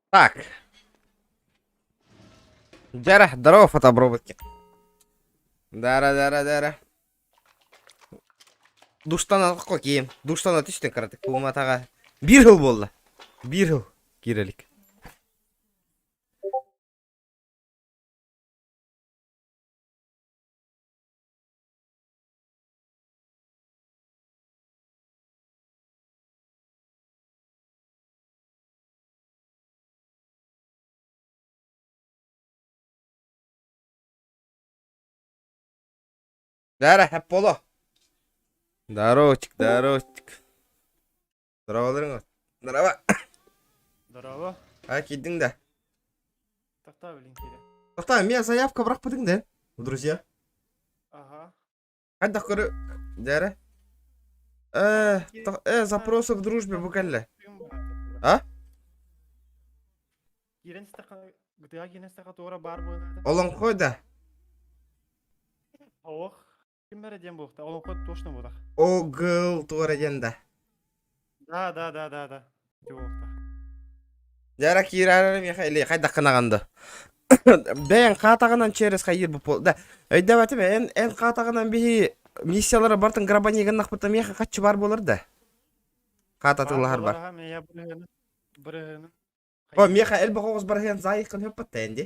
Так. Дьэрэ, здорово, фотоброботки. Дара, дара, дара. Душтан алыққо киим. Душтан түстен кыратык кууматаға. Биир сыл буолла. Биир сыл киирэлик. Дара, Хапполо. Здоровчик, здоровчик. Здороваларың. Здорово. Здорово. А, киирдиҥ да? Тохтоо билин киирэ. Тохтоо, эмиэ заявка бырахпытыҥ да, друзья. Ага. Хайдах көрө... Дьээрэ. Э, э, запросы в дружбе бу кэллэ. А? Киирэн истэххэ, гытыга киирэн истэххэ туора баар буолаата. Олоҥхо да. Ох, ким эрэ диэн буолта. Олоҥхо точно буолах. Огыл туора диэн да. Да, да, да, да, да. Ити буолуохтаах. Дьара киирээр миэхэ или хайдах гынаҕын да. Бэйэҥ хаатаҕынан через хайыыр бу да өйдөөбөтүм эн эн хаатаҕынан биһи миссиялары бартын грабани гыннахпыта миэхэ хаччы бар буолар да. Хаата Баар тыллаһар буолар бар. аха, миэхэ бырыһыаны бырыһыаны О хайыыр. миэхэ элбэх оҕус барыһыан заайыккын хөппөт да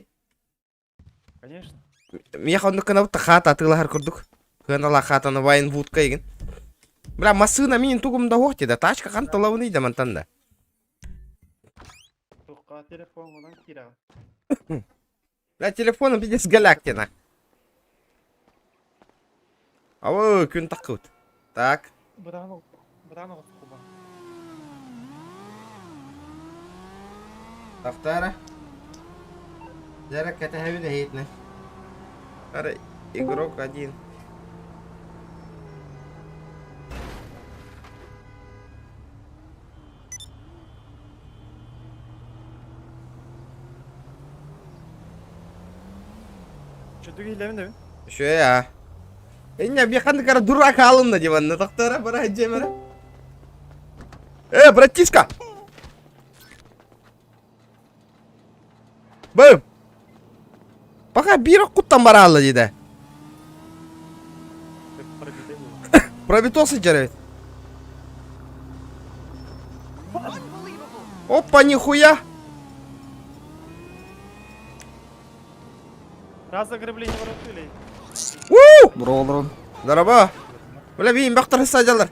Конечно. Миэхэ оннук гынабыт да хаата атыылаһар курдук. Сыаналаах хаатаны Вайнвудка игин. Бля, массыына мин тугум да суох диэдэ. Тачка ханталабыный да мантан да. Туохха телефоҥҥунан киирэҕин? Бля, телефоном пиздец галактина. Абы, күн таххыбыт. Так. Быраан быраан оҕус куба. Тахтара. Дьэрэ кэтэһэбин эһиитинэ. Ара, игрок один. Чөдүк иһиллэбин да Үчүгэй аа. Инньэ биэханнык ара дурак хаалынна диванна тохтора бара дьиэмэрэ. Э, братишка! Бым! Пока биир куттан бараалла диде. Пробитол сылдьар эбит. Опа, нихуя! Раз ограбление воротили. Уу! Броолорун. Здорово! Бля, биин бахтар садьалар.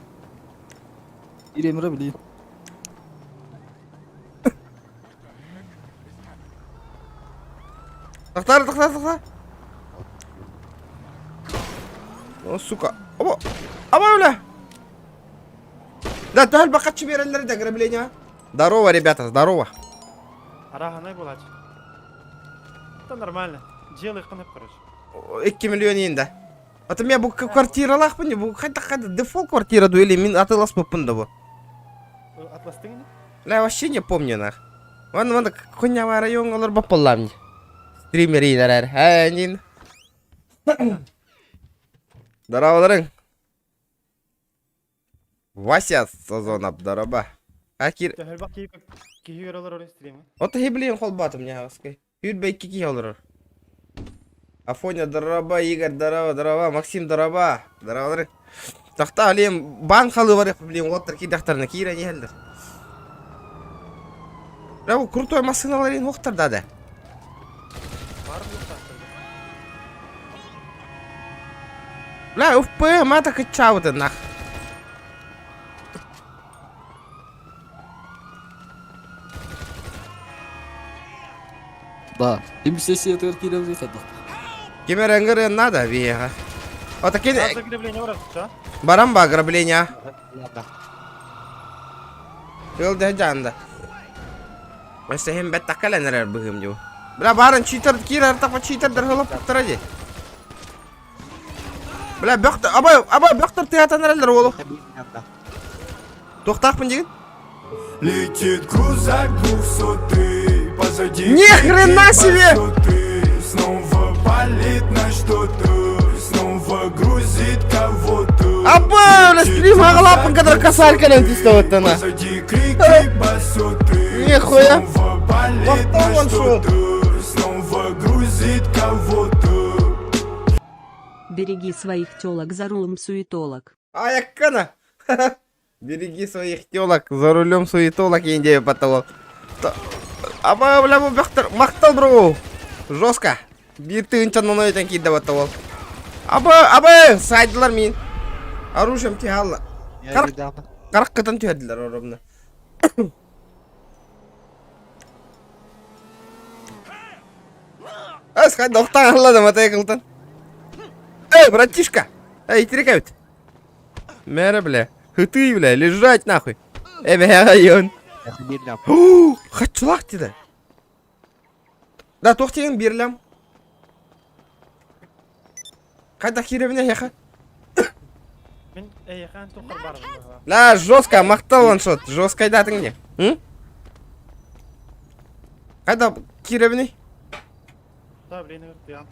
Иремре билии. Тохтоор, тохтоор, тохтоор. О, сука. Оба. Аба, бля. Да, төһөл бакаччы береллер да ограбление. Здорово, ребята, здорово. Араһанай буолааччы. Это нормально. Дьиэ ылыаххын короче. 2 миллион иин да. А то мен бу квартиралаахпын бу хайда хайда дефолт квартира ду или мин атыласпыппын да бу. Атластың ини? Бля, вообще не помню нах. Вон вон хуйня район олор баппаллаам. Стример иинэрэр. Ээнин. Здороваларың. Вася Сазонов, здорово. Акир. Төһөлбөх киһи киһи көрө олорор стримы. Ото хиблин холбатым не хаскай. Хүрбэ икки киһи олорор. Афоня, здорово, Игорь, здорово, здорово, Максим, здорово. Здороваларың. Тахта, алием бан халы бар, блин, уоттар киирдэхтэринэ киирэн иһэллэр. Бля, бу крутой массыыналар иһин уохтар да да. Бар буолуохтаахтар. Бля, ФП, мата кыччаабытын нах. Да. Ким сессиятыгар киирэн хайдах? Ким эрэ ыҥырыан наада биһиэхэ. Ото кини Раз ограбление барар, да? баран ба ограбление. Тыал да дьаанда. Өссө иһин бэт таккалан эрэр быһыым дьу. Бля, баарын читер киирэр тапа читердер хылаппыттара дии. Бля, бөхтөр, абай, абай, бөхтөр тыатан эрэллэр уолу. Туохтаахпын дигин? Летит крузак двухсотый, позади Ни хрена себе! Снова палит на что-то, снова грузит кого-то. Абай, бля, стрим аҕалааппын кадр косарь кэлэн түстэ оттана. Позади крики басоты, Нихуя. снова. палит Махтал на ваншот. что-то Снова грузит кого-то Береги своих телок за рулем суетолог. Айаккана! Береги своих телок, за рулем суетолог индия потолок. Аба, бля, бу бөхтөр, махтал бро! Жестко. Биир тыынчан ону өтөн киирдэ потолок. Аба, аба, сайдылар мин. Оружием тиһалла. Карак, карак кытан түһэрдилэр оромна. Эс, хайда охтан алла да мотоциклтан. Эй, братишка! Эй, итирик эбит. Мэрэ, бля. Хытый, бля, лежать нахуй. Эбэ, район. Хачылах деді. Да, туох деген бирлям. Қайда киреміне яха? Мин эйиэхэ туоххар баарбын быһалаах. Да, жестко, махтал ваншот. Жестко айдатың не? М? Қайда киреміне? Да, блин, ыртыам.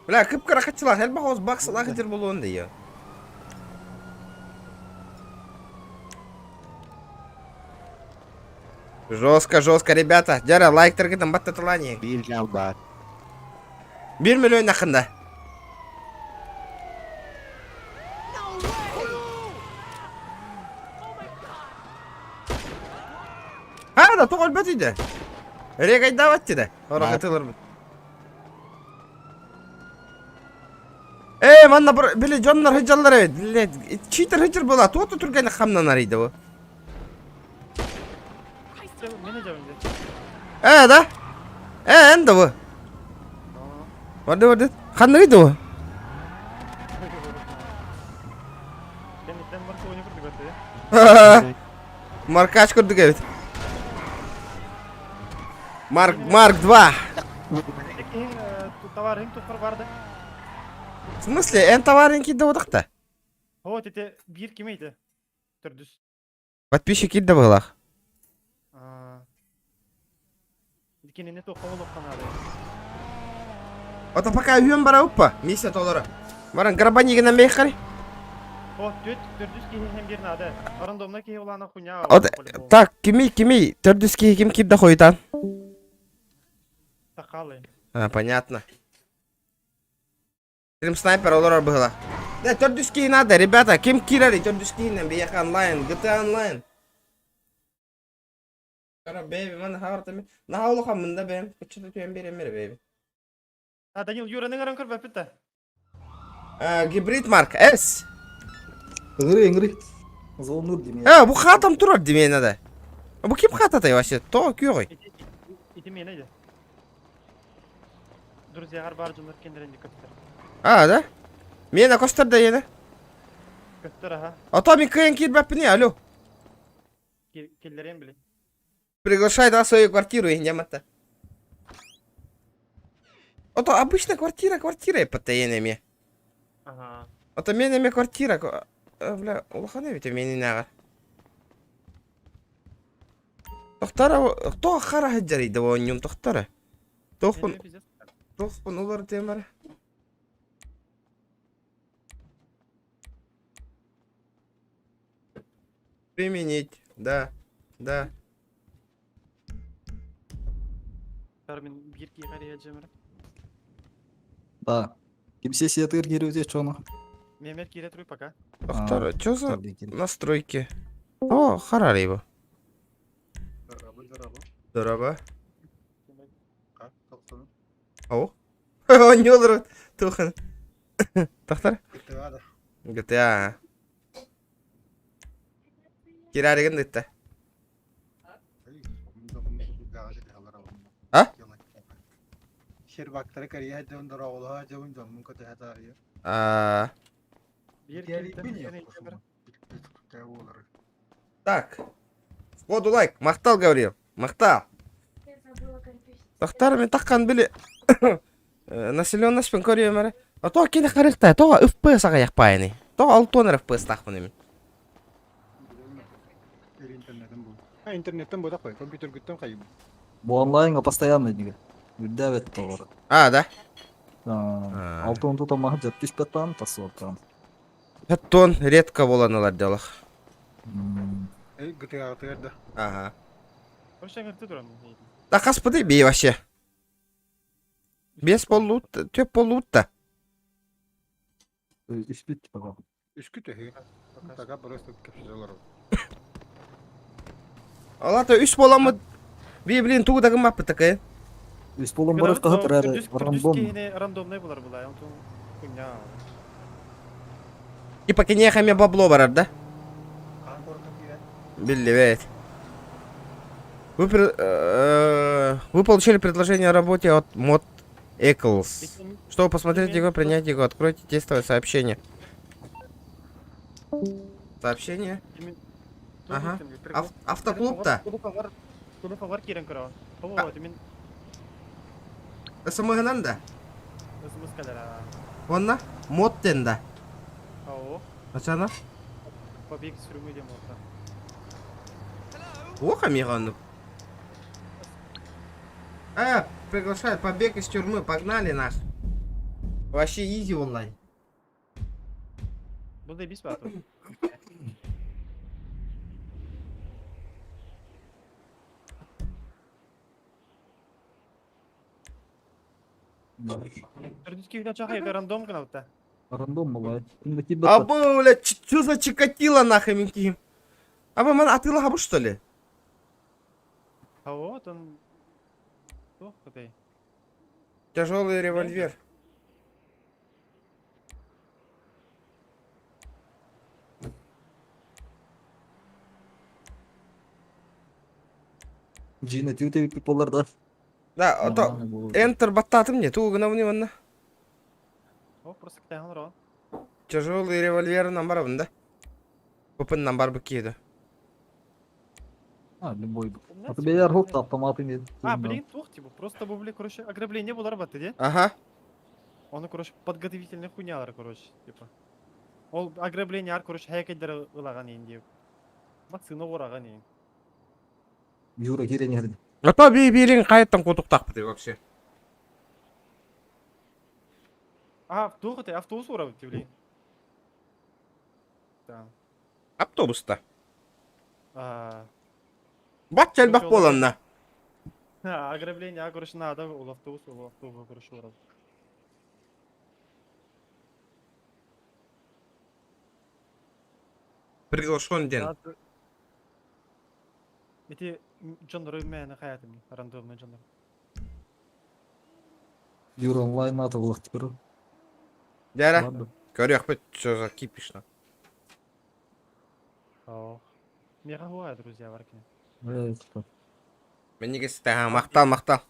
Бля, кып-кыра хачылах, элбэх оз баксылах этер болуон дейі. Жестко, жестко, ребята. Дяра, лайктаргытын баттатылани. Биир баар. Бир миллион ақында. Ha да тоқ өлбөт үйді. Рек айдабат деді. Орақытылыр. Э, манна бір били дьоннор сылдьаллар эбит. Блядь, читер сылдьар буолла. Туох да түргэнник хамнанар иде бу. Э, да? Э, эн да бу. Барды барды. Ханныгый да бу? Маркач курдук эбит. Марк, Марк 2. Товарың тухар барды. В смысле, эн товарың киирдэ бодахта? Вот ити биир кимий ити? Төрдүс. Подписчик киирдэ быһыылаах. Кинини туохха буолуохха наада. Ото пока үһүөн бара уппа. Миссия толоро. Баран грабанигынан бэйхари. О, түт, төрдүс киһи иһэн биир наада. Рандомна киһи улаана хуйня. От, так, кимий, кимий, төрдүс киһи ким киирдэ хойутаан? Сакалы. А, понятно. Стрим снайпер олорор быһыла. Да, төрдүс киһи надо, ребята, ким киирэр төрдүс киһинэн биһиэхэ онлайн, GTA онлайн. Кара, бэйби, маны хаҕар Наһаа улахан мында бэйэм, кыччата түһэн биэрэммэр бэйби. А, Данил, Юраны ҥаран көрбөппүт да. Гибрид Марк С. Ыҥырыы, ыҥырыы. Звонур дим Э, бу хатам турар димиэнэ да. Бу ким хататай вообще? То күөҕүй. Ити, ити миэнэ дьэ. Друзьяҕар баар дьоннор кэннэрин көстөр. А, да? Миэнэ көстөр да иэнэ. Көстөр, аха. А то мин кыайан киирбэппин алло. Киллэриэн били. Приглашай да свою квартиру и нямата. А то обычная квартира, квартира ПТН Ага. А то миэнэ квартира. Бля, улахан эбит миэнинээҕэр. Тохтара, тоох хара сылдьар да оонньуум тохтара. Туохпун, туохпун уларытыам эрэ. Применить, да, да. Мин биир киһи эрэ Да. Ким сессиятыгар киирбитэ чоно. Миэмэр киирэ туруй пока. Тохтара, чё за настройки? О, харар его. Здорово. О. Оонньуулар тухан. Тохтар. GTA. Кираригын дытта. А? Щербактары кэрийэ дьон дороҕолоһо дьон дьоммун көтөһө таарыйа. А, Так. Сходу лайк. Махтал, Гаврил. Махтал. Тохтар мен таххан били населенностьпын көрүөм эрэ. А то кини харыхта, то FPS аҕыйах паайыный. То алтон FPS тахпын эми. Интернеттен бу. А интернеттен бу такой, компьютер күттен кайым. Бу онлайнга постоянно диге. Үрдээбэт тоҕор. А, да? А. Алты он тутан маһы жат түспэт таан тасып Оттон редко буолан ылар дьолох. Эй, гытыгаҕытыгар да. Ага. Вообще ыҥырты туран. Да хаспыты бии вообще. Бес боллуут, төп боллуут да. Испит типа. Үскүт өһү. Така просто кэпсэтэ олоробут. Алата үс боламмыт. Би блин тугу да гыммаппыт такай. Үс болон барып каһы турар рандом. Киһини рандомный булар булай. Онтун хуйня. Типа киниэхэ эмиэ бабло барар да? Биллибэт. Вы, вы получили предложение о работе от Мод Эклс. Чтобы посмотреть его, принять его, откройте тестовое сообщение. Сообщение? Ага. Автоклуб-то? Телефонҕар киирэн көрөҕүн. О, мин СМГ-нан да? СМС кэлэр аа. Онно? Мод диэн да? Оо. Ачана? Побег из тюрьмы диэн буолта. Ох, амига оннук. Э, приглашают побег из тюрьмы, погнали наш. Вообще изи онлайн. Бұл да бис баатыр. Төрдүс киһи чахай рандом гынабыта. Рандом бывает. А бля, что за Чикатило нахуй минки? А вы ман атыла хабу что ли? А вот он. Ох, ты. Тяжелый револьвер. Джина тюте пиполар да. Да, а то Enter баттатым не, тугу гынабыны манна. О, просто кытайхан рон. Тяжелый револьвер намбарабын да. Попын намбар быкиеди. А, любой. А тебе я рот автомат имеет. А, блин, тух, типа, просто бу, бля, короче, ограбление булар баты, де? Ага. Оны, короче, подготовительный хуйнялар, короче, типа. Ол ограбление ар, короче, хәкәдер ылаган инде. Вакцина ураган инде. Юра кирен А то би билин кайттан кутуктакпыты вообще. А, тух, ты автобус урабы, блин. Да. Автобуста. А, Бат элбэх буоланна. ограбление, а, короче, надо, ол автобус, ол автобус, короче, урабы. Приглашен день. Ити дьоннору мээнэ хайатым, рандомный дьоннор. Юра онлайн ата булах теперь. Дяра, көрүөхпүт, что за кипишно. Ох. Мега друзья, варкини. Мен мактал, мактал.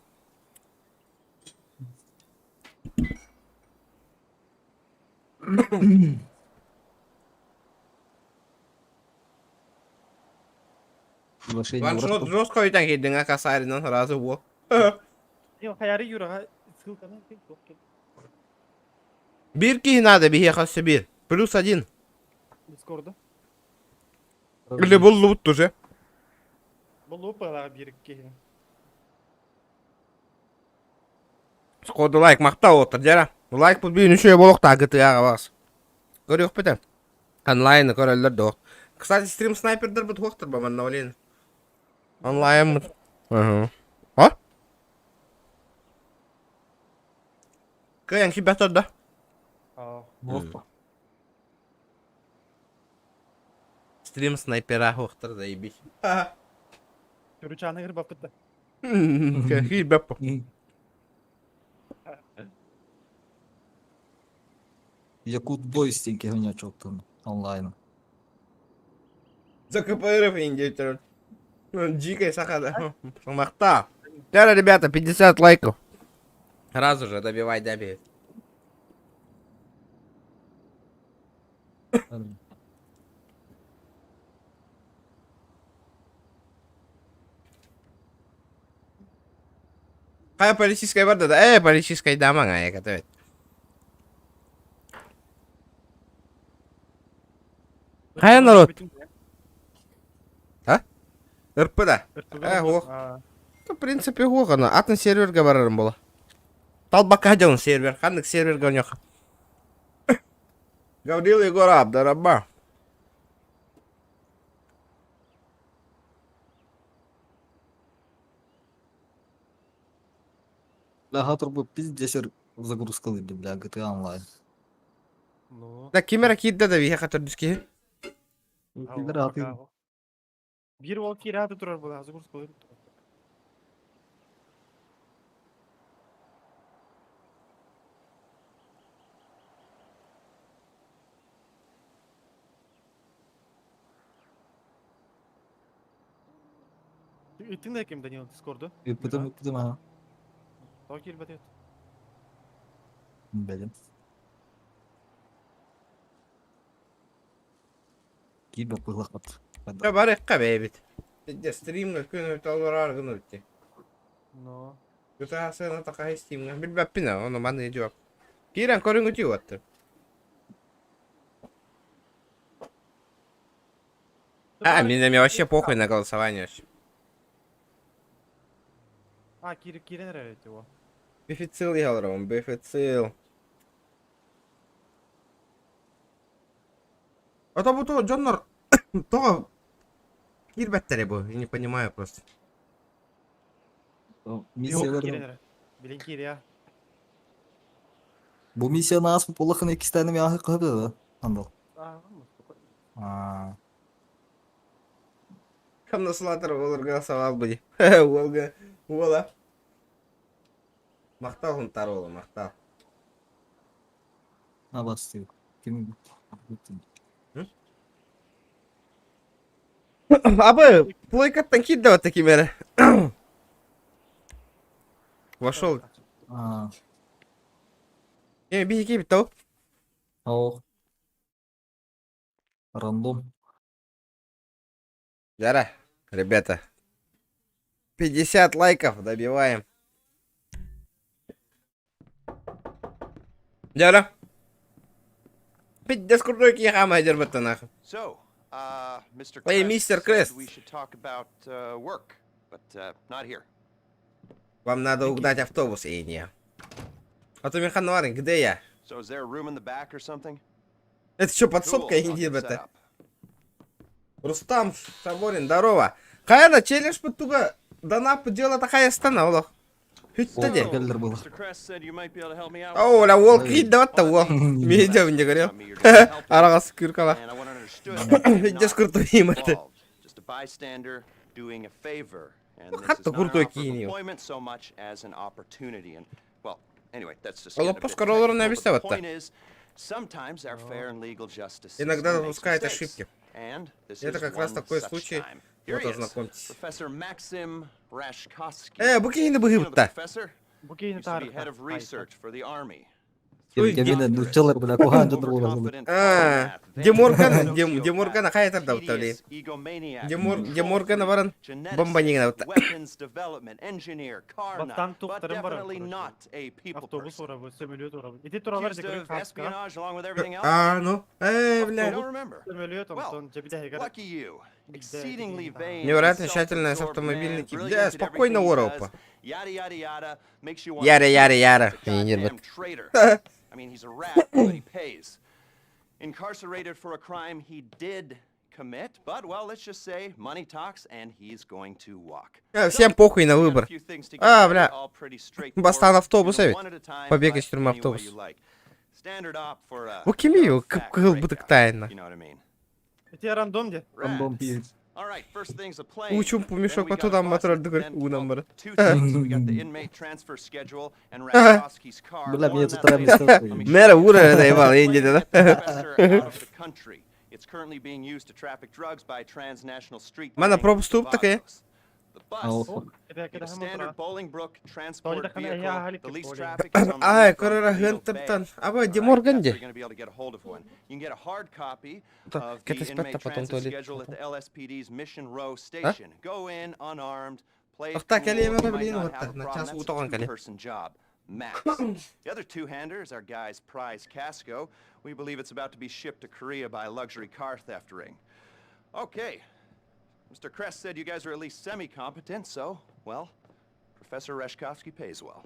Ваншот жестко өйтен келдің, а косаринан сразу во. Хаяры Юраға ссылканы Бир надо, бихе бир. Плюс один. Дискорда. Или был лут уже. Бұл лупалаға бир киһи. Сходу лайк мактал отыр, дяра. Лайк бұл бүйін үше болық та ГТА-ға бас. Көрек біті. Онлайн көрелер доо. Кстати, стрим снайпердер бұт хоқтыр ба манна олен. Онлайн. Ага. А? Каян кибәтер да. Стрим снайпера хоқтыр заебись. Көрүчаны кырбап бітті. Кибәп. Якут бой стенки гоня чоктун онлайн. За КПРФ индейцер. Дикая сахара. Махта. Теперь, ребята, 50 лайков. Сразу же добивай, добей. Кая полицейская бар да? Э, полицейская дама, я готовит. Кая народ? А? РП да. Э, ох. В принципе, ох, она. Атын серверге барарым бола. Талбакка делан сервер. Хандык серверге онёх. Гаврил Егоров, дороба. Бля, турбу пиздец загрузкалыыр бля GTA Online. Ну. Да ким эрэ киирдэ да биһиэхэ төрдүс киһи. Киллер атын. Биир уол киирээти турар буолла, загрузкалыыр. Ыттың да ким Данил Дискорду? Ыппытым ыппытым аха. Тоҕо киирбэт Бэлим. Киирбэт быһылахпат. Дьэ барыахха бэйэбит. Дьэ стримҥа күн өтө олороор гынабыт дии. Но. Кытаа сыаната хаһый стримҥа билбэппин аа ону маны дьуок. Киирэн көрүҥүтүү уоттар. А, мне, мне вообще похуй на голосование вообще. А, киир киирэн эрэр его. Бифицил ялром, бифицил. А то бу дьоннор тоҕо киирбэттэрэ бу, я не понимаю просто. Миссиялар Киирэн эрэр. Билин киириэ. Бу миссияны ааспыт буоллаххына иккистээн эмиэ ааһыахха сөп да Андал. А, Аа. Хамнаслатор олор голосовал бы. Уолга, уола. Махтал хунтар уола, махтал. На бастыы. Ким Абы, плойкаттан киирдэ вот таким эрэ. Вошел. Аа. Э, биһиги битау. Ох. Рандом. Жара, ребята. 50 лайков добиваем. Жара. Пиздец крутой киһи дербетте нахуй. So, Mr. Hey, Krest Mr. said Krest. we should talk about work, but not here. Вам надо угнать автобус, Эйния. А то Михан Варин, где я? So, is there a room in the back or something? Это что, подсобка Cool, I'll Индии get set это? up. Рустам Шаборин, здорово. Хайана, челлендж туга дана дело такая стана, олох. Хүтте Кэллэр буолла. Mr. Krest said you might be able to help me out. О, оля, ол киирдэ ол. Медиа не говорил. Араҕас күркала. And I want it understood that I'm Пиздец not крутой им это. involved. Just a bystander doing a favor. And this Хатта is not an крутой offer of киин employment so much as an opportunity. And, well, anyway, that's just getting a Олоппос bit королорун technical, but эбистэ the батта. point is, sometimes our fair and legal justice system Иногда makes допускает mistakes. ошибки. And this Это is как раз one такой such случай. time. Here Вот he is, ознакомьтесь. Professor Maxim Rashkovsky. Э, бу киһини You know the быһыыбытта. professor? Бу киһини Used to be head таарыта. of research for the army. Ой, Кэминэ нууччалар бля куһаан дьоннор буолаллар. Overconfident А, polymath, Деморган, vain Деморган хайатар да tedious блин. egomaniac, Демор control Деморгана freak, баран geneticist, бомбанигна вот. weapons development engineer, car nut, Бастан but туохтарын баран, definitely короче. not a people Автобус person. урабы, сөмөлүөт урабы. Ити туралар Accused декоры of хаска. espionage along with everything else? А, ну, э, I бля. don't remember. Сөмөлүөт Well, онтон жебидэ Lucky you. Exceedingly vain. Невероятно тщательно с self-absorbed man, автомобильный тип. brilliant Да, at спокойно, everything he Оропа. does, Yada yada yada. Makes you want Яра, яра, яра. He's a Не нервы. goddamn traitor. I mean, he's a rat, but he pays. Incarcerated for a crime he did commit, but well, let's just say money talks, and he's going to walk. Э, Всем похуй на Got a выбор. few things to get А, ready, бля. all pretty straightforward. Бастан автобус Do them эбит. one at a time, Побег but из тюрьмы any way автобус. you like. Standard op for a Бу кими fact кып-кыһыл breakout, бытыктайна. You know what I mean? Ити рандом де. Rad. Рандом пиздец. All right, first thing's a plane. Учумпу Then мешок we got a отудан bus, мотордугар then, уунан well, бары. two things. We got the inmate transfer schedule and Rashkovsky's car. Бля, More мне on тут that later. нравится. Let me Мэра show you. ура заебал, я не Plane to да. get the professor out of the country. It's currently being used to traffic drugs by transnational street Мана gang пропуступ такая. Vagos. The bus Алфа. Ити a кэдэһэ standard мотора. Bolingbrook transport Толь vehicle. я The least более. traffic is on the Ай, route from корора Toledo Bay. хэнтэртэн. Аба All right, Деморган that's де. where you're gonna be able to get a hold of one. You can get a hard copy Та, of the кэтэспэт inmate та потом transit туалет. schedule at the LSPD's Mission Row station. Go in unarmed, play it Охта cool. кэлиэмэ You might блин not вот have a на problem. час That's a утоҕон кэлиэ. two-person job. Max. The other two-hander is our guy's prize Casco. We believe it's about to be shipped to Korea by a luxury car theft ring. Okay. Mr. Krest said you guys are at least semi-competent, so, well, Professor Reshkovsky pays well.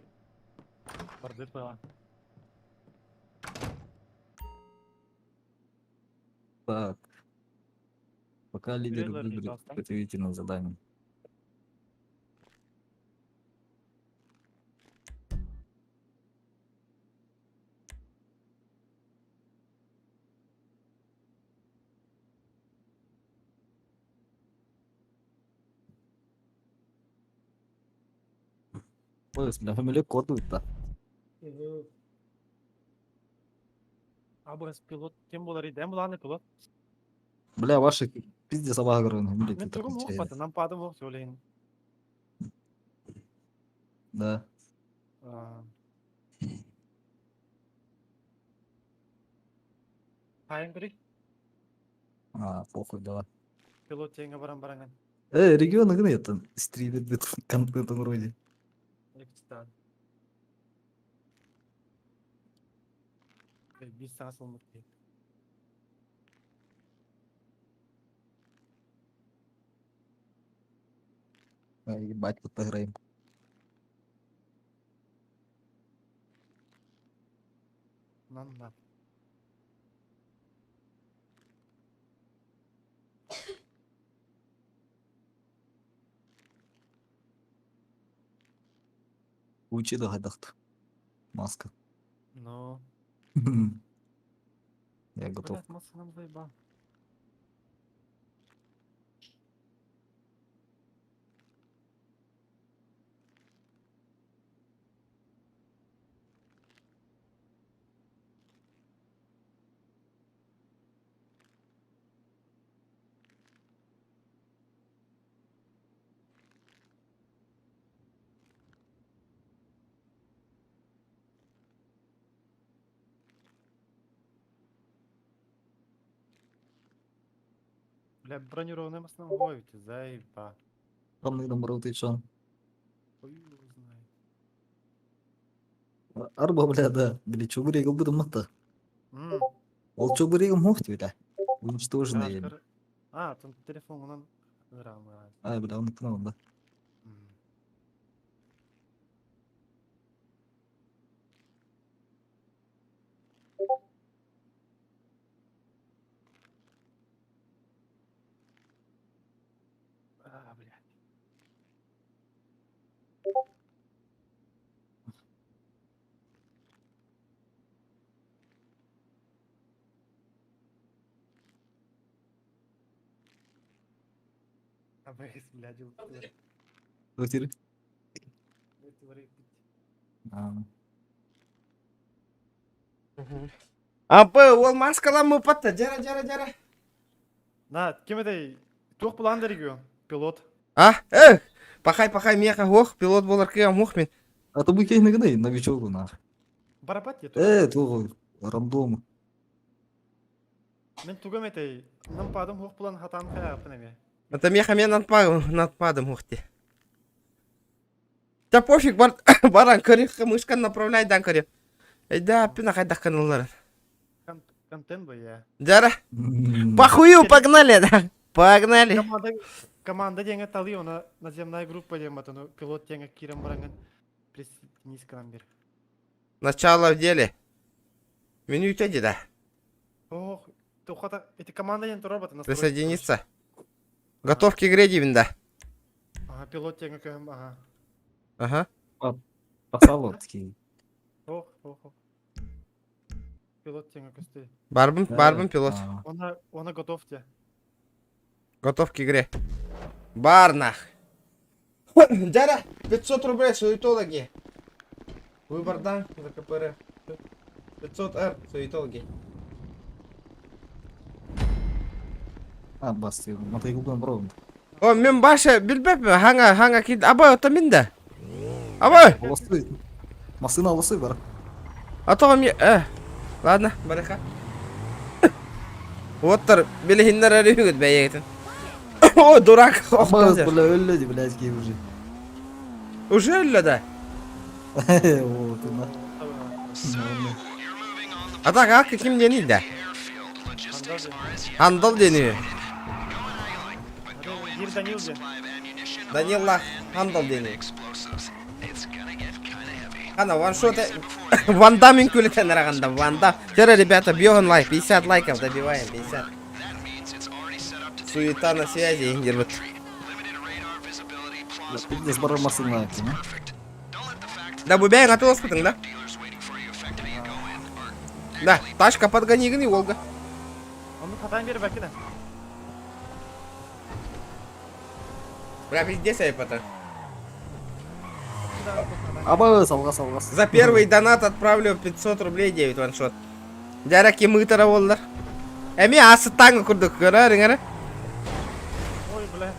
Бардыт была. Так. Пока лидер Трейлер выберет пожалуйста. подготовительное задание. Ой, бля, фамилия кодует-то. Абы пилот кем болар иде? Буланы пилот. Бля, ваши пиздец обаграны, блядь, Мен это тугум отвечает. укпаты, нам падым ок сөйлейин. Да. Хайын бiri А, похуй, давай. пилот теңге баран баранган. Регион игры это стримит бит контентом вроде. Екстан. Биз саңа сылмыт дейт. А, ебать, вот поиграем. Нан на. Учи да хайдахт. Маска. Ну. Я готов. Блядь, маска нам заебал. Бля, бронированная маска нам ловите, заеба. Там на ты чё? Хуй его знает. Арба, бля, да. Бля, чё бы буду мата. М, Ол чё бы мог бля. Уничтоженные. Кашкар. А, там телефон онан рамы. А, бля, он канал, да. А, блядь. АБС, блядь, Өтер. А, Апы, ол маскаламы патта. Жара, жара, жара. На, кем это? Туох план регион, пилот. А, эх, пахай, пахай, меха, ох, пилот болар кыям, ох, мен. А то бы кейн новичок нах. Барабат я Тугу, рандом. Мен тугам это, нам падым хух план хатан хая пнеме. Это меха мен надпадым, ух ты. Да пофиг, бар, баран, көрек, мышкан направляй, дан көрек. Эй, да, пина хайдах каналларын. Контент бы я. Жара, похую, погнали, да. Погнали. Команда, команда деньги талы, она наземная группа дем, это ну пилот деньги кирам баранган. Присоединись к нам бер. Начало в деле. Меню теди, да. Ох, тухата, эти команда ден робота настроить. Присоединиться. Готов к игре, Дивин, да. Ага, пилот деньги кем, ага. Ага. Пасало такие. Ох, ох, ох. Пилот деньги косты. Барбым, барбым, пилот. Она, она готов те. Готов к игре. Барнах. Дяра, 500 рублей, суетологи. Выбордан, ЗКПР. 500 Р, суетологи. А, бас, мотоциклдан бровым. О, мен баша билбеппин, хаңа, хаңа кид, абай ота минде. Абай! Аласы. Машина аласы бар. А то мне, ладно, барыха. Оттар, билихиннер әрі бәйегетін. О, дурак, Абай, бля, өлле, блядь, кей уже. Уже өлле да? О, ты на. А так, а ким дени да? Андал дени. Дир Данил де. Данилла Андал дени. Ана, ваншот. Ван Дамин күлетен рағанда, Ван Дам. Вчера, ребята, бьем лайк, 50 лайков добиваем, 50. Суета на связи иһин Пиздец барар массыына эттин. Да бу бэйэҥ атыласпытыҥ да? Да, тачка подгони гыны, Волга. Onu хатан биэрбэккин да. Бля, пиздец айпата. Абы салгас салгас. За первый донат отправлю 500 рублей 9 ваншот. Дьара ким ыытара буоллар. Эмиэ асыттааҥы курдук көрөр иҥэрэ. Ой, бля.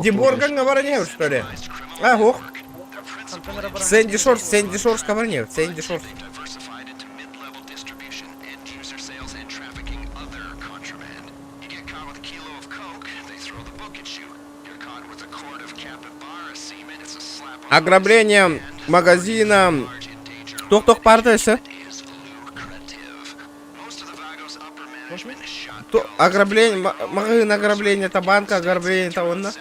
Деборгаҥҥа баран иһэр что ли? А, ох. Сэнди Шорс, Сэнди Шорска баран иһэр, Сэнди Шорс. Ограбление магазина. Туох-туох баарта өссө? Ограбление, маҕаһыын ограблениета, банка ограблениета уонна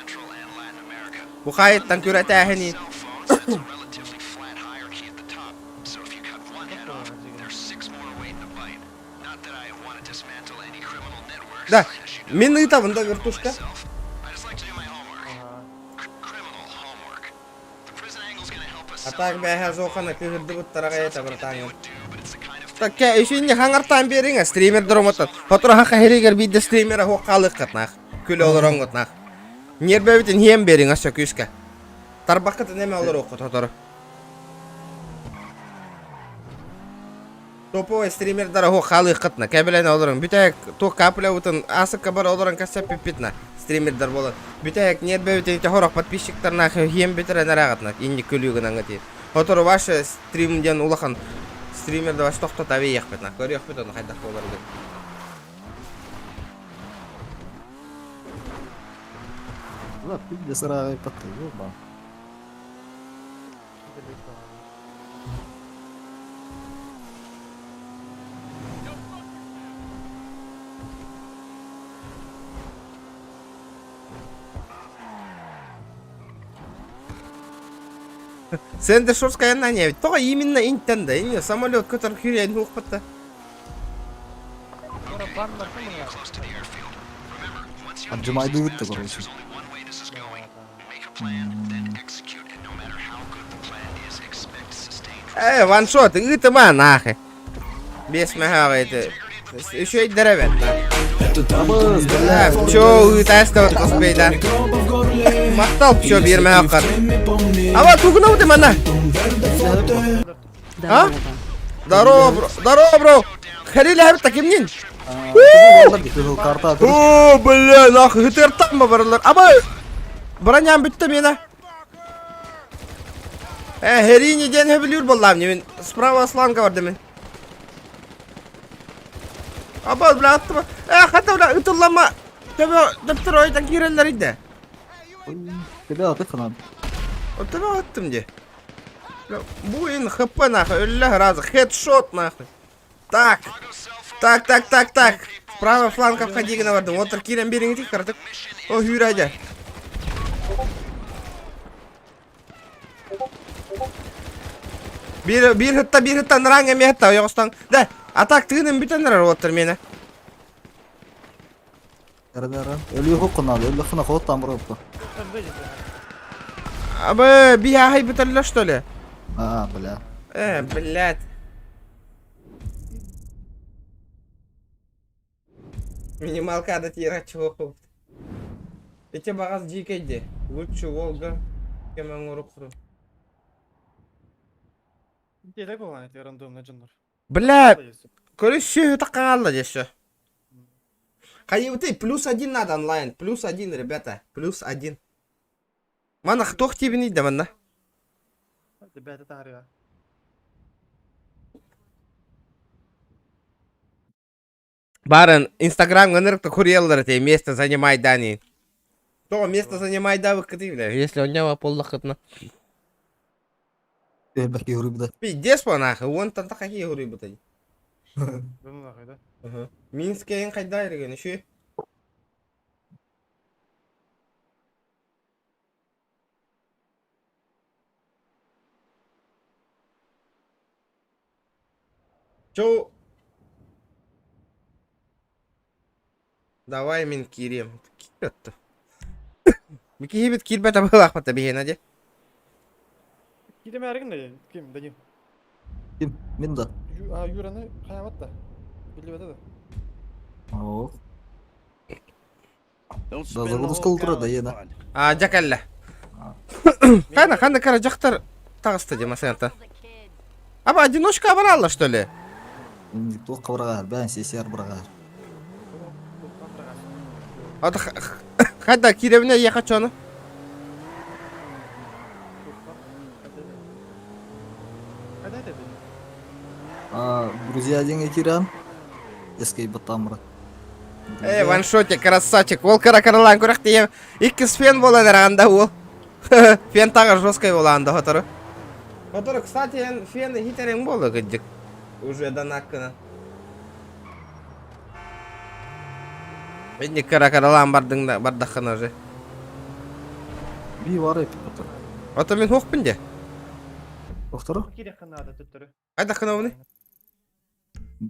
бу хаайыттан күрэтээһини Да, мин ыытабын да вертушка. А так бэһэ зохана кыһырдыбыттара это братаҥым. Такка еще хаҥартаан биэриҥ стример дромоттан. Хотураха хаһырыгар биирдэ стримера хуох хаалыаххытнаах. Күлэ олороҥҥутнаах. Ньиэрбэбитин хиэм биэриҥ өссө күүскэ. Тарбаххытын эмэ олоруоххут хотору. Топовой стримердара хуох хаалыаххытна. Кэбилэн олорон бүтэһик туох капля-бытын аасыкка бары олорон кэссэппиппитна стримердар буолан бүтэһик ньиэрбэбитин ити хорох подписчиктарнаах хиэм бүтэрэн эрээҕитна инник күлүү гынаҥҥыт Сотору ваше стрим диэн улахан стримерда ваш тохтото авиахпытна көрүөхпүт ону хайдах буоларгын. Да, пиздец ыраҕай паттайбы ба. Сендершорская наневит. Тоҕо именно интен да, не самолет көтөр хүрэн хуохпатта. Отжимайдыбыт да короче. Э, ваншот, ыытыма нахуй. Биэс мэһээҕи ити. Үчүгэйдэрэ бэрт. Чё ыытаастабыт коспейда. Махтал чё биир мэһээххэр. Ама тугунабыт манна? А? Здорово, бро. Здорово, бро. Хэрилэһэбит такимнин. О, бля, нахуй, хытыртан баралар. Аба, броням бүттэ мена. Э, Херини диэн хөбүлүүр буоллаам мин. Справа сланга барды мин. Аба, бля, аттыма. Э, хата, бля, ытыллама. Төбө, төптөр ойдан киирэллэр иде. Төбө аты ханан. Төбө аттым де. Бу ин хп нахуй, өллө разы, хедшот нахуй. Так, так, так, так, так. Справа фланга входи гына бардым. Отыр киирэн биэриҥ кыратык. О, хүүрайда. Биир биир хытта, биир хытта, нраҥ эмиэ хытта, ойоҕостон. Да, атак тыынын бүтэн эрэр уоттар миэнэ. Эрэн эрэн. Өлүү хоккунаады, өллө хына хоттан барыппы. Абы, биһааһай бүтэллэр что ли? А, бля. Э, блядь. Минималка да тиэрэ чуох. Ити баҕас дьиикэйди. Лучше Волга кэм оҥорук Дede болан эти рандомно дьоннор. Бля, көрүс сүөһү хаалла десө. Хайыбыты +1 надо онлайн. +1, ребята. +1. Мана туох тиибиний да манна? Ребята таарыга. Барын Инстаграм ынырыкта курьерлар те место занимай дани. То место занимай да выкыты, бля. Если он не поллахытна. Элбэх киһи Пиздец по нахуй. Вон там такие хури Ну нахуй, да? Минскейин хайда ирген үші. Чо. Давай мин киириэм. Киирбэт. Киһибит киирбэтэ быһыылаахпыт биһиэнэ дии. Киирэмээригин да ким Данил? Ким? Мин да. А, Юраны хайабат да. Биллибэтэ да. Оо. Да загрузка утра да ена. А, дьэ кэллэ. Хана, хана кара дьахтар таҕыста дии масыната. Аба, одиночка абаралла, что ли? Туох хабырҕаар, бээн сессияр быраҕаар. Ата хайда киирэбинэ ехать чону? А, друзья деньги киран. Эскей баттамра. Эй, ваншоте, красавчик. Ол кара каралаан күрэхтием. Иккис фен буолан эрэ анда ол. Фен тагы жесткой буолаанда хотору. Хотору, кстати, эн фен хитерең буолла кырдьык. Уже донаккына. Инник кара каралаан бардың да бардаххына уже. Би бар эпит. Ото мин хуохпун де. Охторо? Кириэххэ наада төттөрү. Хайдаххына уну?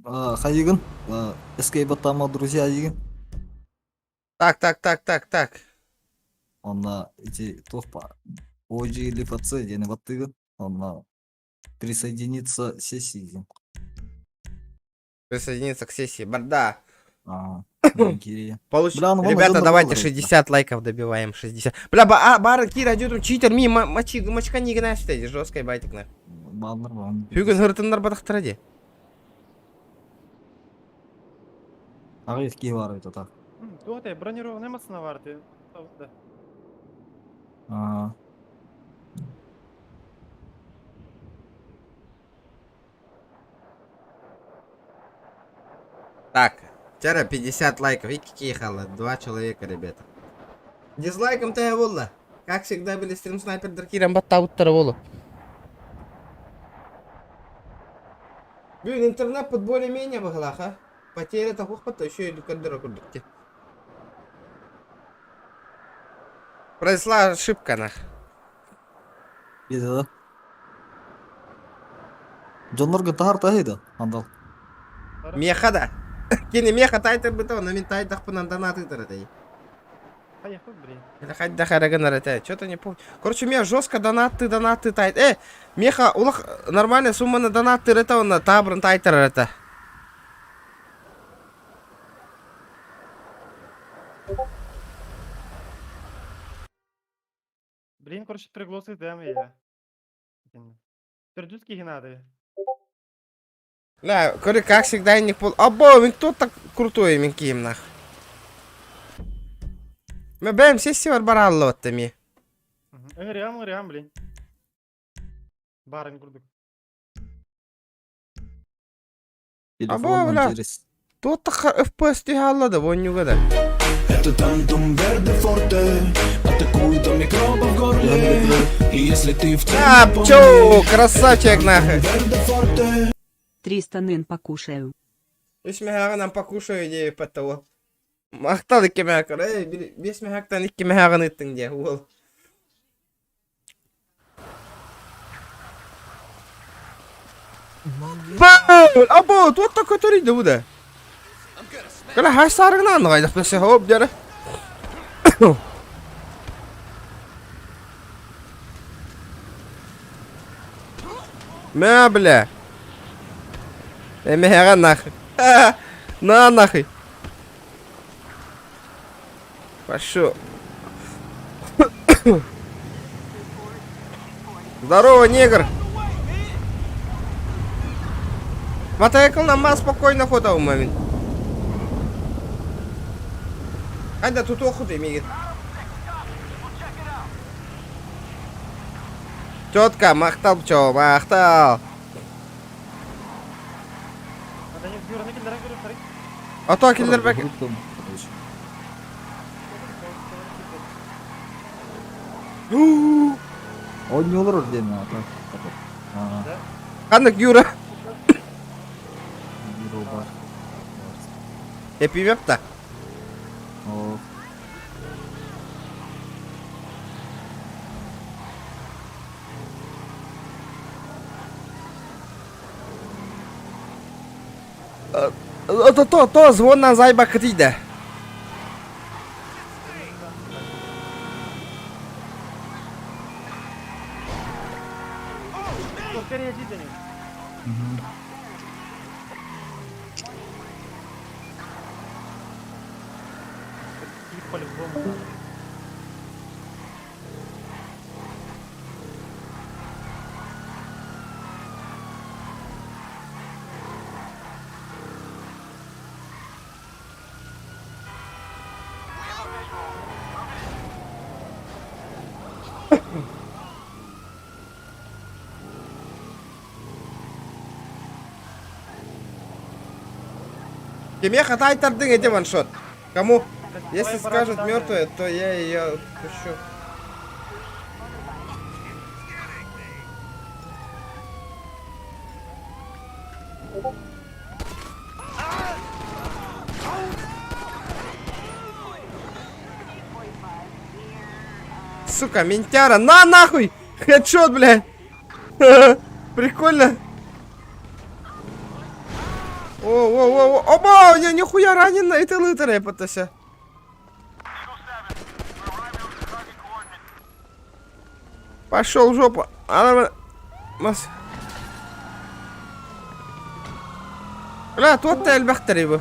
Хайыгын? Escape Тама друзья дигин. Так, так, так, так, так. Онно ити туох OG или PC диэни баттыгын. Онно присоединиться сессии диэн. Присоединиться к сессии. Барда. А, Получ... Бля, ну, Ребята, давайте 60 лайков добиваем. 60. Бля, ба, а, бар, Кира, дьютум, читер, ми, мачи, мачка не гнаш, жесткой байтик на. Баннер, баннер. Бүгүн хыртыннар батахтара ди. Аҕыйах киһи баар эбит ата. Туох этэй бронированная массына баар ти. Да. Аа. Так, вчера 50 лайков. И какие хала? Два человека, ребята. Дизлайком то я буолла. Как всегда были стрим снайпердар киирэн баттаабыттара буолу. Бүгүн интернет под более-менее быһылаах, а? Потеря такух еще и көрдөрө курдук ти. Произошла ошибка, нах. Биэдэ да. Дьоннорго таһар таһый да, Андал. Меха да. Кини меха тайтарбыта, но мин тайтахпынан донаты этой. Поехал, блин. Или хайдах эрэ гынар этэ. Что-то не помню. Короче, у меня жестко донаты, донаты тайт. Меха улах нормальная сумма на донаты это он табрын тайтер это. Блин, короче, пригласил дэм я. Төрдүс киһи наада. Да, короче, как всегда, не пол. Або, мен кто так крутой, мен киим нах. Мен бэм сессия бар бараллы ми. Ыҥырыам, ыҥырыам, блин. Барын курдук. Або, бля. Туох FPS түһэ алла да, воннюга да. Это тантум верде форте Атакует до микробов в горле И если ты в теме, А, помни, чё, красавчик нахуй. Верде форте 300 нын покушаю. Үс мэһээҕинэн покушаю диэбиппэт да уол. Махтал икки мэһээккэр. Эй, биэс мэһээктэн икки мэһээҕин ыыттыҥ диэ уол. Бал! Або, туох да көтөрүйдэ бу да. Кэлэ хас саарыгынан хайдах да хоп дьэрэ. Мэ, бля. Эмэһэҕэ нахуй. На нахуй. Пошел. Здорово, негр. Мотоцикл нам спокойно хода умамин. Айда тут охуты мигит. Тетка, махтал чё, махтал. А то киллер бэк. Оонньуулар диэн аата. Ханнык Юра? Юра бар. Эпимеп та. Оо. То, то, то, звон на зайба кытыйда. По-любому надо. Кимиэхэ таайтардыҥ ити ваншот? Кому? Если скажут мертвая, то я ее отпущу. Сука, ментяра, на нахуй! Хедшот, блядь! Прикольно. О, о, о, о, оба, не, нихуя ранен, это лытер пытался. Пошел в жопу. А, мас. Бля, туох да элбэхтэр бу.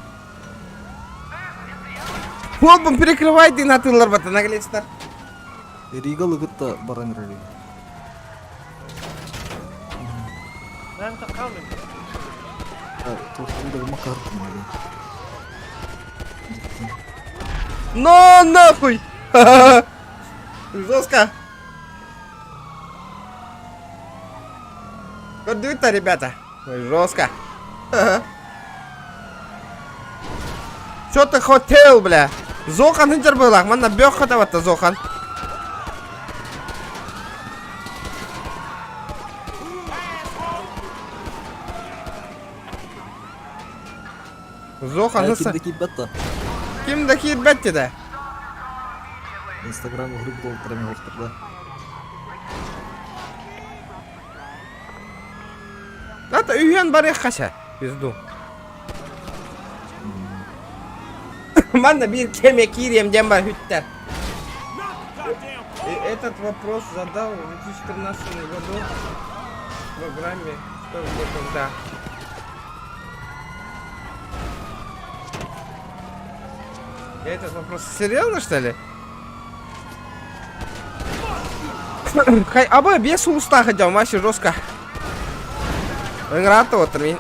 Холбун перекрывай дин атыылар бата наглецтар. Ригалы кытта баран эрэр. Наверное, хааллым. Туох да макар Но нахуй! Жестко! Көрдүгүт ребята? Ой, жестко. Что ты хотел, бля? Зохан хынчар буолах, манна бөх хатабатта Зохан. Зохан Ким да киирбэт да. Ким да киирбэт да. Инстаграм уһурук долтарами охторда. Это үйен барых хаша. Пизду. Манна биир кеме киириэм диэн бар бүттэ. Этот вопрос задал в 2013 году в программе «Что, где, когда». Этот вопрос серьезно, что ли? Хай, аба без уста хотя вообще жестко. Ыҥыраата оттор мин.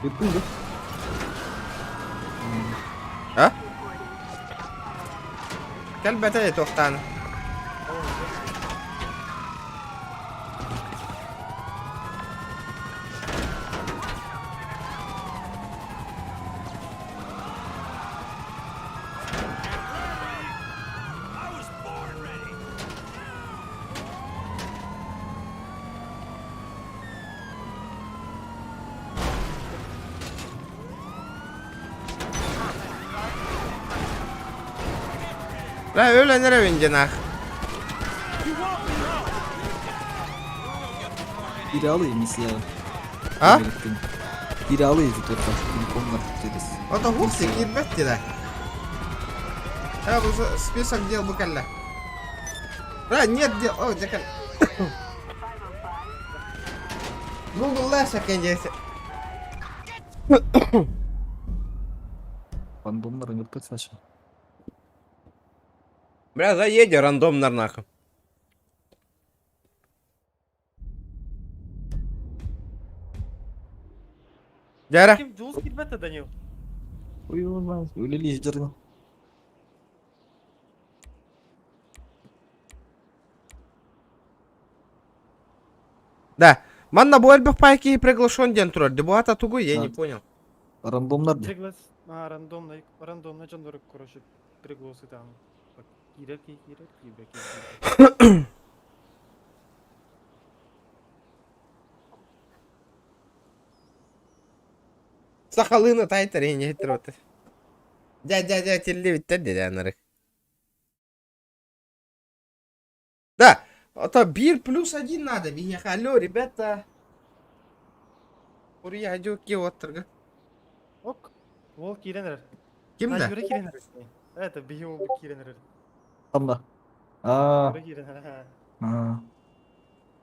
Бүттүң да? А? Кэлбэтэ туохтаан. Бля, өлөн эрэ бинженах. Киралы миссия. А? Киралы только телефоннар через. Это вовсе кирбетти да. Я уже список дел букалля. Да, нет дел. О, декаль. Google Леша кенжесі. Рандомнар ыҥырпыт Саша. Бля, заеди рандомнар нахуй. Дяра. Ким Дьулус киирбэт Данил? Ой, үлэлии сылдьарын. Да. Манна бу элбэх пайки приглашен диэн турар. Дебуата тугу, я не понял. Рандомнар дии. Приглас... А, рандомно, рандомно дьоннору, короче, пригласы там. Киирэр киһи киирэр, киирбэт киһи киирбэт. Сахалыны тайтар ине хитроты. Дя дя дя тиллибиттер дедянары. Да, это бир плюс один надо. Алло, ребята. Урия ки отторга. Ок, ол киирэн эрэр. Ким да? Юра киирэн эрэр. Это биһи ол киирэн эрэр. Ханна. Аа. Юра киирэн эрэр. Аа.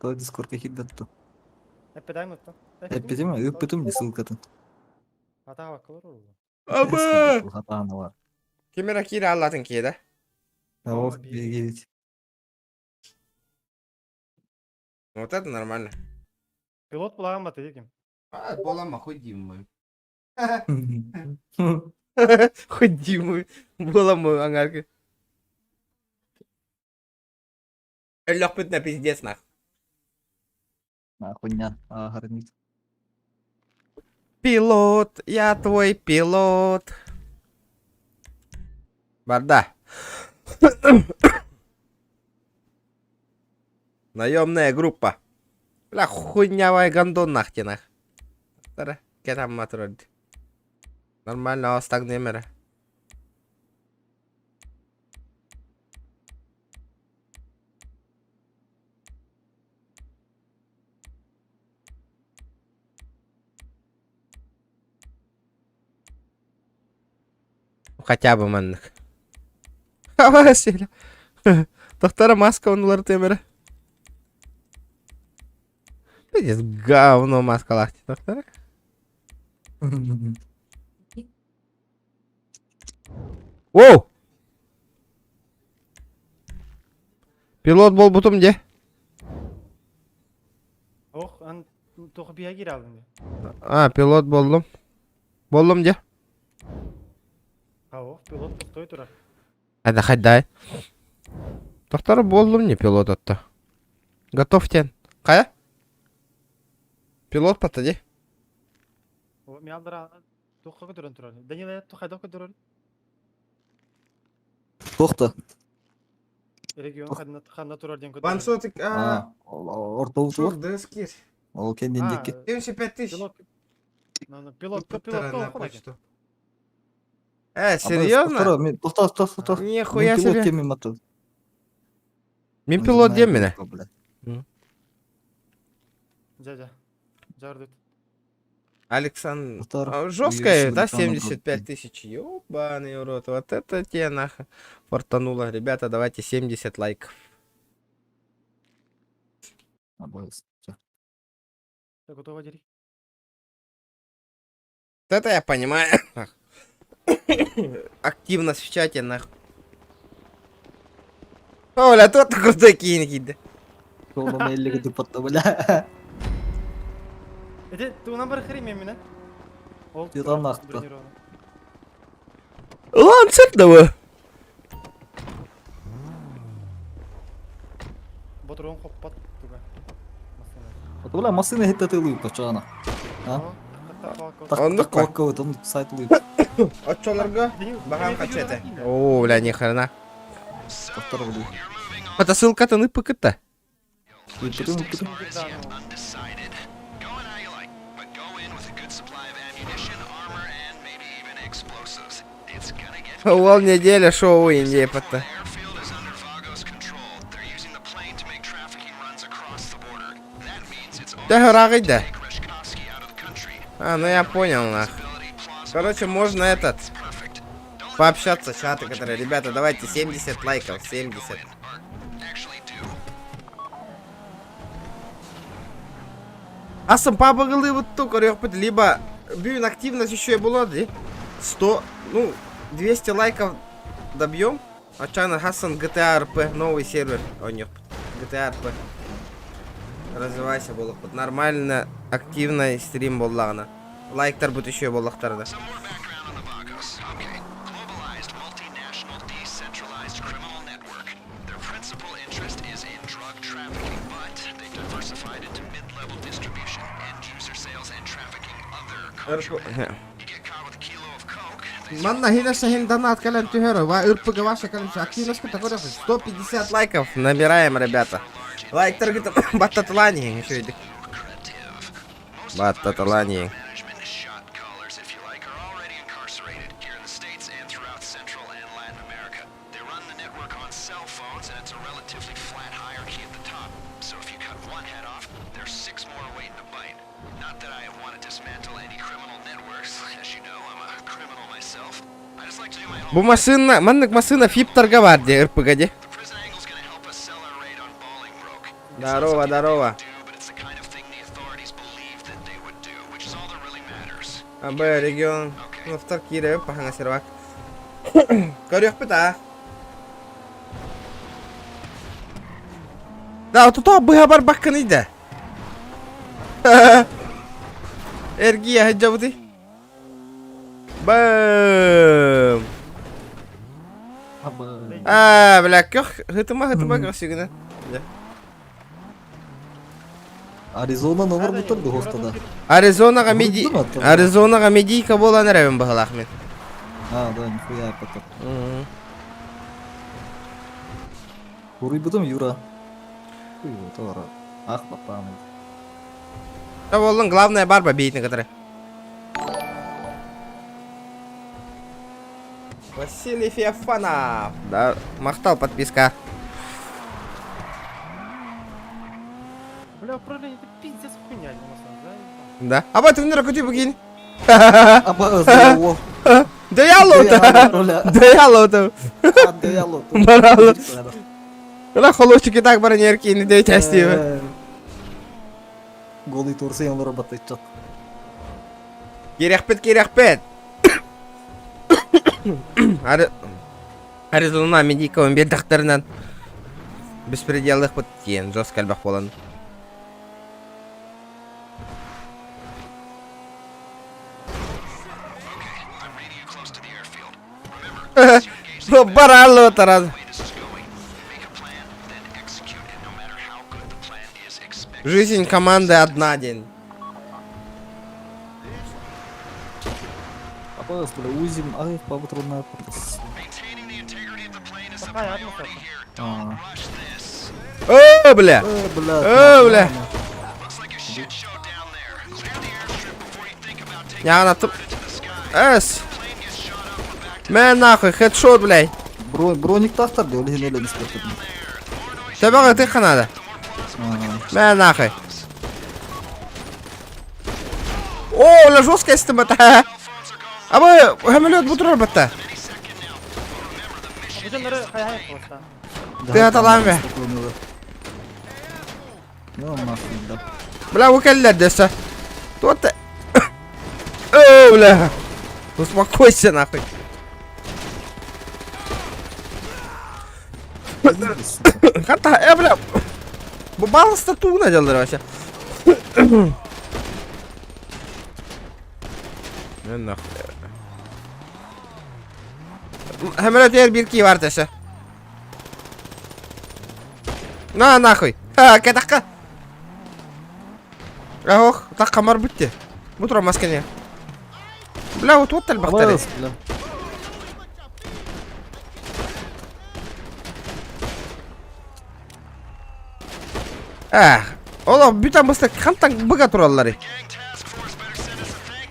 То Дискордка киирбэт дуо? Эппэтээҥ оттон. Эппитим, ыыппытым дии ссылкатын. Атаабаккалар олору. Аба! Хатаан бар. Ким эрэ киирэ аллатын киирэ. Ох, бегит. Вот это нормально. Пилот булаган баты ким. А, болама, хоть Диму. Хоть Диму. Болама, аңаргы. Өллөхпүт на пиздец нах. Нахуйня, ааһарынит. Пилот, я твой пилот. Барда. Наемная группа. Бля, хуйнявай гондон нахтенах. Кэтамма турар. Нормально, астаг немере. Хотя бы маннык. Василя. Тохтара маска оннулар темере. Пиздец, говно маскалаах тохтара. Воу! Пилот буолбутум дьэ. Ох, ан туох биһэ киирэ дии. А, пилот буоллум. Буоллум дьэ. А, ох, пилот пустой турар. Хайда хайдай. Тохтор буоллум не пилот отто. Готов тен. Хайа? Пилот пата дии. Миалдара туохха көтөрөн турар. Данила хайдах көтөрөр? Туох да? Регион ханна ханна турар диэн көтөрөр. Вансотик, А, ортолутугар. доски. Ол кэннин диэки. 75 тысяч. Пилот. Ну, пилот, пилот на тоох почту. Э, серьезно? Мен тоқта, тоқта, тоқта. Нихуя Мен пилот себе. демеймін аты. Мин пилот диэммин. Дьэ, дьэ. Жардыт. Александр. Тоқтар. А, Жесткая, да, Уебище, 75 тысяч. Ёбаный в рот. Вот это тебе нахуй фортануло. Ребята, давайте 70 лайков. Всё. Ты готова, дери? Вот это я понимаю. Активность в чате, нахуй. Оля, тут крутой кинь кида. Жолдан эллиге деп бля. Эти, ты унан бар хрим эмине? Ол Титан ақты. Ланцер давай. Ботурун хоппат туга. Вот бля, машина хитте тылы пачана. А? Оннук па? Таккы он сайт лы. Отчоларга бахан хачете. О, бля, ни хрена. Тоқтар бля. Это ссылка-то на ПКТ. Ыппытым, ыппытым. Уол неделя шоу Индии патта. Да, да. А, ну я понял, нах. Короче, можно этот... Пообщаться, чаты, которые... Ребята, давайте 70 лайков, 70. Асым пабагылы вот только либо бүгүн активность еще и была, ди. 100, ну, 200 лайков добьем. Ачана Хасан GTA RP, новый сервер. О, нет, GTA RP. Развивайся, буолуохпут. Нормально, активный стрим буоллаҕына. Лайктар будет еще буоллахтарда. Манна хина шахин донат кэлэн түһэр, ва РПГ ваша кэлэн активность такой 150 лайков набираем, ребята. Лайктар баттатылани еще иди. Баттатылани. Бу машина, маннык машина фип торговар де РПГ де. Здорово, здорово. Аб регион Автор киирэ пахаҥа сервак. Көрүөхпүт аа. Да, тото быһа барбаккыный да. Эргийэ сылдьабытый. Бэм. Аа, бля, көх хытыма хытыма көрсүгүнэ. Аризона номер бутар духовкада. Аризонаға меди... Аризонаға медийка болан эрэбин баһылаах мин. А, да, нихуя потом. Уруйбутум Юра. Хуй его, товара. Ах, папа. Да боллун главное барба бейтин кытары. Василий Феофанов. Да, махтал подписка. Бля, управление, это пиздец хуйня, не Да. А вот ты көтүй бүгін. Аба, здорово. Да я лота. Да я лота. Да я лота. Баралы. Бля, холочики так баран еркini де части. Голый торсы я работает чат. Керекпет, керекпет. Аризона Медиковын бердақтарынан беспределлых бут тиен жестко элбэх буолан. Бараллы тараз. Жизнь команды одна день. Абас, бля, узим, ай, патрона. О, бля! О, бля! Я на туп... Эс! Мэ нахуй, хедшот, блядь! Броник тахтар, да, или не спортив. Табага ты надо. Мэ нахуй. О, бля, жесткая система А вы, самолет бутурар батта. Ты аталаан Ну, нахуй, да. Бля, вы кэллэр дэсэ. Туот О, бля. Успокойся, нахуй. Хата, бля. Бу балыста тууна дьаллар вообще. Ну нахуй. Самолет эр бир кии бар дэсэ. На нахуй. Ха, кэтахха. Ох, так камар бүтте. Бу тура маскане. Бля, вот вот элбэхтэр. Бля. Эх, олох бүтэн быста хантан быга тураллары.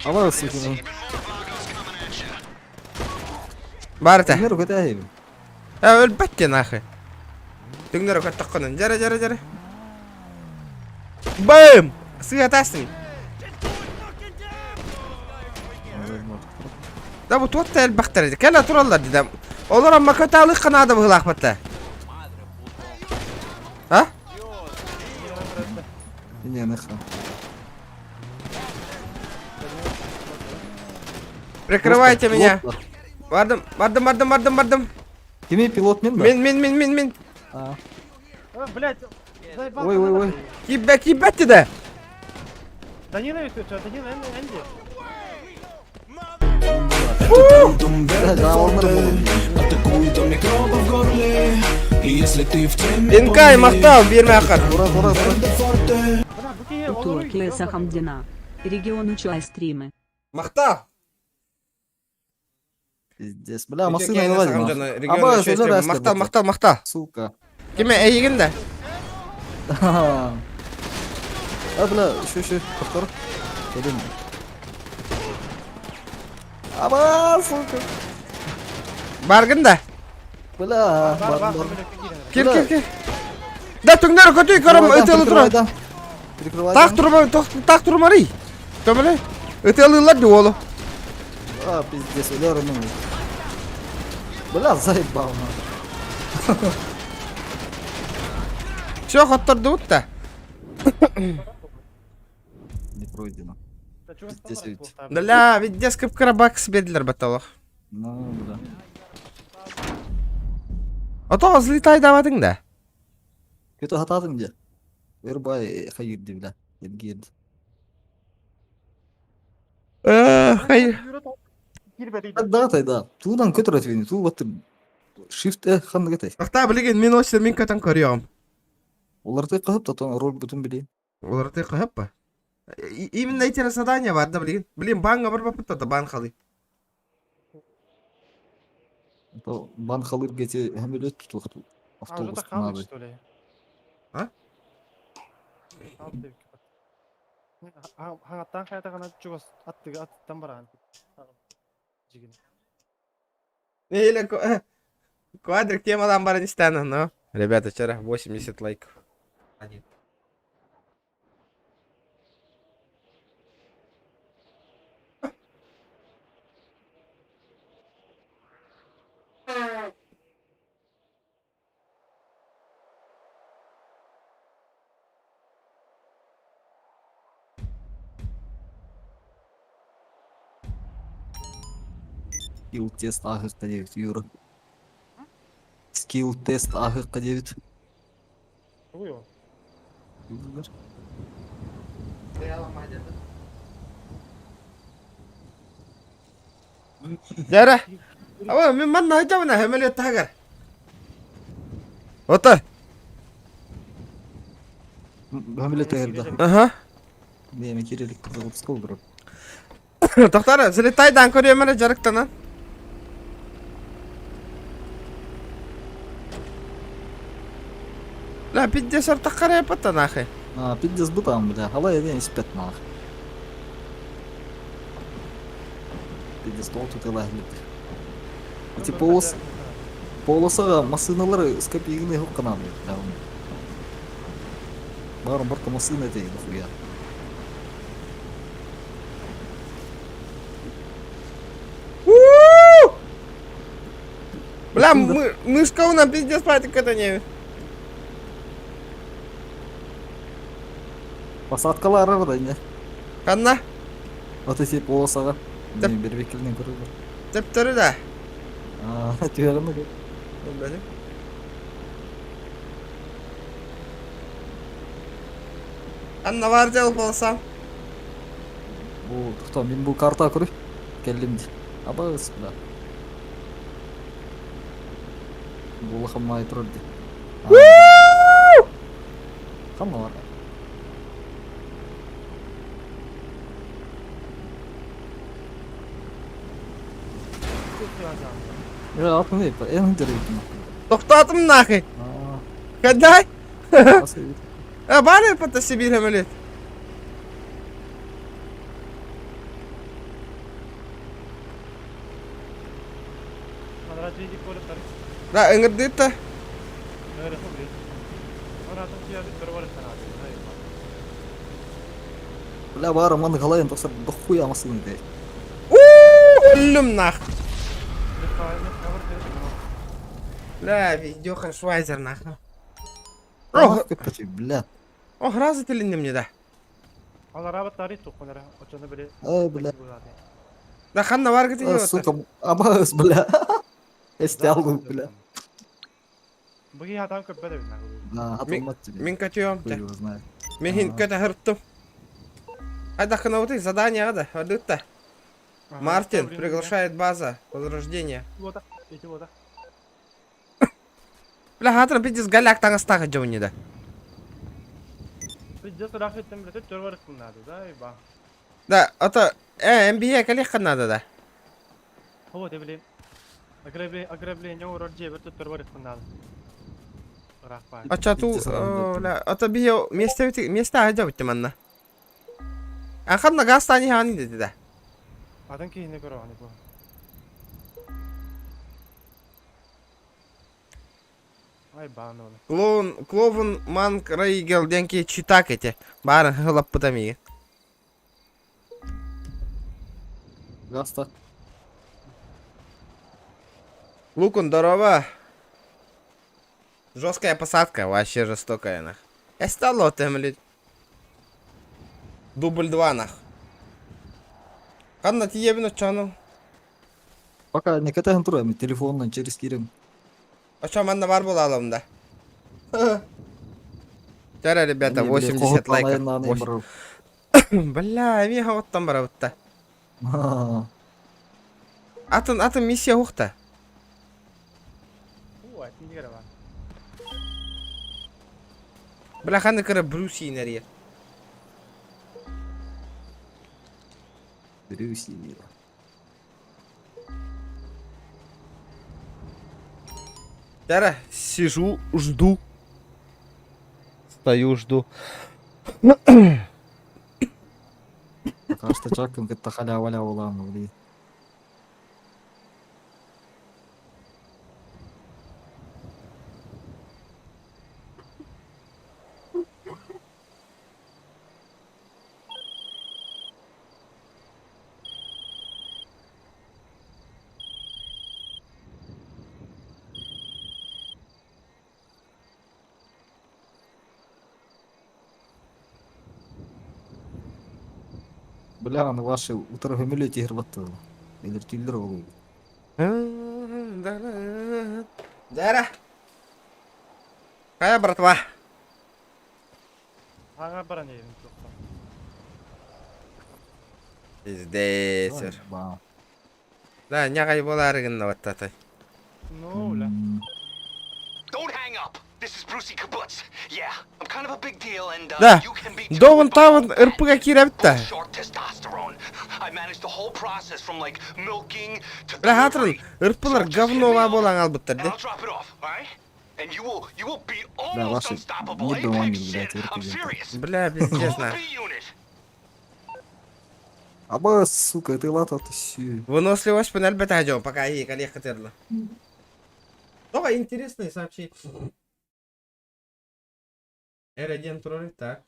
Абас, Барыта. Түҥнэр көтөөһүбүн. Э, өлбөт диэн ахы. Түҥнэр көттөххүнэн. Дьэрэ, дьэрэ, дьэрэ. Бэм! Сыатасың. Да бу туох да элбэхтэр ити. Кэлэ тураллар дии. Олор амма көтөалыахха наада быһыылаахпыт А? Не, нахуй. Прикрывайте меня. Бардым, бардым, бардым, бардым, бардым. Кими пилот мен да? Мин, мин, мин, мин, мин. А. Блять, заебал. Ой, ой, ой. Кибе, кибе да. Данила Данила Энди. Инкай, махтал, биир махар. Ура, ура, ура. Утуокия Сахамдина. Регион Учай стримы. Махтал. Пиздец. Бля, массыына не лазим. Махтал, махтал, махтал. Сука. Киме эйигин да? А, бля, еще, еще, повтор. Блин. Аба, сука. Баргын да? Бля, бар, бар. Кир, кир, кир. Да, түҥнэр көтүй көрөм ытыалы турар. Прикрывай. Так турма, так турмарый. Төмөлө. Ытыалыылар ди уолу. А, пиздец, өлөр ну. Бля, заебал, нахуй. Все, хоттордубут да. Не пройдено. Пиздец ведь. Бля, везде скрипкара бакс бердилер баталах. Ну, да. А то взлетай давадың да. Kötü hatadım diye. Ver bay hayır di бля. Girdi. Hayır. Да, да. Тудан көтөр өтүн. Ту баттым. Shift э ханнык этэй. Ахта билген мен осы мен көтөн көрüyorum. Оларды кыһып та тон роль бүтүн билейин. Оларды кыһып па? Именно эти задания бар да билген. Блин, банга бар бапыт да бан халы. То бан халыр гете хәмөлөт тутукту. А, уже Автобус так надо. что ли? А? Хаңаттан хаятагана чугас аттыга аттан баран. Жигин. Или квадрик темадан бар не но. Ребята, вчера 80 лайков. Один. Скилл тест АГК-9, Юра. Скилл тест АГК-9. Ой, о. Жара. Аба, мен манна айтамын, хәмелет тагар. Ота. Хәмелет тагар да. Ага. Неме кирелик кызыл бро. Тоқтар, взлетай көрөмөр жарыктанан. Ла, пиздец ортақ пата нахуй. А, пиздец бутам, бля. Халай я не спят нах. Пиздец тол тут ила Эти полос полосага машиналар скопигны хукканам, бля. Барым барта машина эти нахуя. Бля, мы, мышка у нас пиздец патик это не. Посадкалар арада не. Канна? Вот эти полосага. Теп. Не бербекилин көрүп. Тептері да. А, түгәрәне. Анна бар дел болсам. Бу тохто мин бу карта көрүп келдим. Абас, бля. Бу лахамай турды. Кам бар? Я атмы, эн дерек. Тоқтатым нахуй. А, Кадай? асы. А, бар пата Сибирь хәмелет. Да, ыңырдыта. Бля, бар, маны галайын токсар дохуя машина де. Өлүм нах. Бля, видеоха швайзер нах. Ох, бля. ох, разы тіліндім не да. Ай, бля. Да ханна бар кетейін. А, сука, абас, бля. Эстялгу, бля. Буги хатам көппө деп Да, атылмат тебе. Мен көтüyorum. Хуй его знает. Мен хин көтө хырттым. Айда хынауты задание ада, адытта. Мартин приглашает база возрождения. Бля, хатыр пиздец голяк таңыстағы жауни да. Пиздец рахметтен бля төт бар надо, да, иба. Да, ата э NBA калех надо да. Вот, я Ограбление, ограбление урод жебер төт бар надо. Рахпа. Ача ту, Пиздец, адам ла, ата бие месте месте ажа битти манна. Аханна гастани хани деди да. Адан кейине көрө аны бу. Ай бааны оны. Клоун, клоун манк рейгел денки читак эти. Барын хылап пытамиги. Гаста. Лукун, здорово. Жесткая посадка, вообще жестокая нах. Эстало ты, блядь. Дубль 2 нах. Ханна тиебин оччону. Пока не катаһын тура, мен телефонунан через кирем. Очо манна бар буолалым да. Чара, ребята, 80 лайков. Бля, эмиэ оттон барабытта. Атын, атын миссия ухта. Бля, ханна кыра Брюс инерия. Брюс инерия. Тара, сижу, жду. Стою, жду. Пока что чаккын кытта халява буолаан блин. Бля, аны ваши утары көмөлө тиһир баттылар. Элер түүллэр ол. Дара. Хайа, братва. Аңа баран едім тоқта. Пиздец. Да, нягай болары гынна баттатай. Ну, бля. Don't hang up. This is Brucey Kibbutz. Yeah, I'm kind of a big deal and uh, Да. you can be too Довун with my тавын own ырпыга кииребит да. Short testosterone. I managed the whole process from like milking to Бля, хатырын delivery. ырпылар So just hit me говнова up болан албыттар and де. I'll drop it off, all right? And you will you will be Да, almost ваши unstoppable. не думали, Apex блядь, shit. I'm РПГ. serious. Бля, пиздец Call the на. B unit. Аба, сука, ты лата ты Выносливость панель бетажо, пока и коллега терла. Давай интересные сообщения. R1 тролль, так.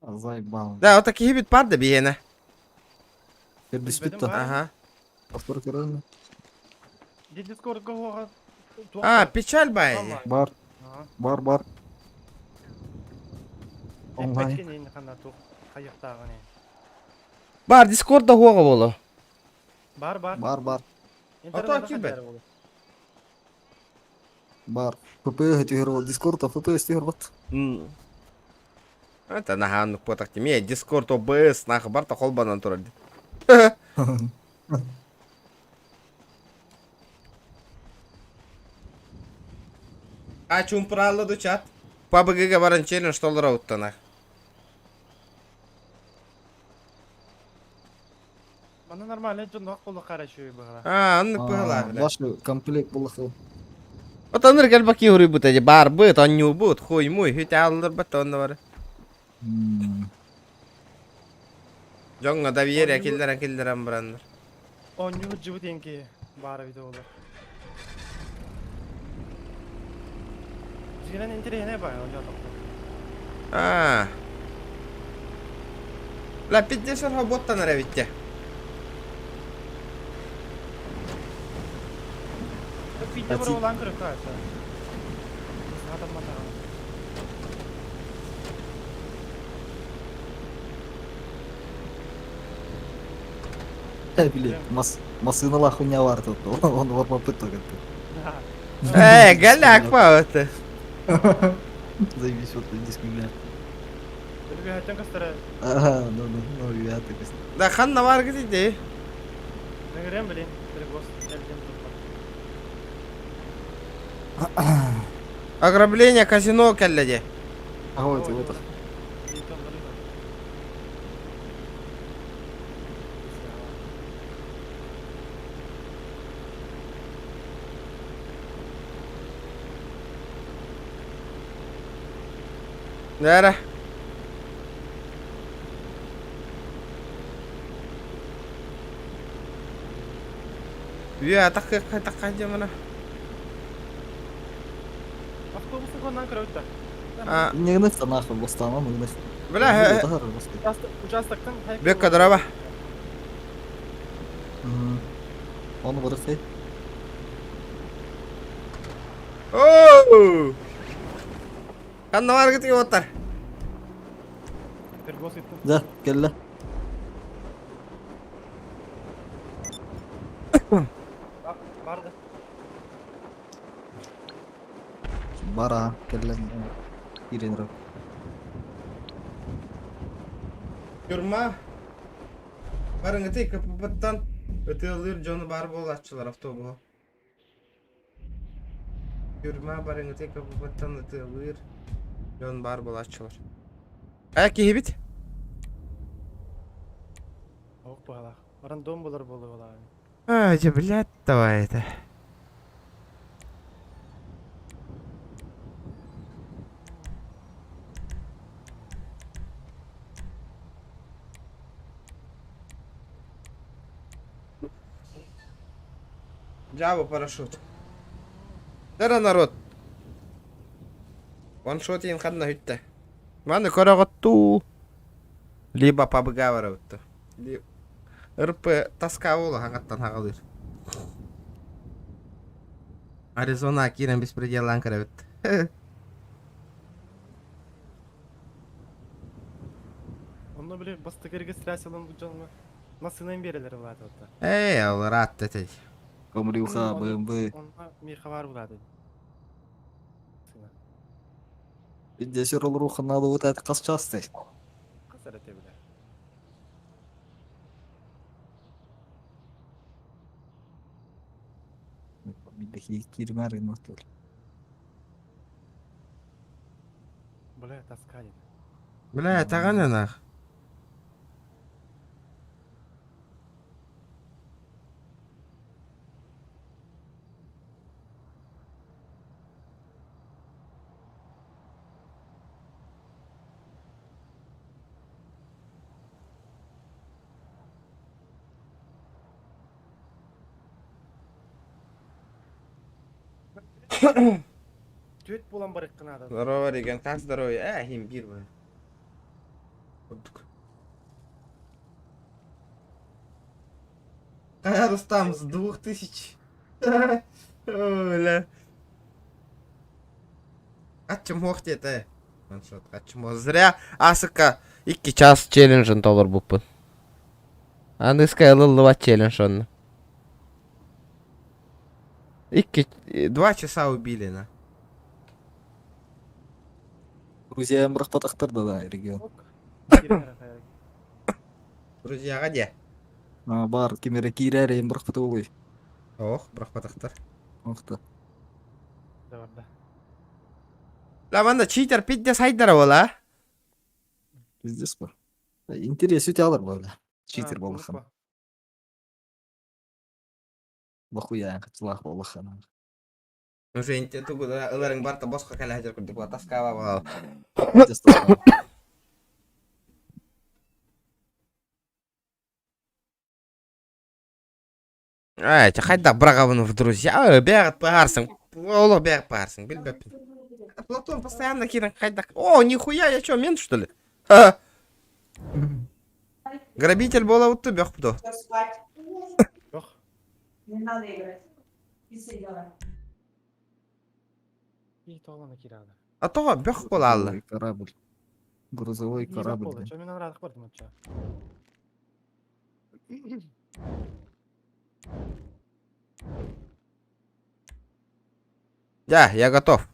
Заебал. Да, вот такие бит пар да биена. Пердеспит-то. Ага. Повтор корона. Дед Дискорд гоға. А, печаль бай. Бар. Бар, бар. Онлайн. Бар, Дискордда хуага болу. Бар, бар. Бар, бар. А то кибер. Бар. ФП түһэр Дискорд, ФП түһэр бат. Это наһаа потах тиме Дискорд ОБС нах бар та холбанан турар. А чумпраллы ду чат. PUBG-га баран челлендж толдыра уттанах. Мана нормально дьонноох буоллахха эрэ үчүгэй быһыылаах. А, оннук быһыылаах бля. Ваши комплект буоллахха. Вот оннук элбэх киһи эти барбыт, онньуубут, хуй-муй, хүтэ алларбат онно бар. Дьоҥҥо доверие киллэрэн киллэрэн бараннар. Оонньуу сылдьыбыт диэн киһи баара эбитэ буоллар. Дьиҥинэн интэриэһинэй баҕайы оонньоотоххо. А. Ла пиздец боттан эрэ эбиттэ. Биирдэ боруобалаан көрүөххэ сөп. Сатамматаҕына. Э, били, мас массыыналаах хуйня бар тут. Он барбаппыт только. Э, голяк это. Заебись, вот диск бля. Өлүгүһэттэн көстөрө. Ага, ну, ну, ну, я так. Да ханна бар гидей. Нагрем, блин, перегоз, элдем Ограбление казино кэллэди. А вот, вот. Нара. Үө, атак атак дьамана. Автобусы коннан көрөбүт да. А, Не гынах нахуй, бастанан гынах. бля, Участоктан Бек кадраба. Оны барыхай. Оо! Ханна баргыт уоттар? Пергос ыттым. Да, кэллэ. Барды. Бара, кэллэ. Киирэн эрэр. Тюрьма. Барыҥыты КПП-ттан ытыалыыр дьону баар буолааччылар автобуһу. Тюрьма барыҥыты КПП-ттан ытыалыыр дьон баар буолааччылар. Э, киһибит? Ох, баҕалаах. Рандом булар буолуо. А, дьэ, блядь, давай это. Джава парашют. Дара народ. Ваншот иин ханна бүттэ. Маны көрөҕөттуу. Либо пабга барабытты. РП тоска буола хаҥаттан хаҕалыыр. Аризона киирэн беспределлаан көрөбүт. Онно били бастакы регистрациялан бу дьоҥҥо массыынан биэрэлэр улаатыбыта. Эй, ол ыраатта этэй. Комрюха, БМВ. Онно миэхэ баар улаатый. Пиздец, олоруха надо вот это хас частай. Хас эрэ тэбилэр. Киирмээр гыннар. Бля, тоска диэн. Бля, таҕан ынах. Түөт буолан барыккын аада. Здорово, Реген, как здоровье? Э, имбирь, бля. Курдук. А, Рустам, с 2000. Ой, Бля. Ачым это. Ваншот, ачым Зря асыка 2 час челленджин толорбуппун. Аныска ылыллыбат челлендж онно. Икки, 2 часа убили на. Друзья бырахпатахтар да регион. Друзьяға де. А, бар, ким эрэ киирэр эйин бырахпыта буолуой. Ох, бырахпатахтар. Охта. Да барда. Ла манна читер пидде сайдара бола. Пиздец бар. Интерес өте алар бала. Читер болахан. Бахуя хатылах болахан. Уже тугу ыларың барта босқа кәлі хәжер күрдік була таскаба була. Пиздец тоскаба. Ай, хайда бырағабын в друзья, бәғат барсың. Оло бәғат барсың, билбеппин. Платон постоянно кирен хайда. О, нихуя, я чё, мент что ли? Ха. Грабитель бола утты бөх буду. Все, спать. Ох. Не надо играть. Писай давай. И тоғлана киирады. А то бөх бола алла. Грузовой корабль. Грузовой корабль. Чо мен ыраадык бардым оча. Да, я готов.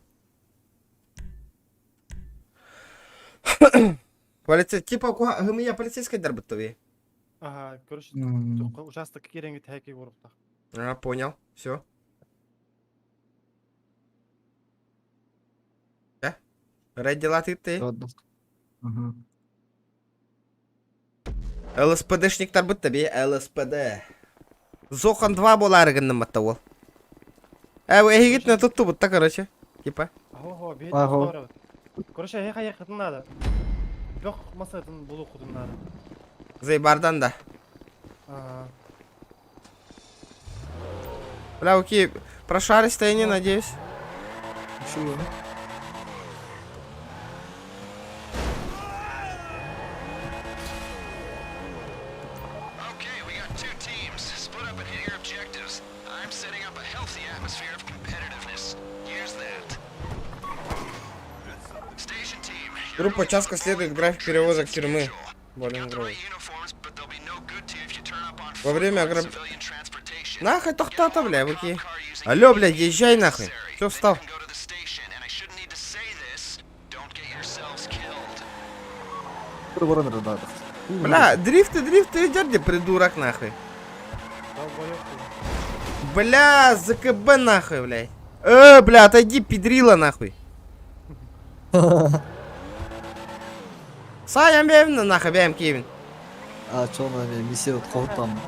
Полицей, типа, я полицейский дарбыттове. Ага, короче, участок кииреңги тәки коруптах. А, понял. Все. Да? Родила ты ты. Ладно. Мгм. ЛСПДшник тарбыт тебе, ЛСПД. Зохан 2 болар гынным ол. Э, эгитне тутту бутта, короче. Типа. Ого, бейт Ого. Короче, я хая надо. Бөх масатын булу кутун надо. Зайбардан да. Ага. Бля, окей, прошаристая не, надеюсь. Чего? Okay, we got two teams. Split up and hit your objectives. I'm setting up a healthy atmosphere of competitiveness. Use that. Группа участка следует график перевозок тюрьмы. Болин Гроув. Во время ограб... Нахуй тохтото, бля, выки. Алло, блядь, езжай нахуй. Все, встал. Баран эрэ Бля, дрифты, дрифты идет, где придурок нахуй. Бля, ЗКБ нахуй, блядь. Бля, отойди, педрила нахуй. Саям бэйм нахуй, бэйм Кевин. А чё на миссия там?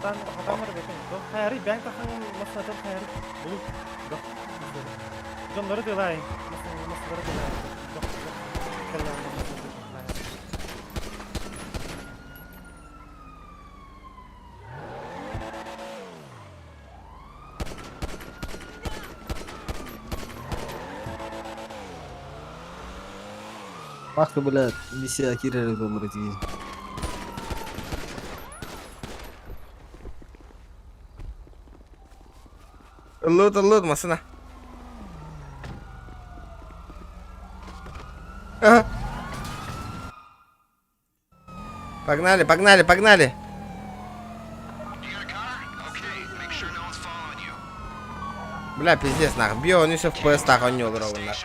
Нахуй, блядь, миссия киирэр буолар дии. Лут, лут, машина. Ага. Погнали, погнали, погнали. Бля, пиздец, нах. Бьё, он еще в PS так, он не угробил, нах.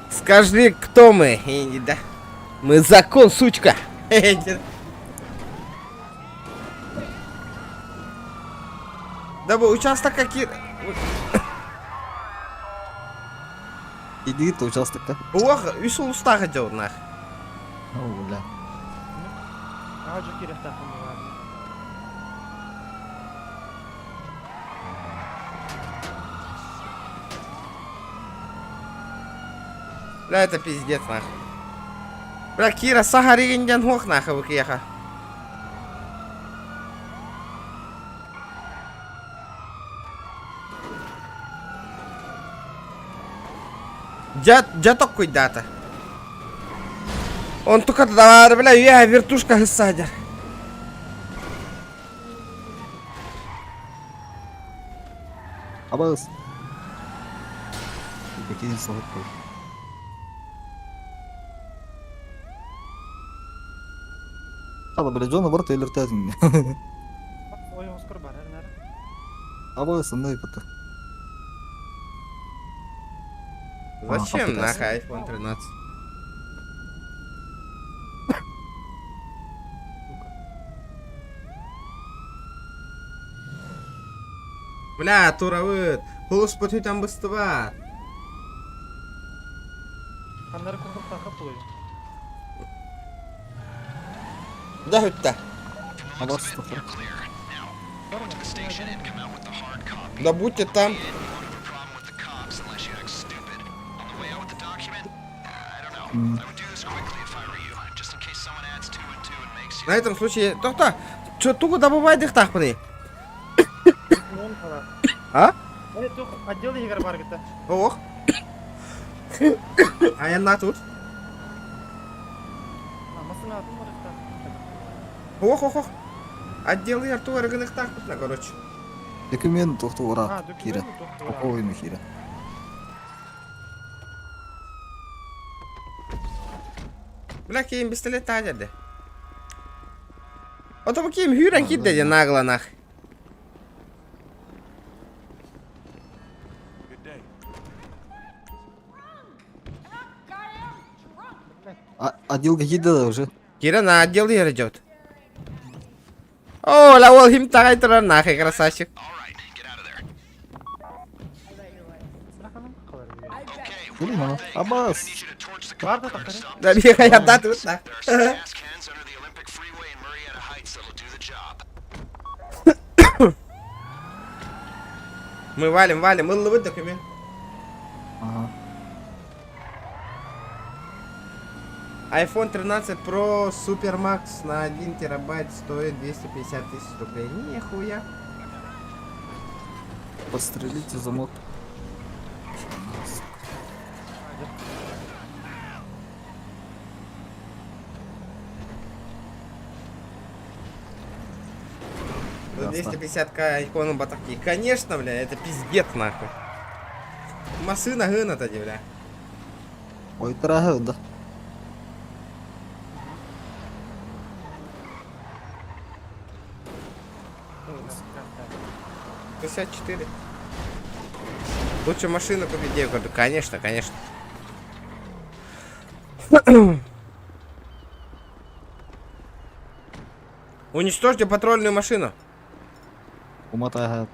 Скажи, кто мы? И, да. Мы закон, сучка. Да бу участок какие... Иди то участокка. Ох, үс улустаах дьон нах. О, бля. Бля, это пиздец нах. Бля, Кира Сахаригин хох нахуй выкеха. Дя такой дата. Он только давай, бля, я вертушка садер. Абас. Какие соһуттар. Хала, бля, Джона бар өлөртөтүң. Абас, ондай кытта. Зачем нахуй iPhone 13? Бля, туравыт. Холос там быстыба. Да, хүтті. Абас. Да будьте там. На этом случае... Тохта, чё тугу добывай дыхтахпыны? А? Ох. А я на тут. Ох, ох, ох. Отдел Артура гыныхтахпытна, короче. Документ тохту ура. Кира. Попробуем кира. Бля, кийин пистолет таажарды. Ото кийин хүрен кидде нагло нах. А отдел какие да уже? Кира на отдел идет. О, ла ол хим тагай турар нахуй, красавчик. Блин, ана. Абас. Да бегай отдать тут, на. Мы валим, валим, мы документ. Ага. iPhone 13 Pro Super Max на 1 терабайт стоит 250 тысяч рублей. Нихуя. Подстрелите замок. 250к айфону батаки. Конечно, бля, это пиздец нахуй. Машина гына тоді, бля. Ой, да. Ага. 64. Лучше машину купить девку. Конечно, конечно. Уничтожьте патрульную машину. Уматаһа.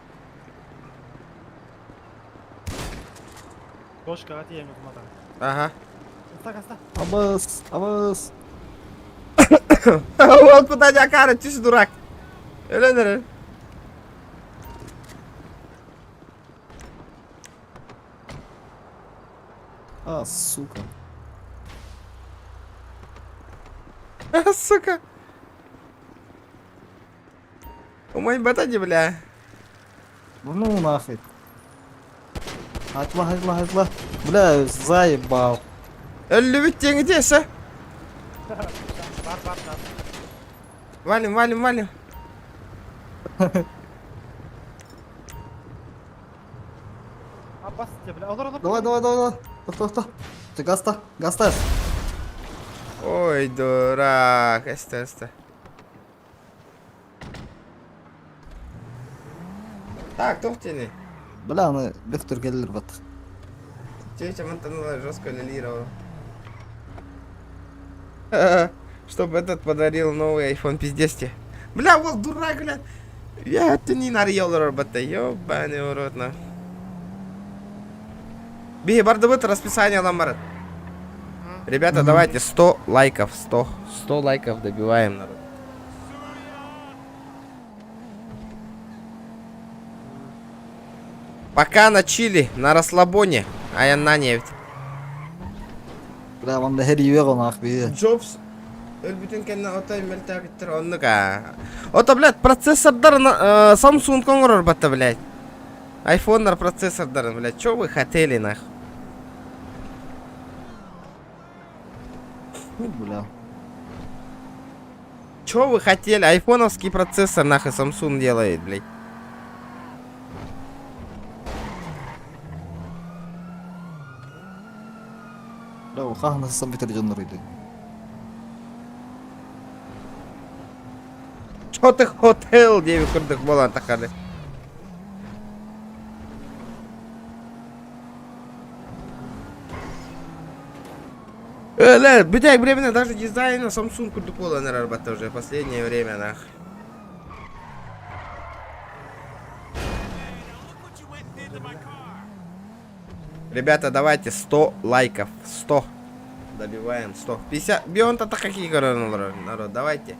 Кошкаҕа тиийэҥҥит уматан. Ага. Аста, аста. Абыс, абыс. Вот куда Дякара, ты ж дурак. Өлөн эрэр. А, сука. Сука. Умай батади, бля. Ну нахуй. Атла, атла, атла. Бля, заебал. Өллүбүт диэҥ ити Бар, бар, бар. Валим, валим, валим. Аббас, бля. Олор, олор. Давай, давай, давай, давай. Тохто, тохто. Ты гаста, гаста. Ой, дурак. Эсте, эсте. Так, туох диэний? Бля, аны бөхтөр келер бат. Тетя Монтанула жестко лилировала. Чтобы этот подарил новый iPhone пиздец тебе. Бля, вот дурак, бля. Я это не нарьел робота, ёбаный урод, на. Биһи бардыбыт расписание ламарат. Ребята, давайте 100 лайков, 100. 100 лайков добиваем, народ. Пока на чили, на расслабоне, а я на нефть. Бля, манна һэр онах би. Джобс өлбүтүн кэннэ отой мөлтөөбүттэр оннук аа. Ото, блядь, процессордар Samsung оҥорор батта, блядь. Айфоннар процессордарын, блядь, чё вы хотели, нах? Бля. Чё вы хотели? Айфоновский процессор, нахуй, Samsung делает, блядь. Бля, хаһан компьютер дьоннор иди. Чё ты хотел, диэбит курдук буолан таххары. Э, бүтэк временно даже дизайна Samsung курдук буолан эрэр батта уже последнее время, нах. Ребята, давайте 100 лайков. 100. Добиваем 100. 50. Бион-то какие народ, давайте.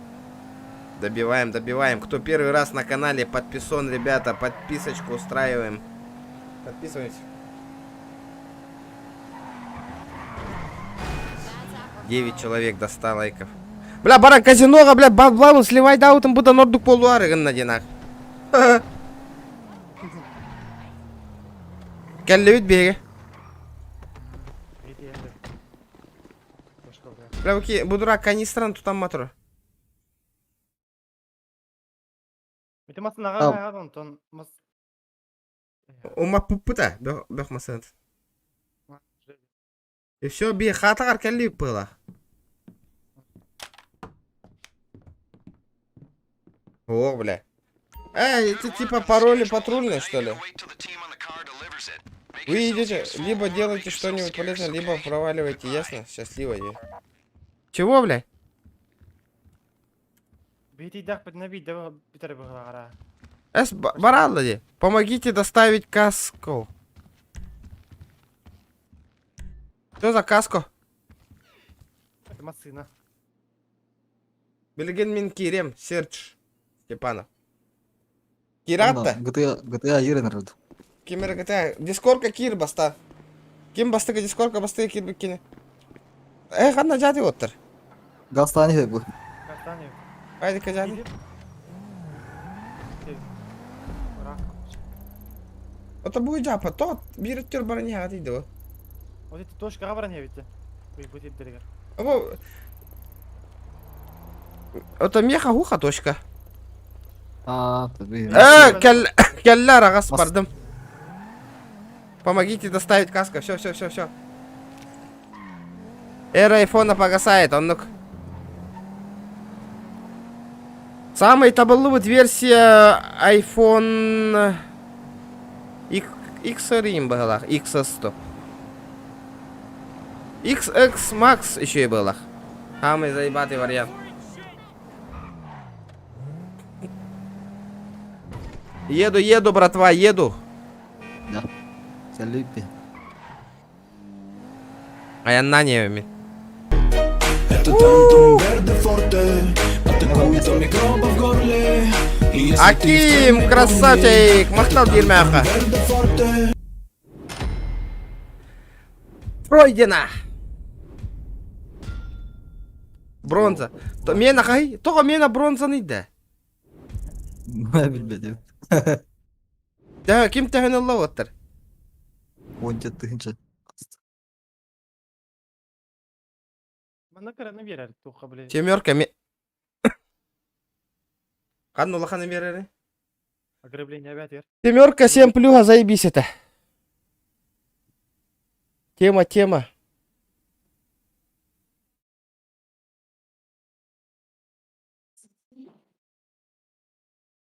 Добиваем, добиваем. Кто первый раз на канале подписон, ребята, подписочку устраиваем. Подписываемся. 9 человек до 100 лайков. Бля, баран казиноға, бля, баблану сливай даутым будан ордук полуары гынна нах. Кэллибит биһиги. Бля, бу бу дурак канистран тутан матура. Ити масынаҕа онтон мас Ума пуппута, бөх масынат. И все, би хатагар кэллибит было. О, бля. Эй, это типа пароли патрульные, что ли? Вы идете, либо делаете что-нибудь полезное, либо проваливаете, ясно? Счастливо. Чего, бля? Эс, баралла Помогите доставить каску. Что за каско? Это массына. Билигин мин киирем, Серж Степанов. Киратта? GTA, GTA ерен рыд. Кимер GTA. Дискорка кир баста. Ким бастыга дискорка бастыга кир биккини. Э, ханна жати оттар. Гастани бу. Гастани. Хайди кажати. Ото бу жапа, то бир өттөр барани хати до. Вот эти точка барани бите. Бу тип дерегер. Або Ото меха гуха точка. Аа, tabii. Э, кэл, кэллэ араҕас бардым. Помогите доставить каска. Все, все, все, все. Эра айфона погасает, оннук. Самый табыллыбыт версия iPhone XR быһылаах, XS100. XX Max еще и быһылаах. Самый заебатый вариант. Еду, еду, братва, еду. Да. Салюпи. Айаннаан иэбимин. Это Тантум Верде Форте Атакует до микробов в горле И если ты в Аким, теме, красавчик! Махтал диирмээххэ. Верде Форте Пройдено! Бронза. Мена хай, тоҕо мена бронзаны да? Билбэтим. Төһө ким төһөн ылла уоттар? Уонча тыһыынча. Манна кыраны биэрэр туохха били. Семерка ми... Ханна улаханы биэрэрий? Ограбление эбээтигэр. Семерка 7 плюха заебись это. Тема, тема.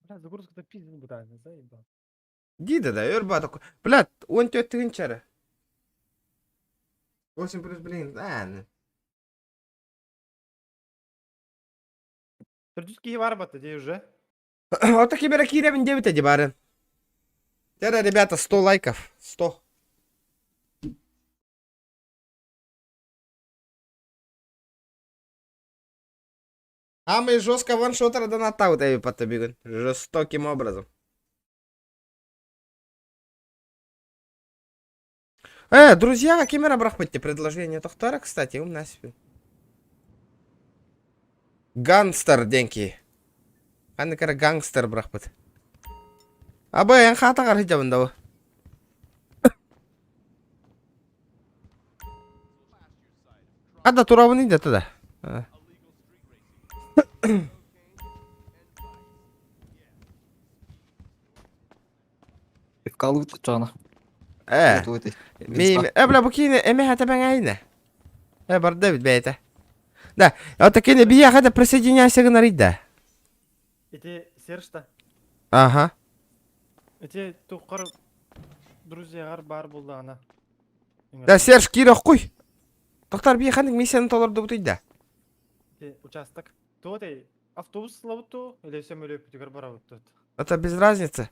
Бля, загрузка-то пиздец бытаана, заебал. Дида да, өр баа такой. Блядь, 14 тыһыынча эрэ. 8 плюс, блин, а, Төрдүс киһи бар батта дии уже. Вот таки бера кииребин диэбитэ ди барын. Тера, ребята, 100 лайков. 100. Самый жестко ваншотер донатаут эби патабигын. Жестоким образом. Друзья, кемера бырахпытте предложение тохтара, кстати, умна себе. Гангстер денки. Ханны кара гангстер бырахпыт. Аба, эн хата сылдьабын да бу. Ада турабын иде да. Пивкалыбыт кучаҕына. Э, Тугу этэй? ми э бля бу киинэ эмэ хата бэҥэйнэ. Э барда бит бэйэтэ. Да, вот кини биһиэхэ да присоединяйся гынар да. Ити Серж-то. Ага. Ити туххар друзьяҕар баар буоллаҕына. Да, Серж киир оххуй. Тоқтар биһи ханнык миссияны толордубутуй да. Ити участок. Туох этэй? Автобус ылабыт дуу или сөмөлүөппүтүгэр барабыт дуу? Это без разницы.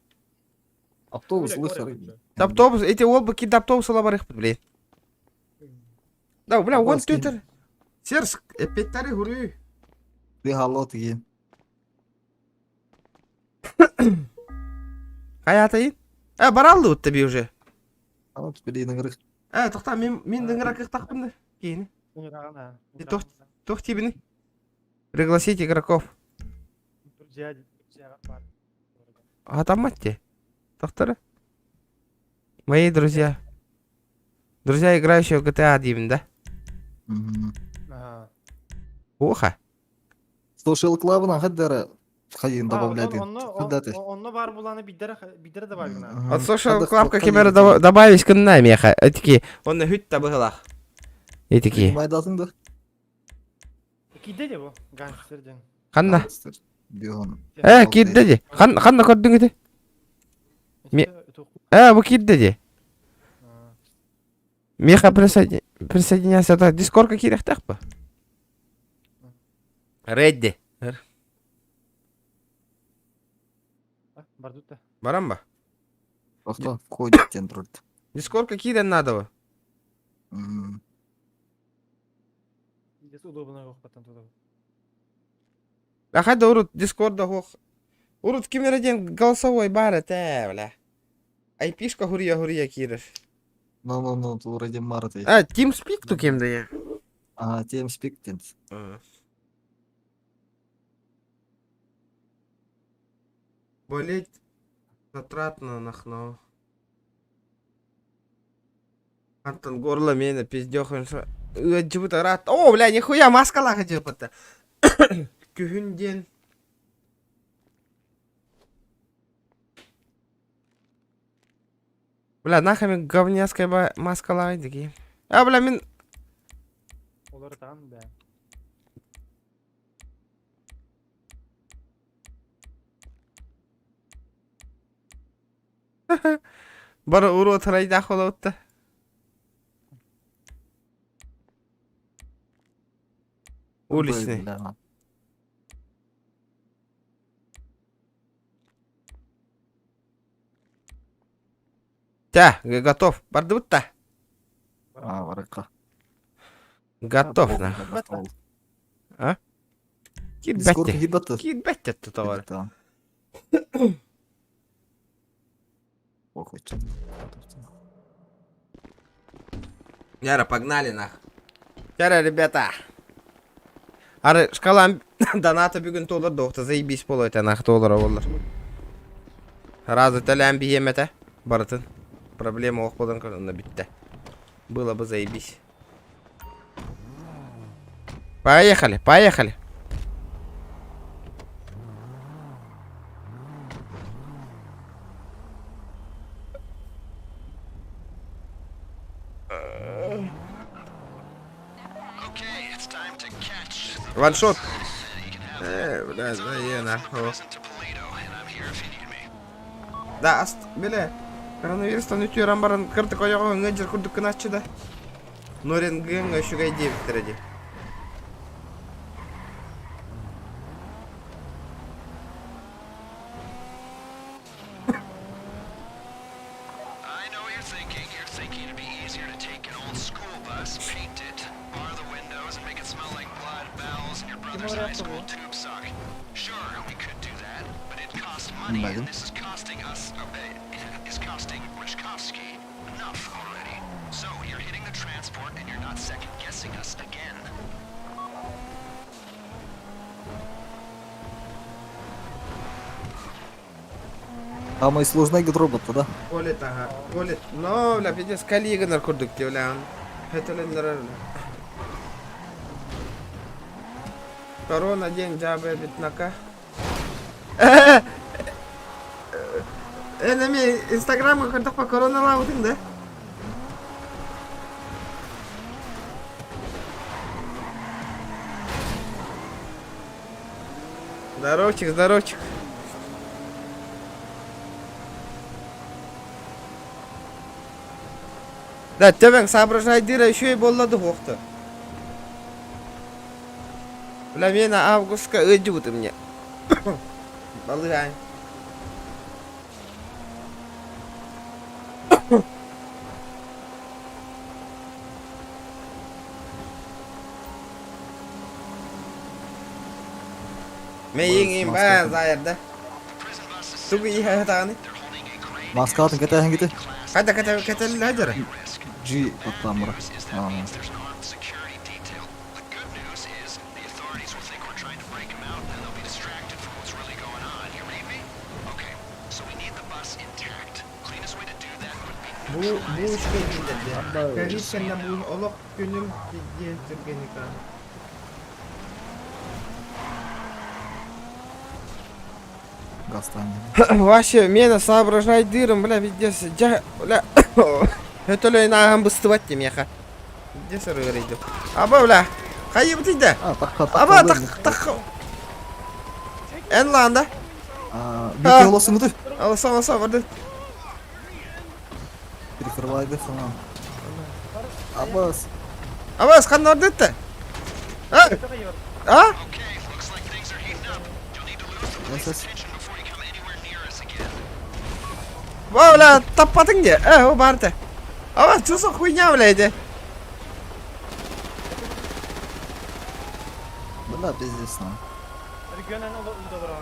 Автобус лысый. Да автобус, эти ол бы кида автобус ыла барыхпыт, блин. Да, бля, он Автобус киин. Твиттер. Серж, эппеттери хурүй. Ты халло тиген. Хайатайын. Э, бараллы утта би уже. Ана теперь ыҥырык. Э, тоқта, мен мен дыңыра кыхтақпын да. Кейini. Ыҥыраҕын аа. Туох туох тибини? Пригласить игроков. Друзья, друзьяҕар баар. Атаммат те. Тоқтары. Мои друзья. Друзья, играющие в GTA деймін да? Аа. Оха. Social Club-ынан хаддара хайын добавлять. Онно Хаддаты. онно баар буланы биддere биддere добавлена. От Social Club кемері добавить кынна меха. Этики. Онна хүт табыгылах. Этики. Майдатын да. Киирдэ дии бу гангстер диэн. Ханна? Бион. Э, киирдэ дии. Хан ханна көрдүҥ ити? Ми- Э, бу киирдэ дии. Меха присоединяйся. Дискордка киириэхтээх ба? Редди. Бардут да. Баран ба? Охто входит тен турт. Дискордка киирэн наада Здесь удобно потом туда. А хайда урут Дискорда хох. Урут ким диэн голосовой баар этэ, бля. Айпишка хуруйа-хуруйа киирэр. Ну ну ну, тут вроде марты. А, TeamSpeak ту кем да А, TeamSpeak тен. Болеть затратно нахно. Антон горло меня пиздёхаем. Ыадьыбыт рат. О, бля, нихуя маскалаах дьыпыта. Күһүн диэн. Бля, нахуй мен говняская ба маскалаай дики. А, бля, мин... Олар там, да. Бары урут райдах олоутта. Уличный. Бля. Тя, готов. Бардыбыт-та. А, баракка. Готов, на. А? Дискорд Кирбәтте. кирбәтте. Кирбәтте товар. Похуй, чё. Яра, погнали нах. Яра, ребята. Ары, шкала доната бүгін толар доқта, заебись болой нах толар олар. Разы төлән биемете, барытын. Проблема оқпадан көрінді бітті. Было бы заебись. Поехали, поехали. Ваншот. Бля, да, е, нахуй. Да, аст, биле. Коронавирустан үтүөрэн баран кырдык ойоҕо ыҥа курдук гынааччы да. Норенгеҥҥа үчүгэй диэбиттэрэ дии. Ким говорят, что вы? Блин. Самый сложный робот да? Колет, ага, колет. Но, бля, пиздец, коллега курдук дии, бля. Хэтэлэннэрэр, бля. Корона день жабы битнака. Энеми инстаграмга көрдөхпө короналаабытыҥ да? Здоровчик, здоровчик. Да, төбөҥ соображайдыыра үчүгэй буолла дуһуохта. Бля, миэнэ августка ыалдьыбытым мне. Балыгаан. Мэйиҥ баа заайарда. Тугу иһэ даҕаны? Маскалатын кэтэһэн кити. Хайда кэтэ кэтэллэ дьара. G баттаамыра. Бу бу үчүгэй дииллэр Ковид кэннэ бу олох күнүм диэн түргэнник Гастан. Вообще, мена соображайдырым, бля, пиздец, дьэ, бля, өтөлөйүн ааһан быстыбат дии миэхэ. Где сырыырыйдым? Аба, бля, хайыбытый да? А, тахха, тахха. Аба, тах, тах. Эн лаанда. Бүке олосуңуду. Аласа, аласа, барды. Перекрывайды сана. Абас. Абас, ханна барды А? А? Эсэс. Ба, бля, таппатыҥ дии. Э, о баарта. Аба, что за хуйня, бля, эти? Бля, пиздец, на. Региональный удобрал.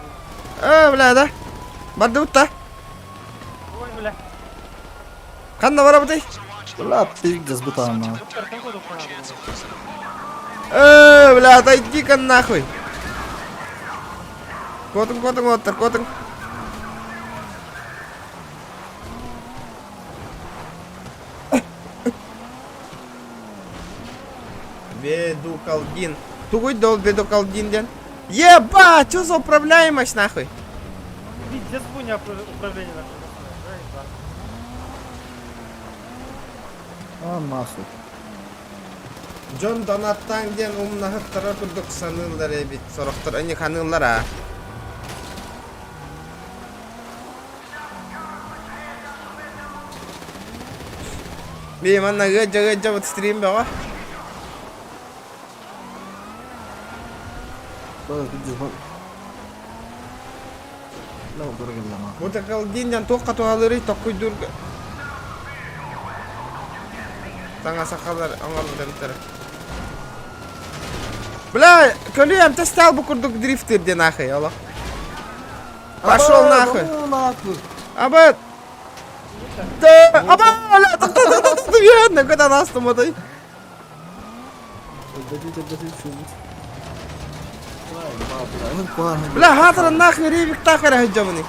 Э, бля, да. Барды-бутта. Ой, бля. Ханна барабытай? Бля, пиздец, бутан, на. Э, бля, отойди-ка нахуй. Котың, котың, оттар, котың. Бедукалдин. Тугуй дол Бедукалдин ден. Ебать, что за управляемость нахуй? Пиздец хуйня управление нахуй. А, нахуй. Дьон донаттаан диэн умнаһыттара курдук саныыллар эбит. Сорохтор ини ханыыллар аа. Би манна ыадьа ыадьабыт стрим бөҕө. Бу такалдин диэн туохха туһалыырый токкуйдуурга Таҥа сахалар оҥорбут эбиттэр. Бля, көлүөм тэстаал бу курдук дрифтыр диэн аахый олох. Пошел нахуй. Абат. Да, аба, ля, та та та та та та та та та. Бля, хатара нахуй ревик тахара хаджамани.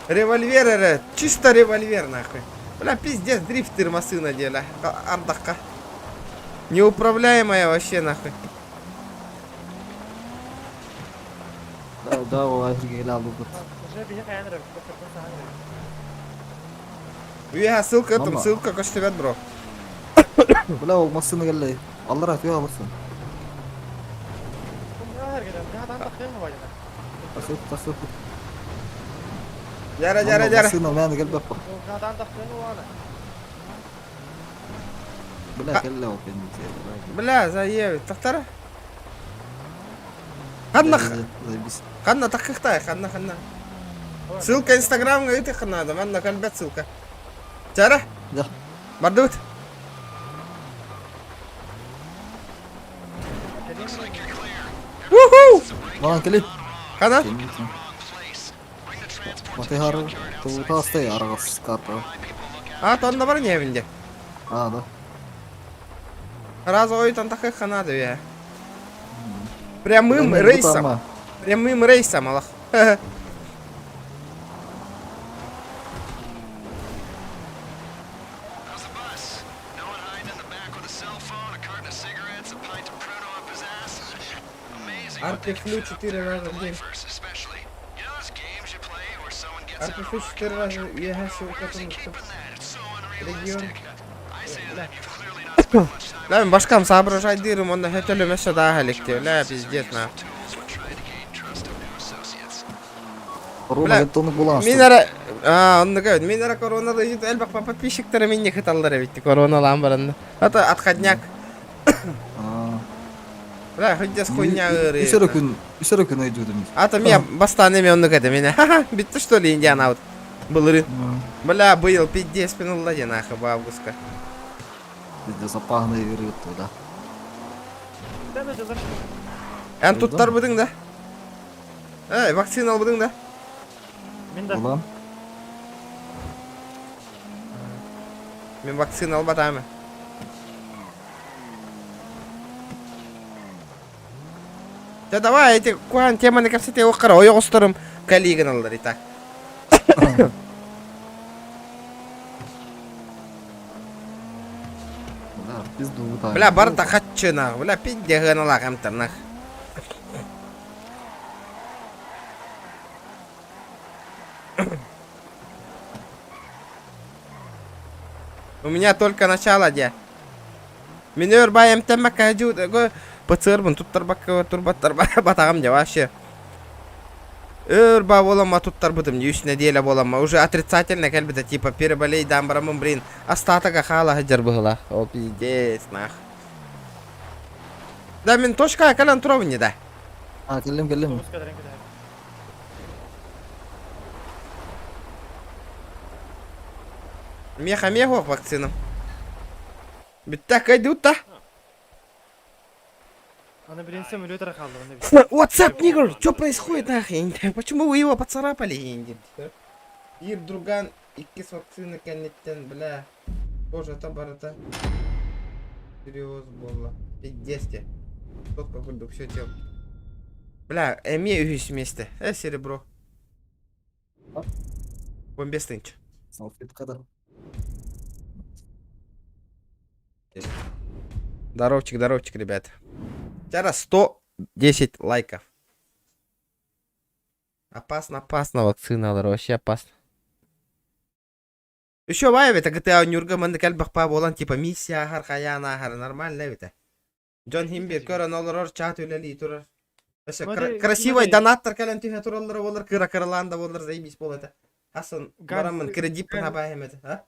Револьвер эрэ, чисто револьвер нахуй. Бля, пиздец, дрифтер массына деле. Ардахка. Неуправляемая вообще нахуй. Да, да, ол әзірге алды Үөһэ ссылка там ссылка көстүбэт бро. Бля, ол массыына кэллэ. Аллара түһэ алырсын. Тасып, тасып. Дьара, дьара, дьара. Массыына мээнэ кэлбэт по. Бля, кэллэ ол кэнниттэн. Бля, заебит. Тахтара. Ханна, Заебись. ханна таххыхтай, ханна, ханна. Ссылка инстаграмҥа ыытыахха наада, манна кэлбэт ссылка. Чара? Да. Бардыбыт. Уху! Манан кэлин. Хана? Матыһар тулутаастай арҕас карта. А, тонна бар не бинде. А, да. Сразу ойтон таххыхха наада үһэ. Прямым рейсом. Прямым рейсом, алах. Арпифлю 4 раза в день. Арпифлю 4 раза үөһэ ссылкатын Регион. Бля. Бля, мин башкам соображайдыырым, онно хөтөлүмэсэ дааһа иликтии. Бля, пиздец, на. Корона геттонук булан. Мин эрэ аа оннук эбит. Мин эрэ короналы элбэх подписчиктара минни кыталлар эбит короналаан баранна. Это отходняк. Бля, хоть хуйня ыарыы. Үс эрэ күн, үс эрэ күн өйдүүтүм. А там я бастаан эми оннук этэ мине. Ха-ха, бүтті что ли Индиана вот. Былыры. Бля, быйыл пиздец пинулла диэн аахы бу августка. Пиздец аппаһына ыарыы да. Эн туттарбытыҥ да? Эй, вакцина албытыҥ да? Мин да. Улан. Мин вакцина албатаамы. Да давай, эти куан теманы кэпсэтэ оххара ойоҕосторум кэлиигин аллар и так. Бля, пизду вытаҥ. Бля, барыта хаччына, бля, пизде гыналаах эмтэрнах. У меня только начало де. Мин өр бай эмтэммэккэ дьуу ПЦРбын туттарбакка турбаттар батаҕым дьэ вообще. Өр ба буоламма туттарбытым үс неделя буоламма уже отрицательно кэлбитэ типа переболейдаан бараммын блин остаток хаала сылдьар быһыылаах. О пиздец нах. Да мин точка кэлэн туробун не да. А, кэллим, кэллим. Меха мех вакцина. Бүттэ кайдут Аны беренсе мүлөтөр хаалды аны. What's up, nigger? Что происходит нахрен? Почему вы его поцарапали? Ир друган иккис вакцина кэнниттэн, бля. Боже, это барыта. Серьез было. Пиздец те. Тот какой все тел. Бля, эми үһүс вместе. Э, серебро. Бомбестынч. Салфетка да. Здоровчик, здоровчик, ребят. Сейчас 110 лайков. Опасно, опасно вакциналар, вообще опасно. Еще бай эбит, GTA Нюрга маннык элбэх паа буолан типа миссия аһар, хайаан ааһар, нормально эбит. Дьон хим бир көрөн олорор, чат үлэлии турар. Өссө Смотри, красивый смотри. донаттар кэлэн түһэ тураллара буолар, кыра-кыралаан да буолар, заебись буол этэ. Хасан бараммын Гангстер, кредит хабаһым этэ, а?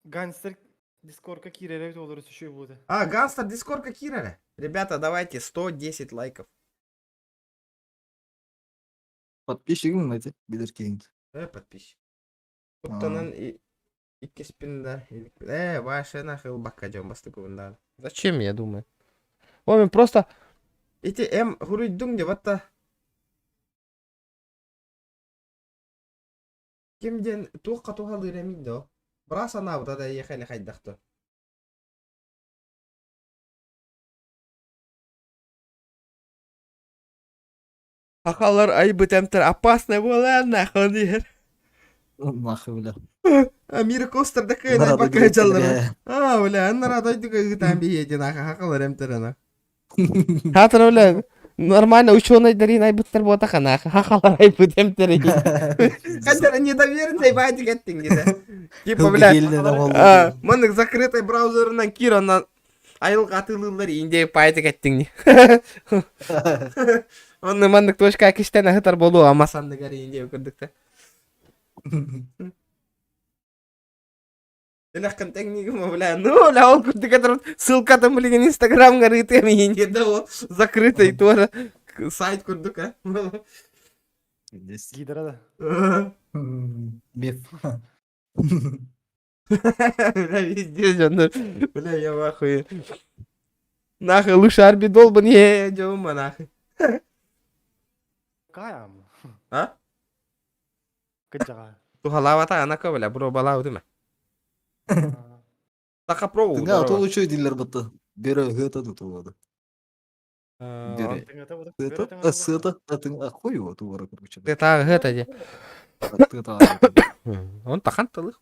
гангстер дискорка киирэр эбит олору сүшүй буолуо. А, гангстер дискорка киирэрэ. Ребята, давайте 110 лайков. Подписчигиҥ эти билэр киһиҥ. Э, подписчик. Куттанан иккиспин да Э, ваше нахуй ылбакка дьон бастакыбын даҕаны. Зачем, я думаю. О, мен просто ити эм хуруйдуҥ деп атта ким диэн туохха туһалыыр эмий да бра санаабыта да эйиэхэ или хайдах да Сахалар айбыт эмтэр опасный буолаан нахуй иһэр. Нахуй бля. Америка остарда кыайан Нарада айбакка дьаллара. бля. А, бля, нарада дойдуга ыытаан биһиэти нахуй хахалар эмтэр ана. Хатыр, бля, нормально ученыйдарын айбыттар буотаха нахуй хахалар айбыт эмтэр. Хотя недоверенный бадик эттиң деді. Типа, бля, маннык закрытый браузерынан кир, оннан айылҕа атыылыыллар индия пайтик эттиҥ Онно маннык точка кистэн аһытар болу ама санныгар индия курдукта. Тилэххин тэҥнигим, бля, ну, бля, ол курдук этэр ссылкатын билигин инстаграмҥа ырытыам индия да ол закрытый туора сайт курдук а. Гидра да. Меф. Бля, везде дьоннор. Бля, я в ахуе. Нахуй, лучше арбидол бы не дьома, нахуй. Каям. А? Кыдьаҕа. Тухалаабата анака, бля, бро балаабытыма. Така пробу. Тыҥа атыл үчүгэй дииллэр батта. Бөрө ыһыата тутуллады. Бөрө. Сыата, сыата, тыҥа хуй его тувара короче. Тыатааҕы ыһыата дии. Тыатааҕы. Он тахан тылы.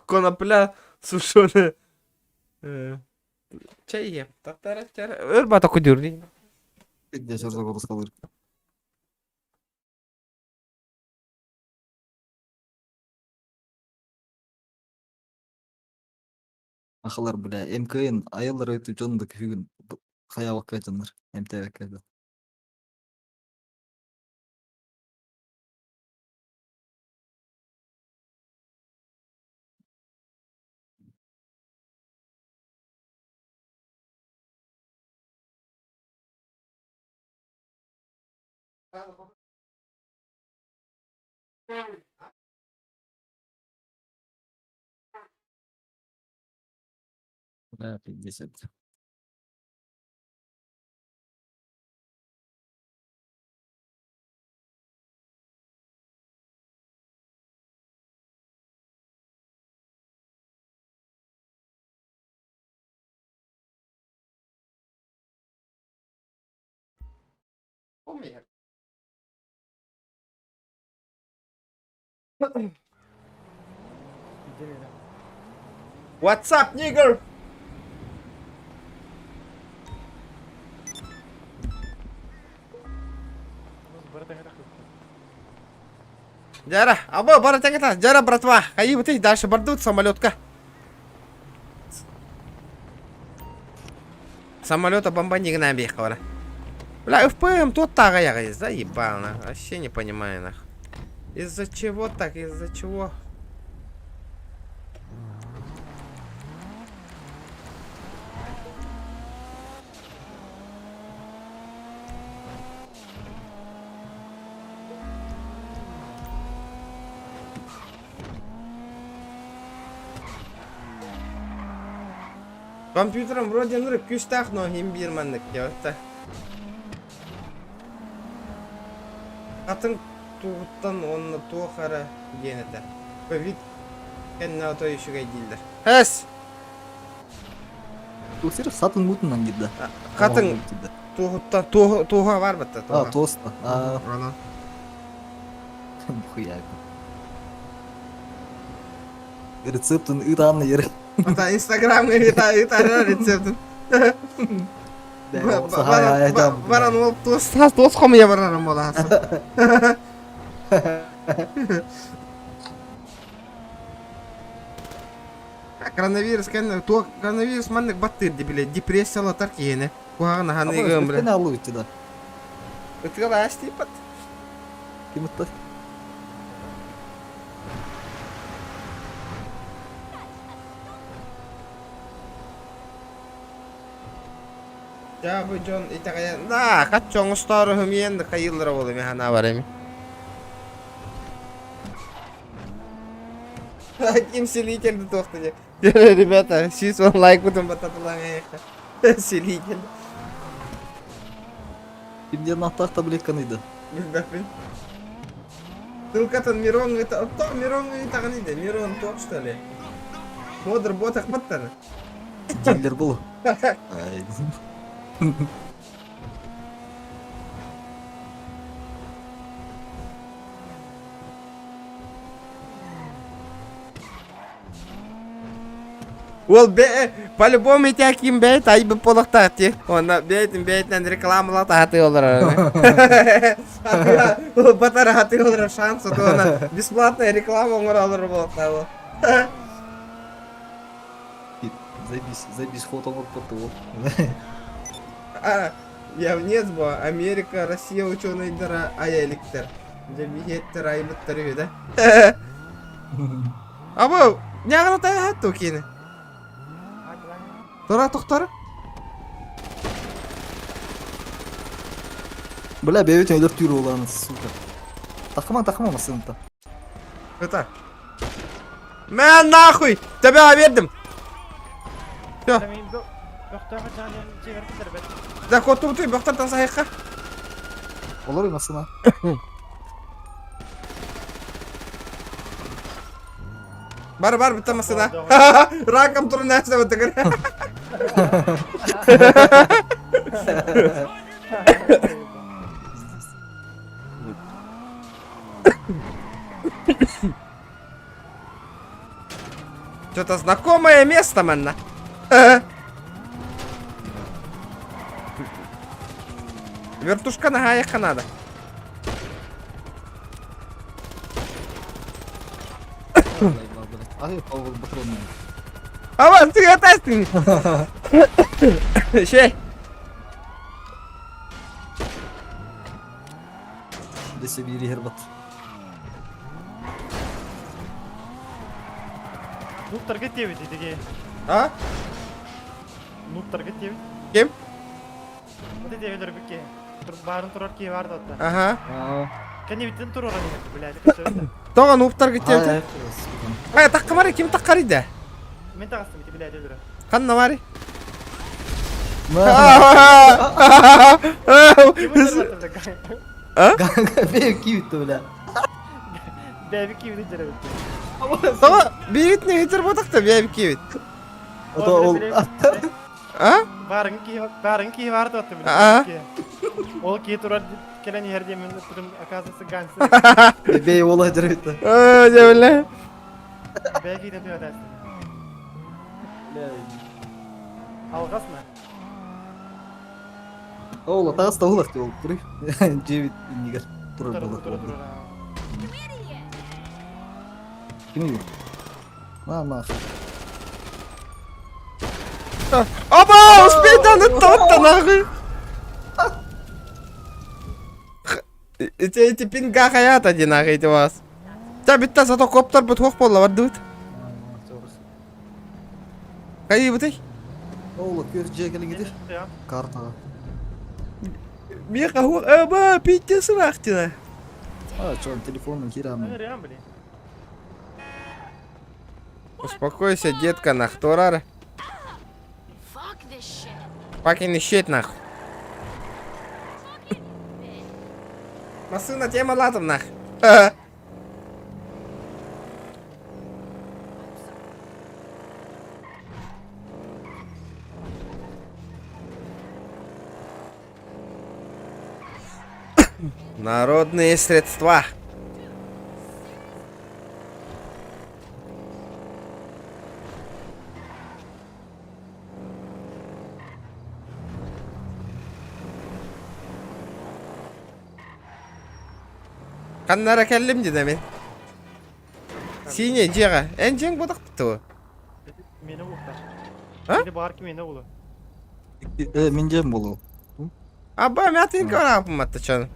Конопля сушеная. Чай иһиэм. Өр бата кудюр дии. Дьэ сордоҕор Ахалар, бля, МКН айылар өтү дьон да күһүгүн хайаабакка дьоннор эмтээбэккэ да. Бля, 50. What's up, nigger? Дьара, аба бара тэҥэ Дьара, братва, хайыбытый, дальше бардут самолетка. Самолета бомбани гына бара. Бля, ФПМ тот тагая, заебал, нах. Вообще не понимаю, нах. Из-за чего так, из-за чего? Компьютером вроде нырык күстах, но хим бир маннык диэбэттэ. Атын тугуттан онно туох эрэ диэн этэ. Ковид кэннэ отой үчүгэй дииллэр. Хэс! Туох сатын мутунан кирдэ. Хатын туоһуттан туоһа бар батта А, туоһа. тоста. А, Ана. хуя. Рецептин ыытаан ер. Ата Инстаграмҥа ыыта ыытара рецептин. Баран ол туос туос хомуйа барарым буолаасы. Коронавирус кэннэ туох коронавирус маннык баттыыр ди бile депрессиялатар киһини куһаҕан аһан ыгым бile. Аллы да. Ытыгал аас тииппат. Ким ыттар? Дьэ бу дьон итэҕэйэн да хаччы оҥостоору хымыйан да хайыыллара буолуо мин санаабар эми. Ким селитель да туох да Ребята, 100 лайк бутун баттатылаан Селитель. Ким диэн ааттаах таблетканы да? Билбэппин. Тылкатын Мирон ыта, то Мирон ыйтаҕын иде, Мирон туох что ли? Модр ботах баттаны. Дилер был. Ол бе по-любому итяким бэйт айбы полохтаах ти. Онно бэйтин бэйтинэн рекламалат аһатыы олорор. Батар аһатыы олорор шанс отуона бесплатная реклама оҥоро олорор буолуохтаах. Заебись, заебись, ход оҥорбут ол. Явнец бо Америка, Россия ученыйдара айа иликтэр. Дьэ биһиэттэр айбыттар үһү да. Абы, нягана тайа ту кини. Тора тохтор. Бля, бэйэбит өлөр түүр уолааны, сука. Тахыма, тахыма массыынта. Это. Мэ нахуй! Тебя бердим. Все. Да коту ты бөхтөртөн саһыхха. Олор массына. Бар бар бүтэ массына. Раком турун нәрсе бытыгыр. Что-то знакомое место, манна. Вертушка наһаа надо. Ава, ты атастың. Шей. Десе биир иһэр бат. Нуктарга тиэбит итиги. А? Нуктарга тиэбит. Ким? Вот эти өлөрбүкке. Баарын турар киһи бар да отта. Ага. Кэннибиттэн турар блядь. Тоҕо нуктарга тиэбит? Ай, таккамары ким таккарыйда? Мен таҕыстым ити блядь өлөрө. Ханна бары? А? Бэйэ киибит бля. Бэби киибит дьэрэ Тоҕо биирит не хитер ботахта бэби киибит. Ото ол А? Баарыҥ киһи баарыҥ киһи баар да отта Аа. Ол киһи турар кэлэн иһэр диэн мин ыппытым оказывается гангстер. Бэйэ ола дьэрэ Э, дьэ бля. Бэйэ киһитэ түһэтээстин. Алҕас ма? Ол атаас таһылах ол туры. Дьиэбит иннигэр турар Турар буолар. турар турар. Кими? На на. Оба, успей да тот нахуй. Эти эти пинга хаят один нахуй эти вас. Та битта зато коптер бут хох болла бардыбыт. Кайы бутый? Ол көр дьиэ кэлиҥҥитир. Картаҕа. Меха хух аба пиздец рахтина. А, чё, телефоном кирамын. Успокойся, детка, нах, турар. Fucking shit, нах. Массына тема латом, нах. Народные средства. Ханнара кэллим дии мин. Синий дьиэҕэ. Эн дьиэҥ бодохпут дуо? Мені уохтар. А? Мені баар ким мені улу. Э, мин дьиэм буолуо. Аба, мятын көрапым аттачан.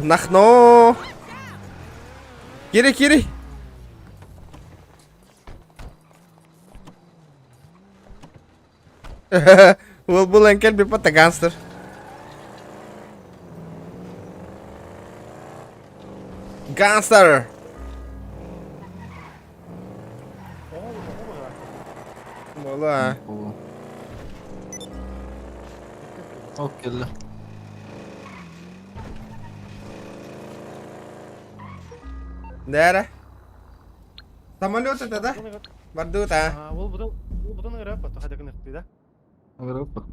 Нахно. Кири, кири. Уол булан кэлбит пата гангстер. Гангстер! Буола. Ок кэллэ. Дээрэ. Самолет это да? Бардыбыт а. Ол бутун ол бутун ыҥырап хата гыныктыы да. Ыҥыраппа.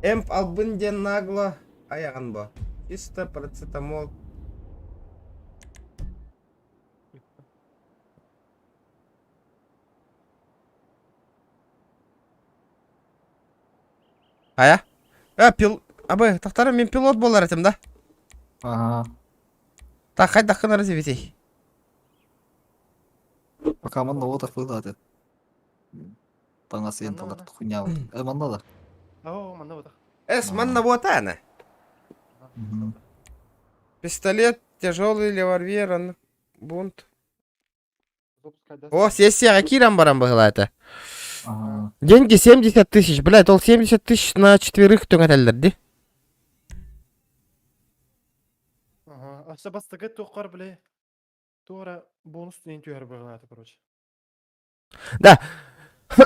Эмп албын диэн нагло айаҕын бо. Чисто парацетамол. Ая? Э, пил... Абы, тахтара мин пилот буолар этим да? Ага. Так, хайдах гынар этибитий? Пока манна вот ахпылааты. Таҥас иэн талар хуйня вот. Э, манна да. Оо, манна вот. Эс, манна вот ана. Пистолет, тяжелый револьвер, он бунт. О, сессияҕа киирэн баран быһылаата. Деньги 70 тысяч, блядь, ол 70 тысяч на четверых түҥэтэллэр дии. Ага, а бастакы туоххар, бля, туора бонус диэн түһэр быһылаата, короче. Да.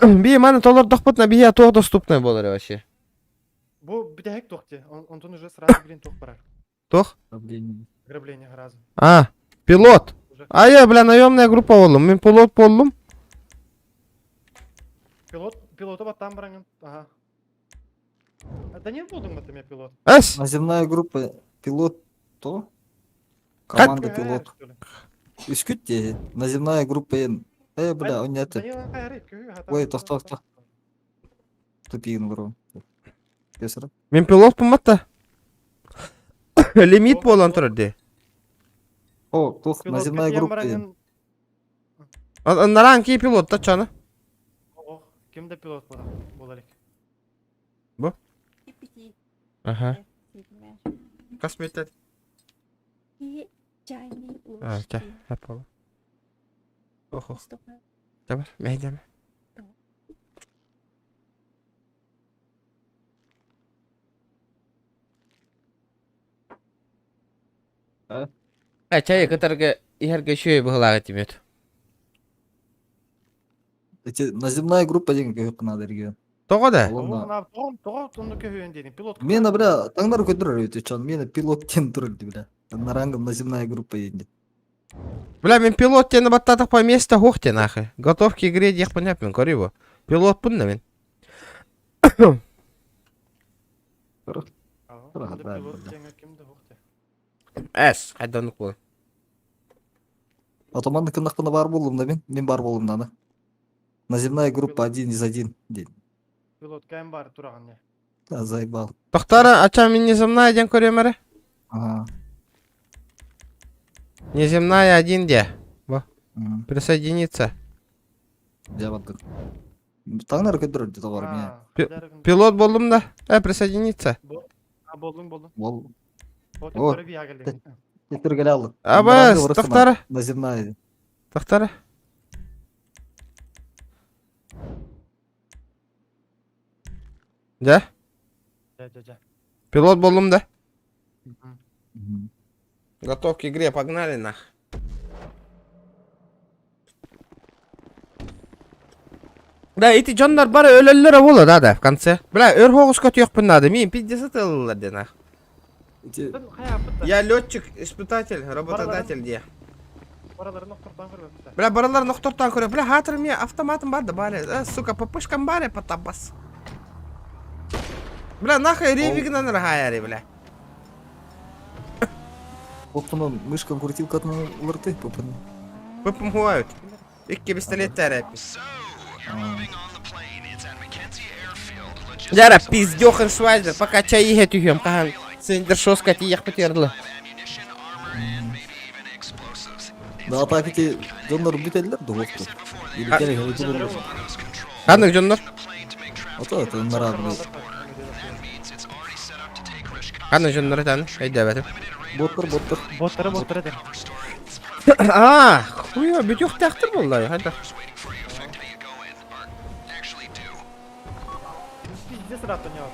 Би маны толордохпутуна биһиэ туох доступный буолар вообще? Бу бүтэһик туох дии, онтон уже сразу, блин, туох барар. Туох? Ограбление. Ограбление сразу. А, пилот. Уже. А я, бля, наемная группа буоллум. Мин пилот буоллум. Пилот, пилота баттаан бараҥын, ага. А, да не буолдуҥ батта мен пилот. Эс. Наземная группа пилот то? Команда пилот. Үскүт дии. Наземная группа эн. Э, бля, он это. Ой, тохто, тохто. Тупигин бро. Кесара. Мин пилот пуматта. Лимит буолан турар дии. О, туох, наземная группа эн. Нараан ки пилот та чаны. Ким да пилот буолар Бу? Ага. Косметик. И чайные А, чэ, ложки. хаппала. Охо. Давай, мэйдэм. А? Э, чай кытарга иһэргэ үчүгэй быһылаах этимит. Эти наземная группа диэн көһүөххэ наада регион. Тоҕо да? Олонна Тоҕо тоҕо онно көһүөн диэтиҥ? Пилот Мена, бля, таҥнары көтүрэр үтү чон. Мена пилот диэн турар ди, бля. На рангом наземная группа диэн. Бля, мин пилот диэни баттаатах по место хух диэн ахы. Готов к игре диэх понятно, көрүй бу. Пилотпун да мин. Пилот диэҥэ ким да хух Эс, хайданнык буолан. А то манна кыннахпына баар буоллум да мин. Мин баар буоллум да Наземная группа один из один диэн. Пилот кэм бар тураҕын не. Да, заебал. Тохтара, ача мин неземная диэн көрүөм эрэ. Ага. Неземная один де. Бо. Присоединиться. Дьэ бардык. Таҥнары көрдөрөр дии доҕор эмиэ. Пилот буоллум да. Э, присоединиться. А боллуң боллуң. Бол. О, О, Тетер алды. Абас, тохтара. Наземная. Тохтара. Дьэ? Дьэ, дьэ, дьэ. Пилот буоллум да? Готов к игре, погнали нах. Да, эти дьоннор бары өлөллөрө буолуо да, да, в конце. Бля, өр хоҕуска түөхпүн наада, мин пиздец ытыллар диэн ах. Я летчик, испытатель, работодатель дии. Бараларын охтортан көрбөппүт. Бля, бараларын охтортан көрө. Бля, хаатыр мне автоматым бар да бары. Э, сука, папышкам бары потабас. Бля, нахуй ревигнан рахаяри, бля. Оппунан мышкам крутилкатын уларты попын. Пыпым хуают. Икки пистолеттер эппит. Дьара, пиздёхын Швайзер, пока чай иһэ түһүөм, хаһан Сендершоска тиийэхпит дылы. Да, так эти дьоннор бүтэллэр дуһуохтур. Или кэлэ хылдьылар. Ханнык дьоннор? Ото это нара Ханнык дьоннор этэн өйдөөбөтүм. Боттор, боттор. Боттары боттары этэр. Аа, хуя, бүтүөхтээхтэр буолла, хайдах. Пиздец рад у него,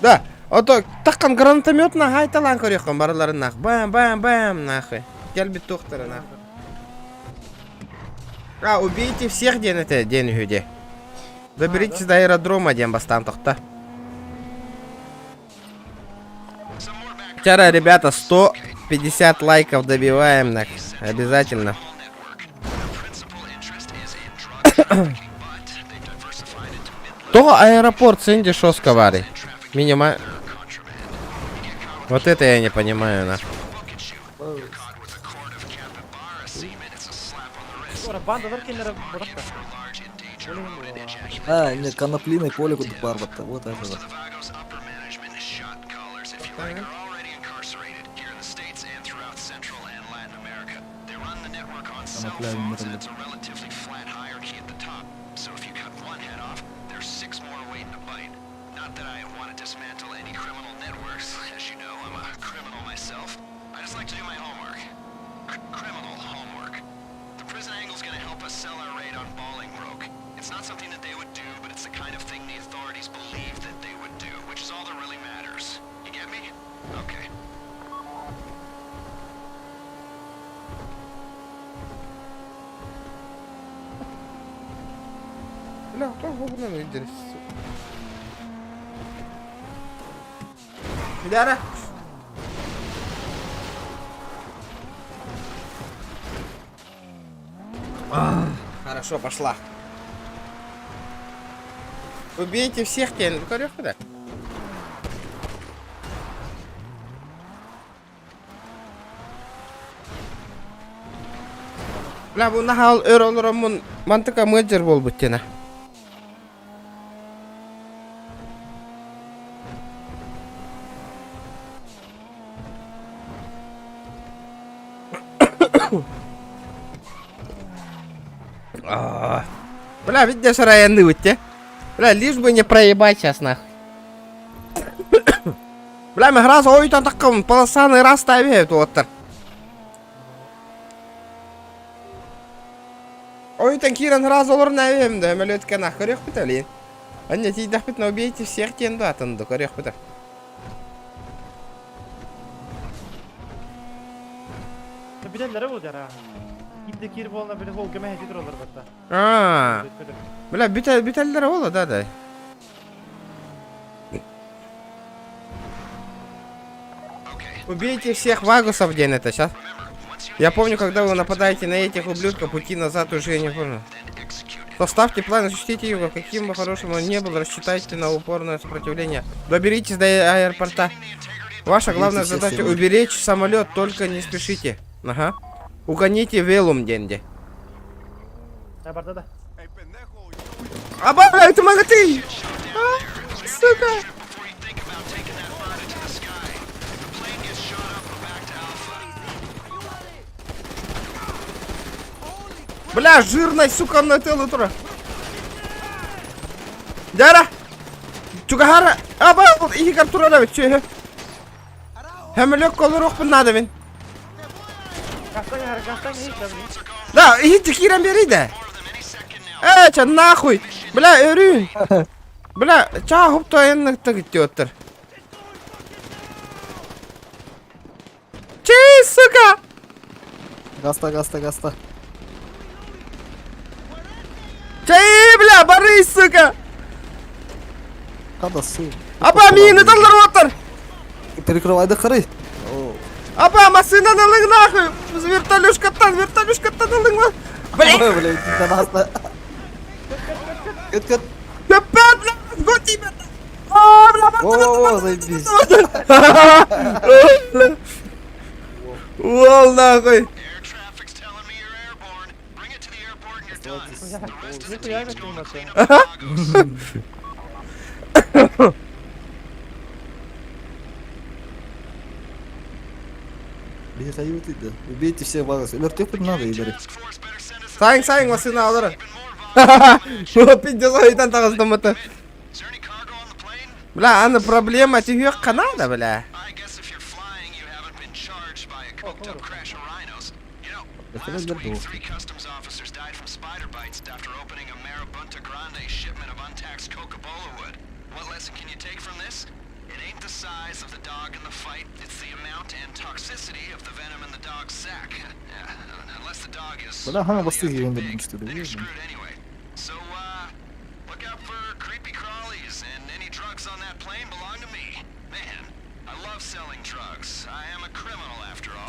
Да, ото таккан гранатомет на хайталаан көрүөххүн барыларын нах. Бам, бам, бам, нахуй. Кэлбит туохтара нах. А, убейте всех диэн этэ, диэн үһү дии. Доберитесь до аэродрома диэн бастаан тохто. Вчера, ребята, 150 лайков добиваем, нах. Обязательно. То аэропорт Сэнди Шосковари. Минима... Вот это я не понимаю, нах. А, нет, коноплиное поле куда барбатта. Вот это вот. Конопля умерли. Бля, кто губно выдерс? Дара. Хорошо, пошла. Убейте всех, тен. да? Бля, бу нахал өр олороммун мантыка мыдьыр буолбут тена. Бля, видишь, сараянны те. Бля, лишь бы не проебать сейчас нахуй. Бля, мы раз ой там таком полосаный раз ставит вот так. Ой, киран раз олор наверное, да, мөлөткө нах көрөх бит Анне тиийдэхпит но убейте всех диэн да атынды көрөх бит. Билеллere bu dara. Gitdi kir bolna bile hol göme hedi dururlar batta. Аа. Бля, бүтэ бүтэллэр ола да да. Убейте всех вагусов день это сейчас. Я помню, когда вы нападаете на этих ублюдков, пути назад уже не понял. Составьте план, защитите его, каким бы хорошим он ни был, рассчитайте на упорное сопротивление. Доберитесь до аэропорта. Ваша главная задача уберечь самолет, только не спешите. Ага. Угоните велум деньги. Аба, бля, это ты! А, сука! Бля, жирная, сука, на тело тура. Дяра! Чугахара! Аба, ихигар тура чү. Хэмлек колорух надо мин. Да, иһит киирэн бери да. Э, ча нахуй. Бля, өрүүн. Бля, чаа хуп тоянныкта гиттиоттар. Чей, сука! Гаста, гаста, гаста. Чей, бля, бары, сука! Када су. Апа, мини таллар оттар! Перекрывай да хары. Апа, машина налың нахуй! Вертолюшкаттан, вертолюшкаттан алың ла! Бля, Бля, да нас. Кыт кыт. Көппәт, бля, го тебя! О, бля, О, заебись. Уол нахуй! Оставайтесь на полосе. Нихуя эбэттиҥ бачча. Биһи хайыбытый да? Убейте все вагасы. Өлөртүөхпүт надо илери. Сайын сайын массыына алары. Пиздец ойдан таҕыстаммыта. Бля, аны проблема түһүөх Канада, бля. Эфирдер дуо? Бля, хаҥа бастыы киирэн барбын что ли?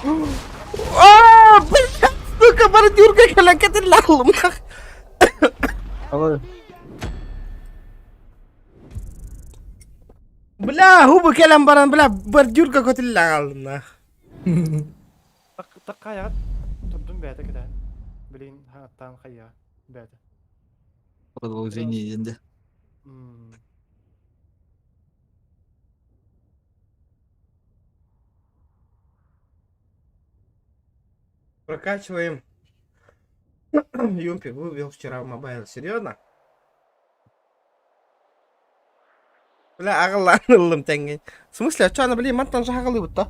О, бля, сука, бордюрка кэлэн кэтиллэхлым. Давай. Бля, хубу кэлэн баран, бля, бордюрка көтүллэҕалым нах. Таккайаҕыт турдум бэйэтэ кэтээн. Билигин хаҥаттаан хайыаҕа бэйэтэ. Продолжение диэн М. Прокачиваем. Юмпик вывел вчера в мобайл. Серьезно? Бля, аҕаллаан ыллым тэҥҥин. В смысле, а чё аны блин, мантан жаҕалыыбыт да?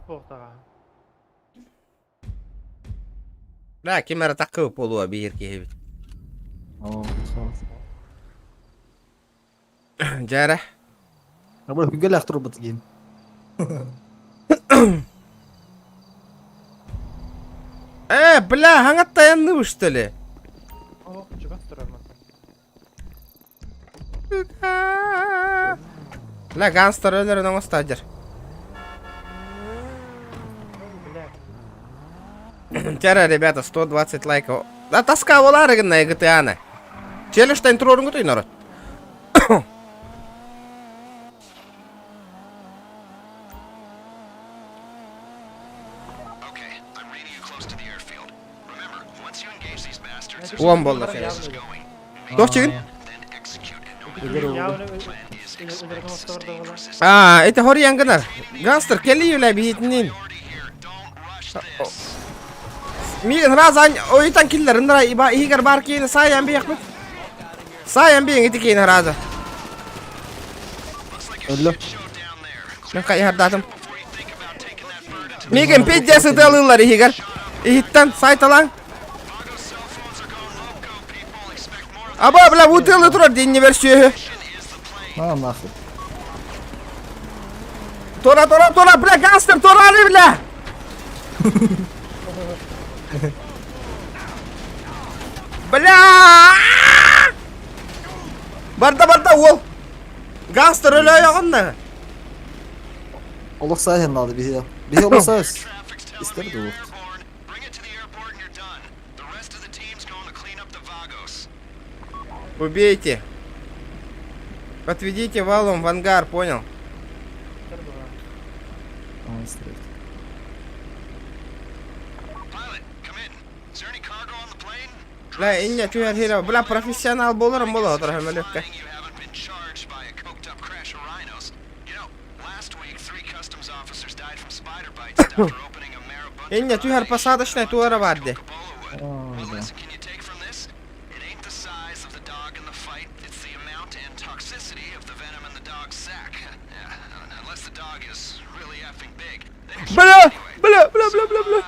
Туохтаҕа. Бля, ким эрэ таккыбыт буолуо биир киһибит. Оо, Дьээрэ. Абы күгелэх турбут киһим. Э, бля, хаҥаттайанныбы что ли? Оо, чугас турар мантан. Бля, гангстер өлөрөн оҥостоодьар. Бля. Тяра, ребята, 120 лайков. Да тоска буолаары гынна GTA-ны. Челюстен туруоруҥҥутуй народ. Уон буолла челюсть. Туох чигин? Аа, это хоруйан гынар. Гангстер, кэлии үлэ биһитинин. Миигин раз ойутан киллэр, ындара иһигэр баар киини саайан биэхпит. Саайан биэҥ ити киини раза. Өллө. Мен хайыһардаатым. Миигин пиздец ытыалыыллар иһигэр. Иһиттэн сайталаҥ. Аба, бля, бутылы турар дииннибэр сүөһү. На нахуй. Тора, тора, тора, бля, гангстер, тора, бля! Бля! Барда, барда, уол. Гангстер өлөөйөҕүн Олох сааһын наада биһи. Биһи олох саас. Истэр дуу. Убейте. Отведите валом в ангар, понял? Бля, инне түһэр хира. Бля, профессионал буоларым буолуо отор көмөлөккө. Инне түһэр посадочнай туора бар де. Бля, бля, бля, бля, бля, бля.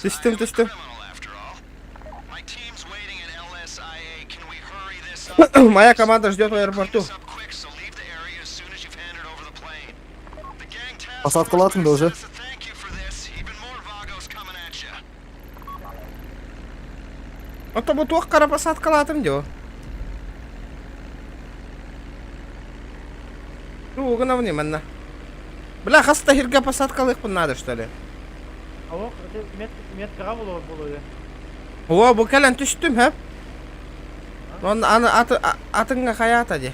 Түстүм, түстүм. Моя команда ждет в аэропорту. Посадкалаатыҥ да уже. Ото бу туох хара посадкалаатым дьо. Ну, гынабын манна. Бля, хаста хиргэ посадкалыахпын надо, что ли? Алло, мет меткаҕа буолуо буолуо. О, бу кэлэн түстүм, хэп. Он аны аты атыҥҥа хайаата дии.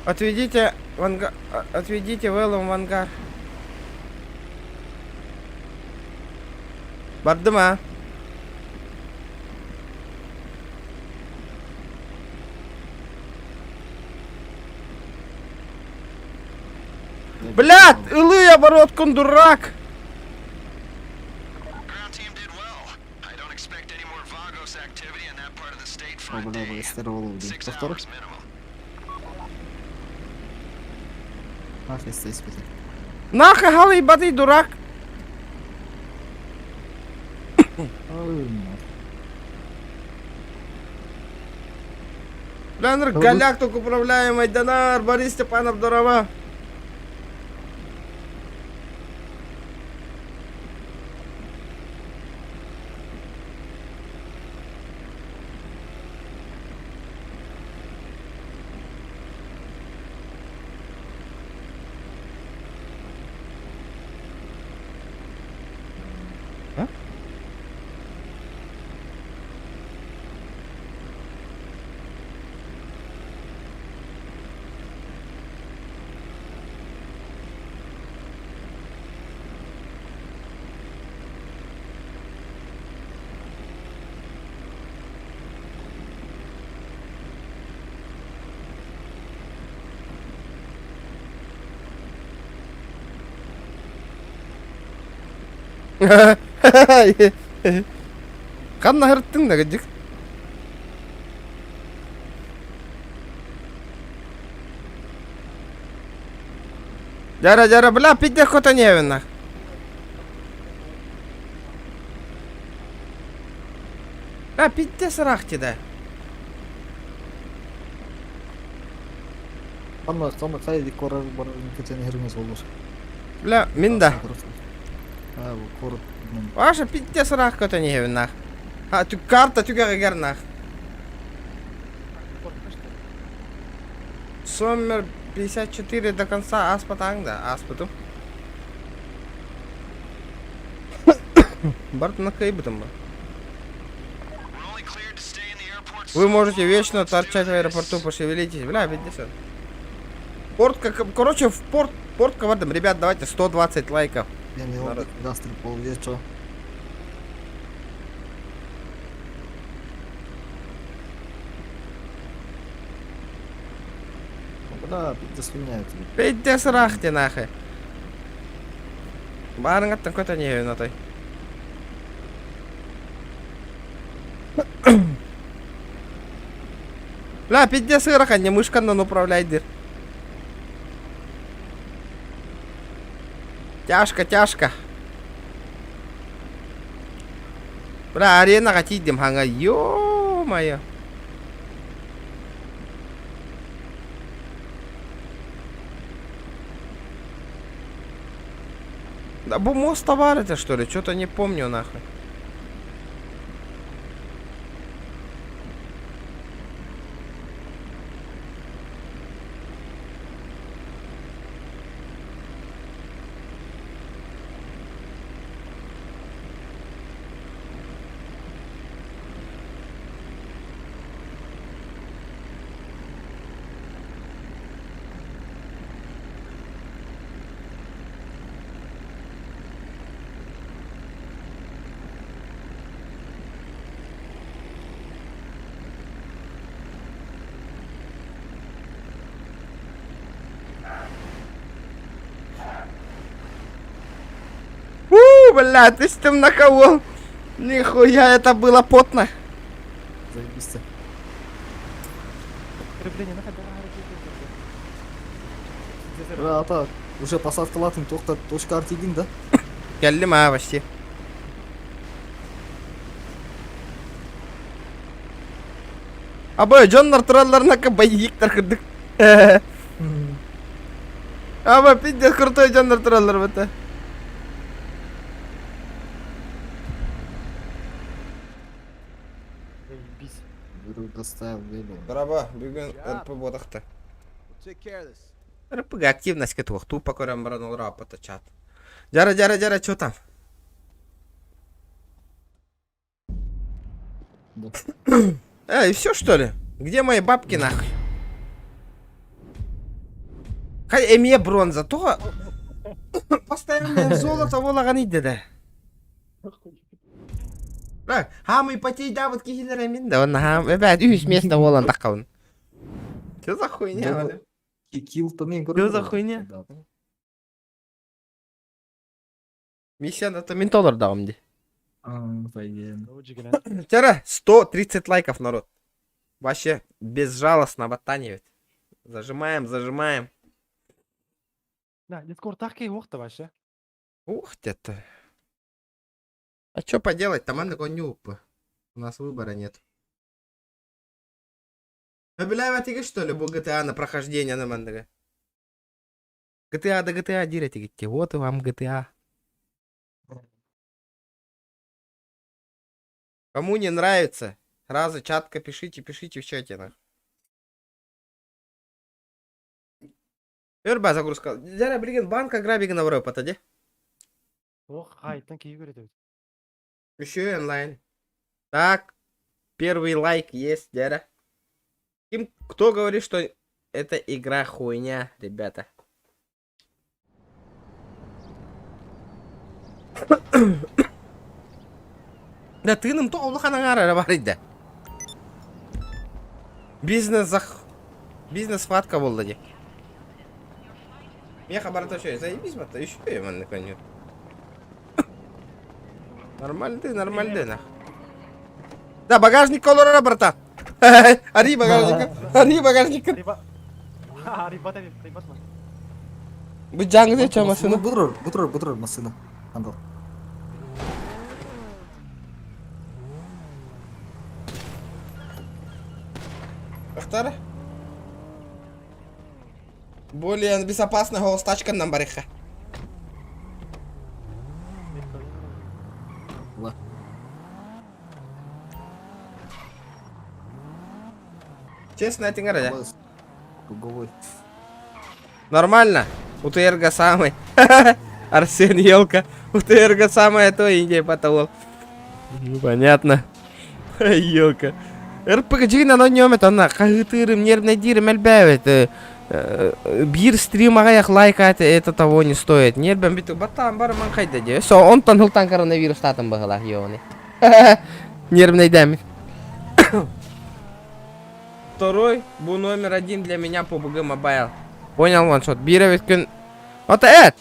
Отведите в ангар... Отведите Вэллом в ангар. Бардым а. Блядь, ылый обороткун, дурак! Нахуй халый баты дурак! Лянр голяк только управляемый Донар, Борис Степанов, здорово! Ханна һырыттыҥ да кырдьык? Дьара дьара бля пиздец хотоневина. Бля пиздец ыраах да. Ханна ханна хайди корар барар кетен хермес болur. Бля мин да. Ha bu корот. Ваша пиздец ыраах котоневина. А ту карта түгэгэр нах. Соммер 54 до конца аспатаң да аспытым. Барт накайбытым ба. Вы можете вечно торчать в аэропорту, пошевелитесь. Бля, пиздец. Порт, как, короче, в порт, порт ковардым. Ребят, давайте 120 лайков. Я не гастр полвечо. Бля, пиздец хуйня это. Пиздец рахте нахуй. Барыңаттан көтө не натай. Бля, пиздец ырахан, не мышканнан управляйдыр. Тяжко, тяжко. Бля, аренаға тиидим хаҥа, ё-моё. Да бу мост товар это что ли? Что-то не помню нахуй. У, бля, ты с тем на кого? Нихуя, это было потно. Заебись. Крепление на Бля, ата, уже посадкалатын тоқта точка артидин да? Кэллим а, почти. Абы, дьоннор туралларына боевиктар кырдык. Аба, пиздец, крутой дьоннор тураллар бата. Заебись. Беру доставил вело. Дороба, бүгүн РП бодахта. РПГ активность кытуох, тупо көрөн баран олор аппата чат. Жара, жара, жара, чё там? Да. Эй, все что ли? Где мои бабки нахуй? Хай эмиэ бронза, тоҕо постоянно золото буолаҕын ийдэ да. Хаамый потейдаабыт киһилэр эмин да, онно хаам, эбээт үһүс место буолан таххабын. Что за хуйня? Килл-то мен Что за хуйня? Миссияны то мин толордоҕум дии. Вчера 130 лайков, народ. Вообще безжалостно обаттанивает. Зажимаем, зажимаем. Да, Дискордтаах киһи уох да вообще. Ух ты-то. А что поделать, там упа. У нас выбора нет. Сөбүлээбэтиги что ли бу GTA на прохождение на манныгы? GTA да GTA диир этигитти. Вот и вам GTA. Кому не нравится, сразу чатка пишите, пишите в чате нах. Өрба загрузка. Дьэ билигин банка грабигына барыппата дии. Ох, хайтан киһи көрөтөбүт. Еще онлайн. Так, первый лайк есть, дьэ. Ким, кто говорит, что эта игра хуйня, ребята? Да тыыным то улахан аҥаара эрэ бар да. Бизнес зах... Бизнес схватка буолла дии. Меха барыта үчүгэй, заебись батта, үчүгэй маннык оонньуур. Нормальный, нормальный нах. Да, багажникка олорор братан. Ари багажникка, ари багажникка. Рибат, рибат ма. Бу дьаҥы ча массыына. Бу турар, бу турар массыына. Андал. Ахтар. Более безопасный голос тачка нам барыха. Ла. Честно, этиҥ эрэ. Круговой. Нормально. УТРга самый. Арсен Елка. УТРга самая то Индия потолок. Ну, понятно. Елка. РПГ дьиҥинэн оонньуом этэ онно хаһыытыырым, нервнэйдиирим элбээбит. Биир стрим аҕыйах лайк это того не стоит. Нербэм бүтүк баттаан барыман хайда дии. Со онтон ылтан коронавирустаатым быһыылаах ёбаный. Нервнэйдээммит. Второй бу номер один для меня PUBG Mobile. Понял, ваншот. Биир эбит күн. Вот это!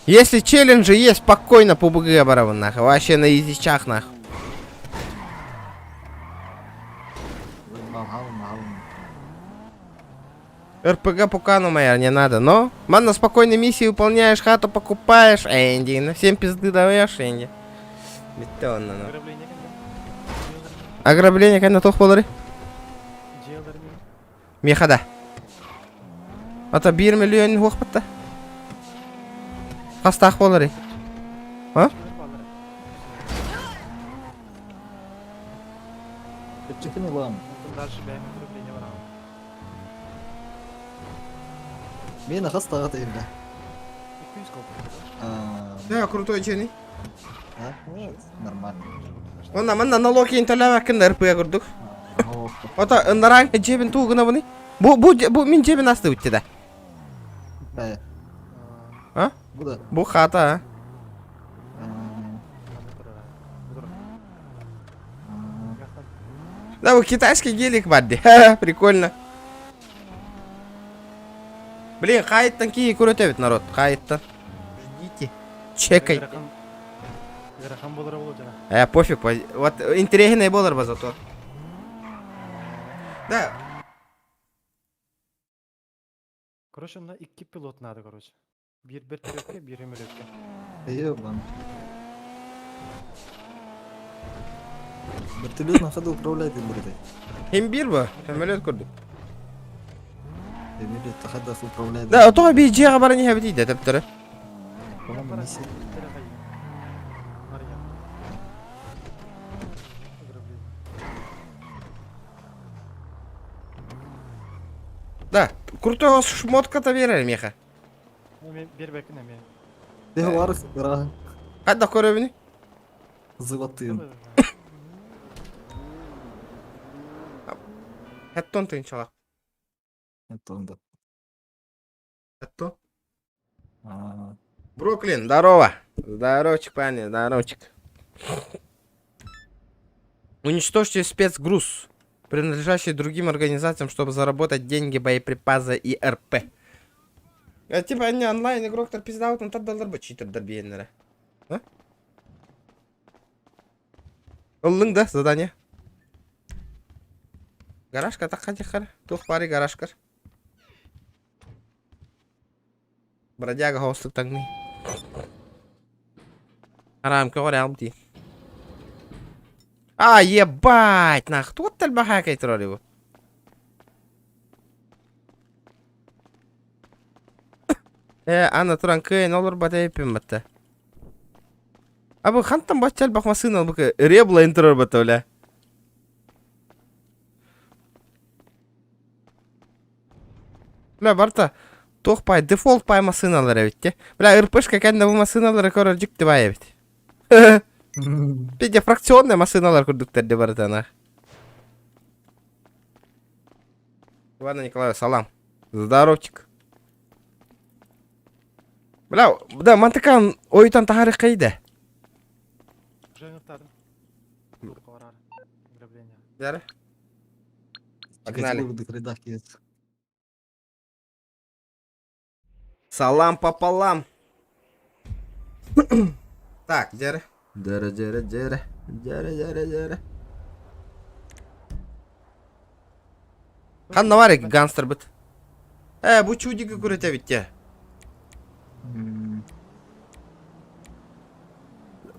Если челленджи есть, спокойно PUBG барабын нахуй. Вообще на изичах нахуй. РПГ пукану моя не надо, но... Манна спокойно миссии выполняешь, хату покупаешь, Энди, на всем пизды даешь, Энди. Бетонно, ну. Ограбление кэннэ туох буоларый? Миэхэ да. Ата биир миллион уох батта. Хастаах буоларый? А? Чэпчэкини ылаам. Дальше бэйэм ограбление бараҕын. Миэнэ хас таҕа тыйда? Да, крутой чени. А? Нормально. Онна манна налог иин төлөөбөккүн да РП курдук. Ото ындараң жебин туу гынабыный? Бу бу бу мин жебин асты бүтте да. А? Бу да. Бу хата а. Да, бу китайский гелик бар ди. Прикольно. Блин, хайыттан кии көрөтөбүт народ, хайыттан. Ждите. Чекай. Ыарахан буолара буолуо дьара. Э, пофиг, вот интэриэһинэй буолар ба зато. Да. Короче, на икки пилот надо, короче. Биир бөртөлүөккэ, биир өмөлүөккэ. Ебан. Вертолет на ходу управляет им Имбир ба, самолет курдук. Эмилет на ходу управляет. Да, тоҕо биир дьиэҕэ баран иһэбит да төптөрө. По-моему, миссия. Да, крутой шмотка-то биэрэр миэхэ. Биэрбэккин эмиэ. Бэһ Хайдах көрөбүнүй? Золотым. Хэттон тыынчалах. Это да. Хэттон. А, Бруклин, здорово. Здоровчик, парни, здоровчик. Уничтожьте спецгруз, принадлежащий другим организациям, чтобы заработать деньги, боеприпасы и РП. А, типа они онлайн игроктар пиздаут, тардалар бы читердер биэннere. А? Ыллыҥ да задание? Гаражка тахха диххар. Туох баарый гаражкар? Бродяга хоостук таҥныы. Араамка көрөҕүм дии. А, ебать, нах, туох элбэх кэй турар бу? Э, аны туран кыайан олорбот эбиппин батта. А бу хантан бачча элбэх массыына бу ырыа булайын турар батта бля. Бля, барта туох пай дефолт пай массыыналар эбит те. Бля, РПшка кэннэ бу массыыналары көрөр дьикти бай эбит. Пиде фракционный массыыналар курдуктар де барытана. Ивана Николаевич, салам. Здоровчик. Бля, да, мантыкан ойтан тахары кайда. Уже Ограбление. Дәрі. Погнали. Салам пополам. Так, дәрі. Дәрі, дәрі, дәрі. Дәрі, дәрі, дәрі. Ханна бар гангстер бит. Э, бу чудиги көрөтө битте.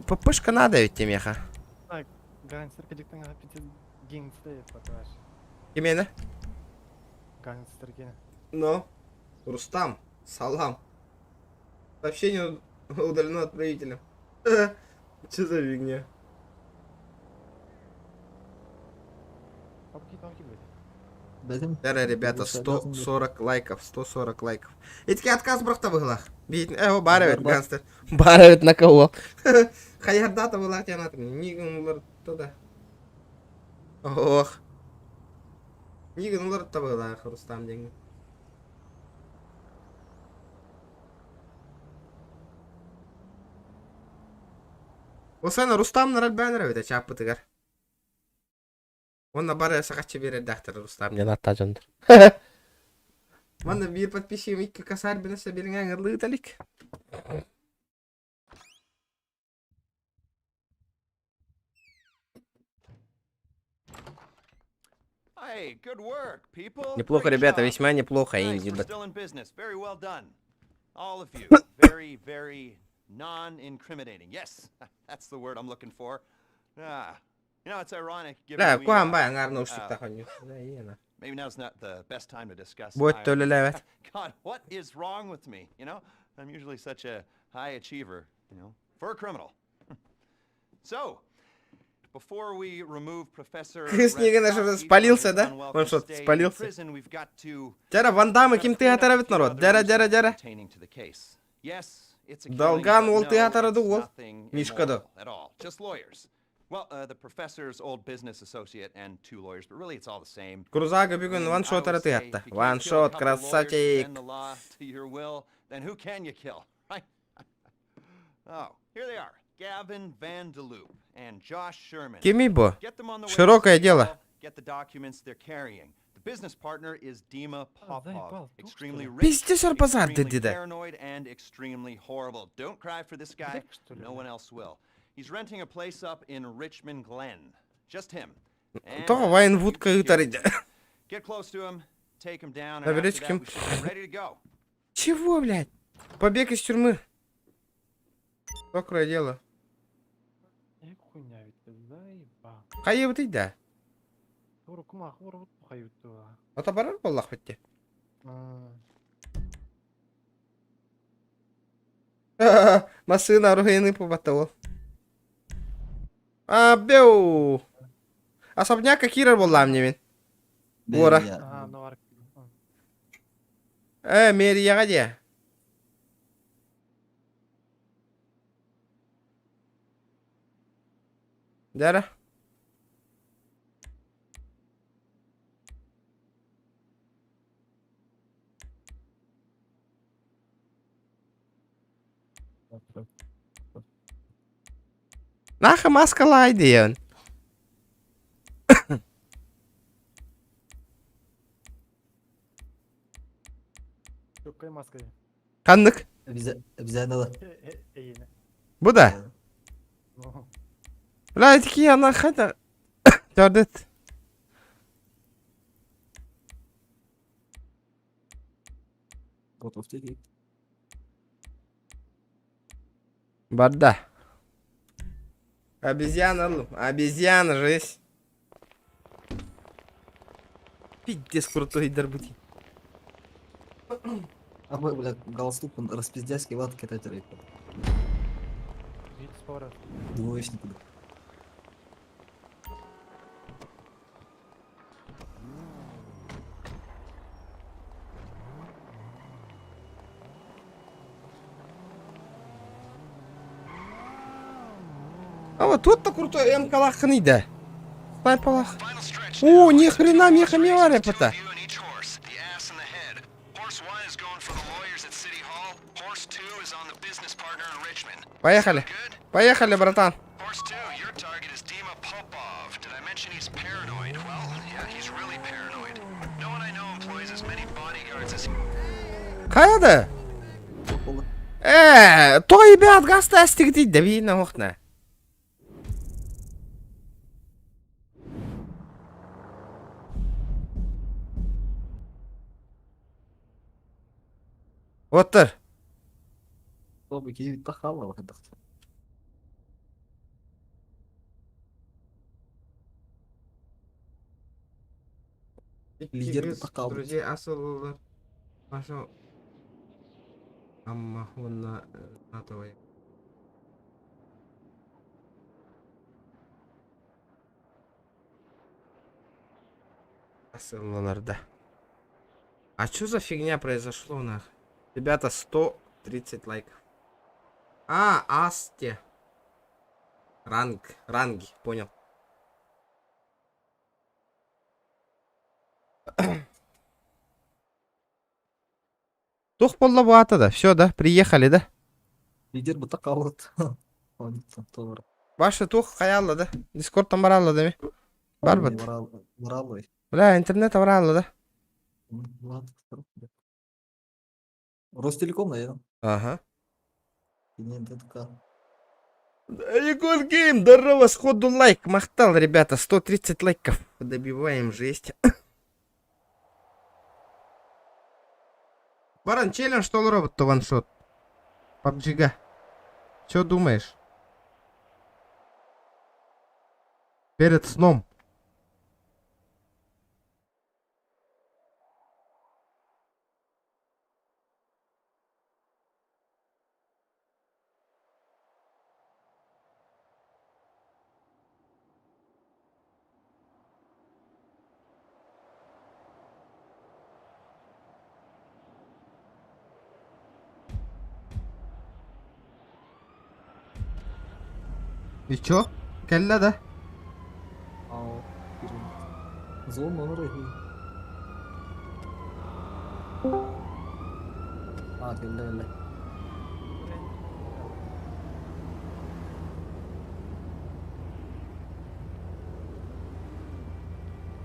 ППшка надо ведь меха. Гангстер кедиктен аппетит гангстер поташ. Кимени? Гангстер кene. Но. Рустам, салам. Сообщение удалено отправителем. Че за фигня? Да, ребята, 140 лайков, 140 лайков. Итки отказ брахта выглах. Э, баравит, гангстер. Баравит на кого? Хаярдата была тянат. Ниган туда. Ох. Ниган улар табылах, Рустам деньги. Осана Рустам наральбанер ведь чаппытыгар. Онно бары сахаччы биэрэрдээхтэр Рустам диэн ааттаах дьоннор. Манна биир подписчигым икки косарь бинэсэ бириҥэҥ ыллыыта илик. Hey, good work, people. Неплохо, Great ребята, job. весьма неплохо, Nice, инди we're бат. still in business. Very well done. All of you. Very, very non-incriminating. Yes, that's the word I'm looking for. Ah, you know, it's ironic given Бля, we, куһаҕан uh, баай аҥаарына устуктаах онньуу. maybe now's not the best time to discuss. Буот irony. төлөлөөбөт. God, what is wrong with me? You know, I'm usually such a high achiever, you know, for a criminal. So, before we remove Professor Кыыс Ниган аж Rastovski from спалился, his да? unwelcome Он что, stay in спалился? prison, we've got to Дьэ, Ван Даммы ким gotta clean up тыатара a эбит few норуот. other Дьэрэ, loose дьэрэ, ends дьэрэ. pertaining to the case. Yes, it's a killing, Долган but уол no, тыатара it's дуу уол. nothing Мишка да. immoral at all. Just lawyers. Well, uh, the professor's old business associate and two lawyers, but really it's all the same. Крузага I бүгүн mean, I ваншотара always say, тыатта. if you can't kill a Ваншот, couple lawyers who красавчик. bend the law to your will, then who can you kill, right? Oh, here they are. Gavin Van de Loop and Josh Sherman. Кимий бу? Get them on the way to Широкое City дело. Hall, Get the documents they're carrying. The business partner is Dima А, Popov, заебал, тух, что extremely ли? rich, Пиздец, арбазар extremely дедиде. paranoid, and extremely horrible. Don't cry for this guy. Грек, что ли, No бля? one else will. He's renting a place up in Richmond Glen. Just him. And Тоҕо a Вайнвудка huge ыытар security. Get close to him, take him down, and after Наберете that кем- we should be ready to go. Чего, блядь? Побег из тюрьмы. Мокрое дело. Э, хуйня ведь, заебал. Хайыбытый да. Тура кумах, ура, хайбыт Ата барар буоллах битте. Массыына оруһуйаны пубатта уол. А, беу. Особняк киирэр буоллаам ньимин. Уора. А, ну арк. Э, мэрияҕа диэ. Дьэ. Нахы маскалай диэн. Чуккай маска. Ханнык? Обезьяна. Эйине. Бу да? Бля, ити ана хайда Төрдөт. Готов ты. Барда. Обезьяна, ыллым. Обезьяна, жесть. Пиздец крутой дарбути. А мы, бля, галстук, он распиздяйский ватки это Двоечник. А вот тут-то крутой МК-лахны, да. Снайпалах. О, ни хрена, меха меваре пота. Поехали. Поехали, братан. Хайда? Э, той бят гаста астигди давина охна. Оттор. Лидер тахалла. Друзей асылылар. Аша Амма уонна натовай. Асылылар, да. А что за фигня произошло нах? Ребята, 130 лайков. А, Асте. Ранг, ранги, понял. Тух полловато, да. Все, да, приехали, да? Лидер бутакалат. Башы тух хаялла, да? Дискордтан баралла, да ми? Барбат. Бараллай. Бля, интернет баралла, да? Ростелеком, наверное. Ага. ТТК. Егор Гейм, здорово, сходу лайк. Махтал, ребята, 130 лайков. Добиваем жесть. Баран, челлендж, что робот-то ваншот? Пабджига. Чё думаешь? Перед сном. И чё? Кэллэ да? Зон номер А, кэллэ кэллэ.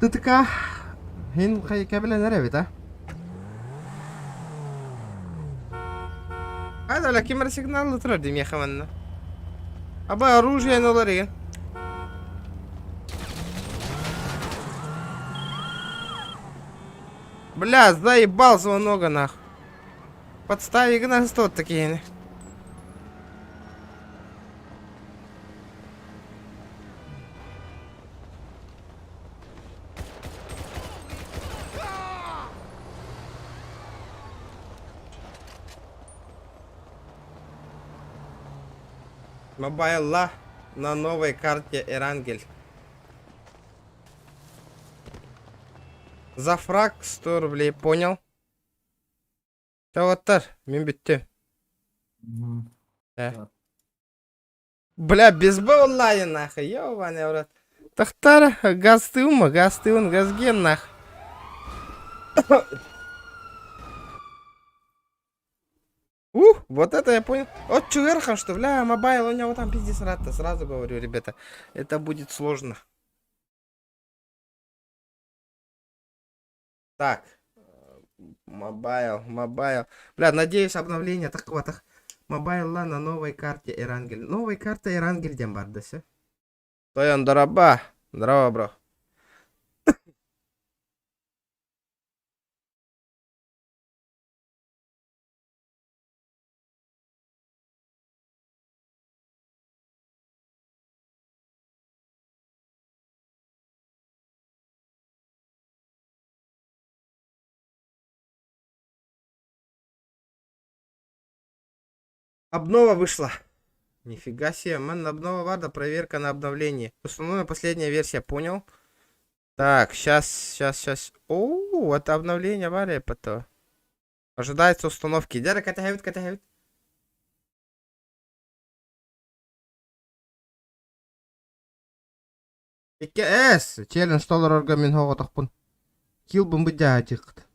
ТТК. Хин кабелен эрэбит а? Хайда ким эрэ сигнал турар дии миэхэ манна. Аба оружие олор игин. Бля, заебал звонога нах. Подстави гына стот такие. Мобайла на новой карте Эрангель. За фраг 100 рублей, понял? Таваттар, мин бүттүм. Э. Бля, без Б онлайн нахуй, ёбаный в рот. Тахтар, газ ты ума, газ ты ун, газген нах. Ух, вот это я понял. Вот чуэрхан, что, бля, mobile, у него там пиздец рата. Сразу говорю, ребята, это будет сложно. Так, mobile, mobile. Бля, надеюсь, обновление так вот. Mobile на новой карте Эрангель. Новой карта Эрангель диэн баар дэсэ. Тойон дороба. Здорово, бро. Обнова вышла. Нифига себе, мэн, обнова варда, проверка на обновление. Установлена последняя версия, понял? Так, сейчас, сейчас, сейчас. О, это обновление авария потом. Ожидается установки. Дяры, катагавит, катагавит. Икки С. Челлендж толорорго мин хоҕотохпун. Килл бымбыдьаатикт.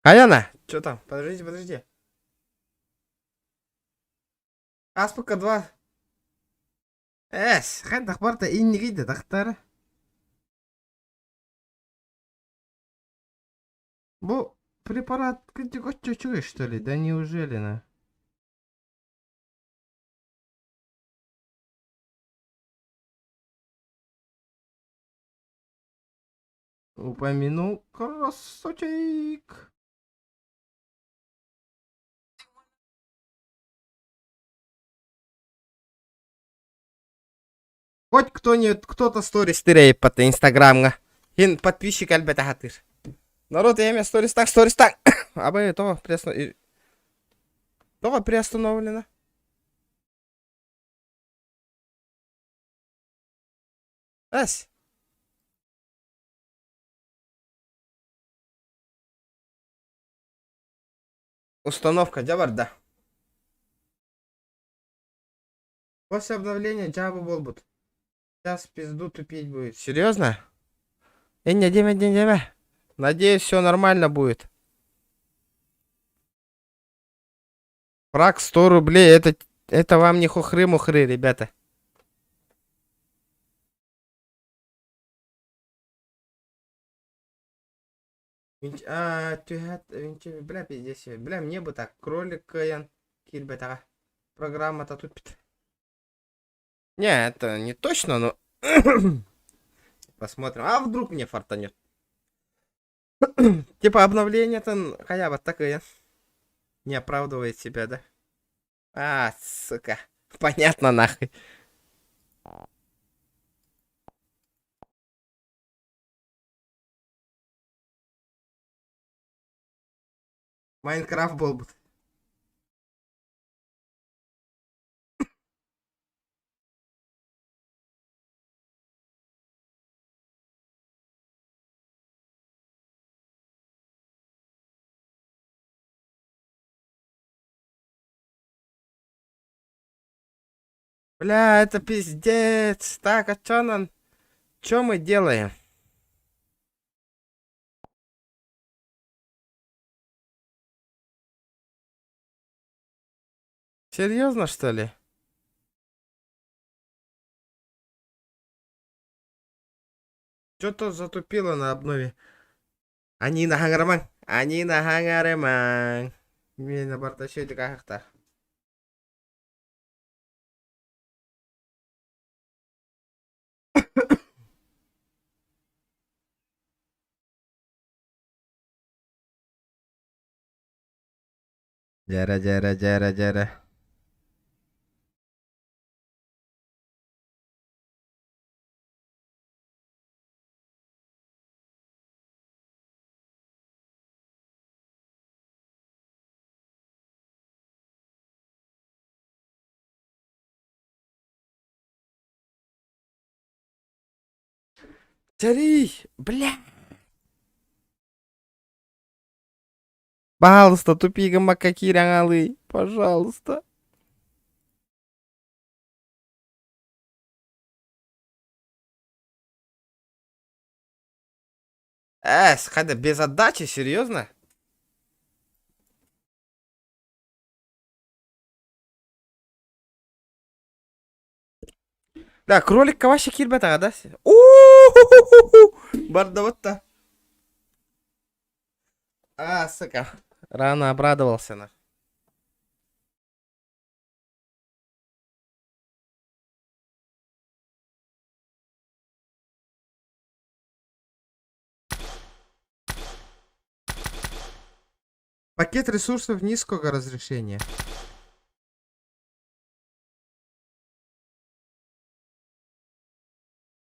Аяна, что там? Подождите, подожди. Аспака 2. Эс, хайдах барта иннигейде тахтара. Бу препарат кырдьык что ли? Да неужели на? Упомянул красавчик. Хоть кто-нибудь, кто-то сторис тыряет под инстаграмҥа. Хин подписчик элбэтэ хатыр. Народ, я сторис так, сторис так. Абы того пресно... Того приостановлено. Эс. Установка дьэ да. После обновления Java буолбут. Сейчас пизду тупить будет. Серьезно? Э, не, деме, не, деме. Надеюсь, все нормально будет. Фраг 100 рублей. Это, это вам не хухры-мухры, ребята. А, бля, пиздец. Бля, мне бы так. Кролик кыайан киирбэтэҕэ. Программа-то тупит. Не, это не точно, но... Посмотрим. А вдруг мне фартанет? Типа обновление там хотя бы такое. Не оправдывает себя, да? А, сука. Понятно нахуй. Майнкрафт был бы. Бля, это пиздец. Так, а чё нам? Чё мы делаем? Серьезно, что ли? Что-то затупило на обнове. Они на хангараман. Они на хангараман. Мен на барташөйдүк ахта. Дьэрэ, дьэрэ, дьэрэ, дьэрэ. Чэрий, бля. Пожалуйста, тупи гамака киирэн Пожалуйста. Эс, когда без отдачи, серьезно? Да, кролик вообще киирбэтэҕэ да? Бардабытта. А, сука. Рано обрадовался на. Пакет ресурсов низкого разрешения.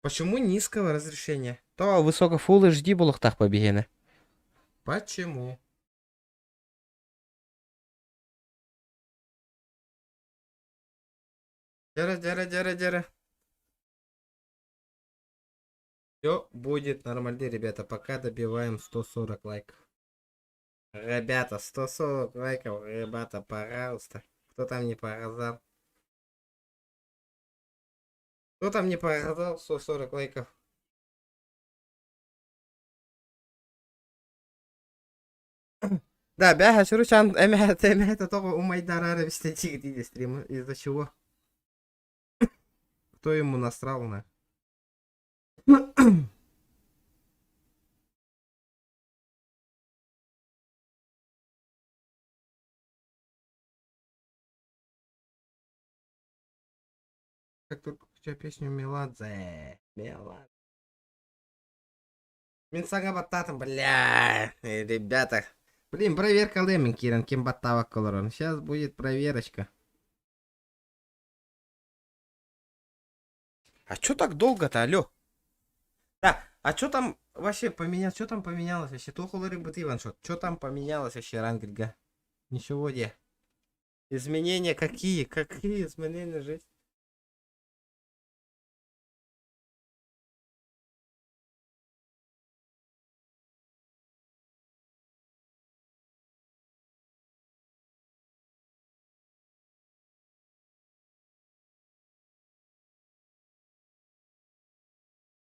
Почему низкого разрешения? То высоко Full HD буолуохтаах биһиэнэ. Почему? Дьэрэ, дьэрэ, дьэрэ, дьэрэ. Все будет нормально, ребята. Пока добиваем 140 лайков. Ребята, 140 лайков, ребята, пожалуйста. Кто там не показал? Кто там не показал 140 лайков? Да, бяха, шуручан, это только у Майдарара вести стрима. Из-за чего? Кто ему насрал на? Как только включаю песню Меладзе. Меладзе. Мин саҥа баттаатым, бля, ребята. Блин, проверка Лемин киирэн ким баттаабакка олорон. Сейчас будет проверочка. А чё так долго-то, алло? Да, а чё там вообще поменялось? Чё там поменялось вообще? Туох уларыйбытый ваншот. Чё там поменялось вообще, Рангельга? Ничего не. Изменения какие? Какие изменения жизнь?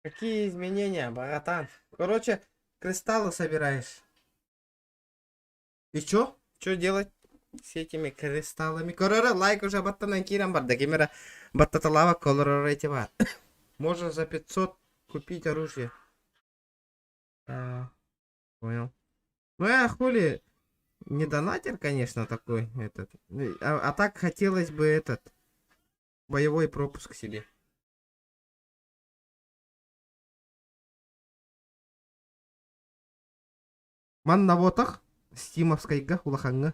Какие изменения, братан? Короче, кристаллы собираешь. И чё? Чё делать с этими кристаллами? Короче, лайк уже баттанан киирэн барда. Ким эрэ баттаталаабакка олорор эти бар. Можно за 500 купить оружие. А, понял. Ну я хули не донатер, конечно, такой этот. Ну, а так хотелось бы этот боевой пропуск себе. Манна буотах Стимовскайга улахаҥҥа.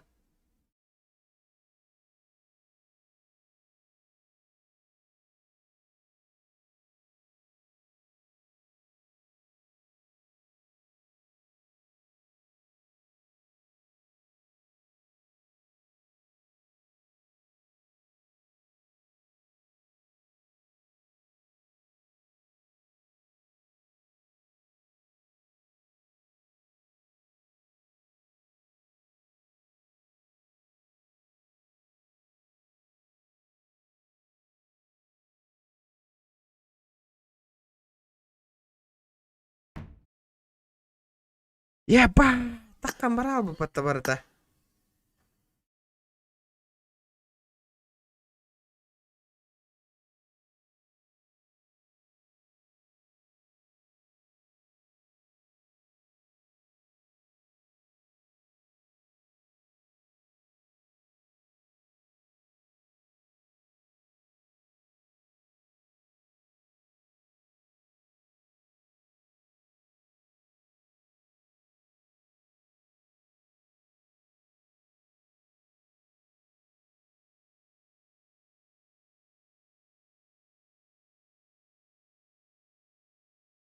Еба! Таххан бараал бу барыта.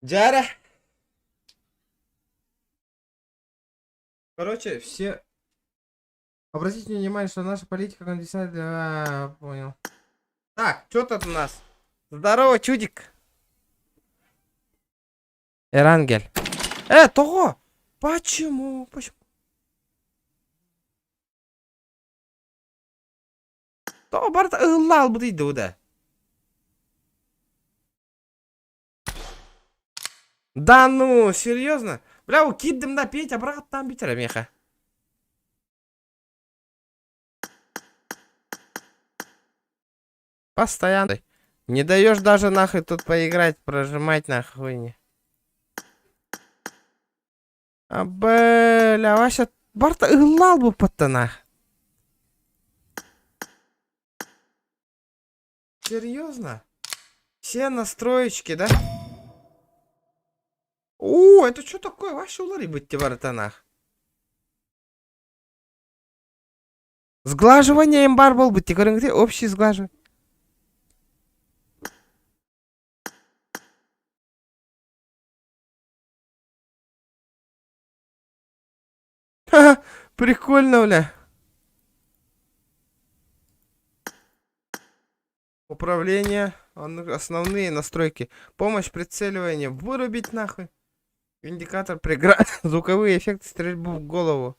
Дьэ Короче, все... Обратите внимание, что наша политика кондиционер... А, понял. Так, что тут у нас? Здорово, чудик. Эрангель. Того! Почему? Почему? Тоҕо барыта ыһылла албытый да? Да ну, серьезно? Бля, у киирдим да Петя быраҕаттаан бүтэрэ миэхэ. Постоянно. Не даешь даже нахуй тут поиграть, прожимать нахуй не. А бля, Вася барыта ыһылла албыппыттан нах. Серьезно? Все настроечки, да? О, это что такое? Вообще уларыйбыт барыта нах. Сглаживание баар буолбут көрүҥ общий сглаживание. Ха-ха, прикольно, бля. Управление, основные настройки. Помощь прицеливания. Вырубить нахуй. Индикатор преград. Звуковые эффекты стрельбу в голову.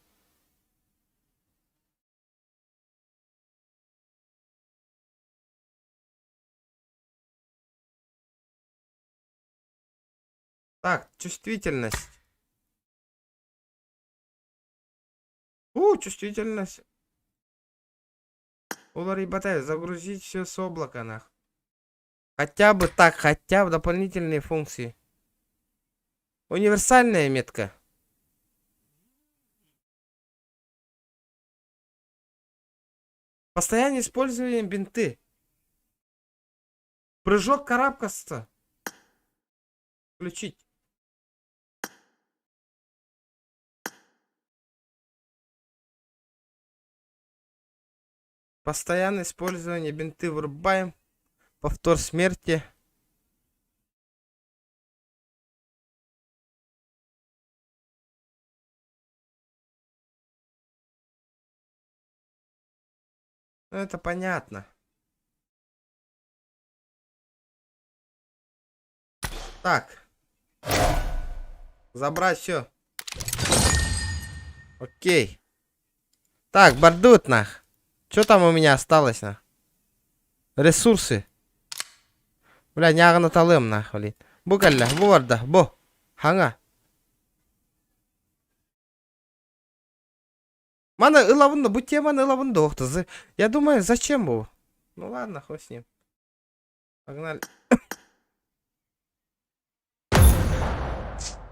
Так, чувствительность. У, чувствительность. Уларыйбата, загрузить все с облака, нах. Хотя бы так, хотя бы дополнительные функции. Универсальная метка. Постоянное использование бинты. Прыжок карабкаться. Включить. Постоянное использование бинты вырубаем. Повтор смерти. Ну, это понятно. Так. Забрать все. Окей. Так, бардут нах. Что там у меня осталось нах? Ресурсы. Бля, ньаҕын нах, блин. Бу кэллэ, бу барда, бу. Хаҥа. Маны ылабын да, бу теманы ылабын да охтазы. Я думаю, зачем бу? Ну ладно, хуй с ним. Погнали.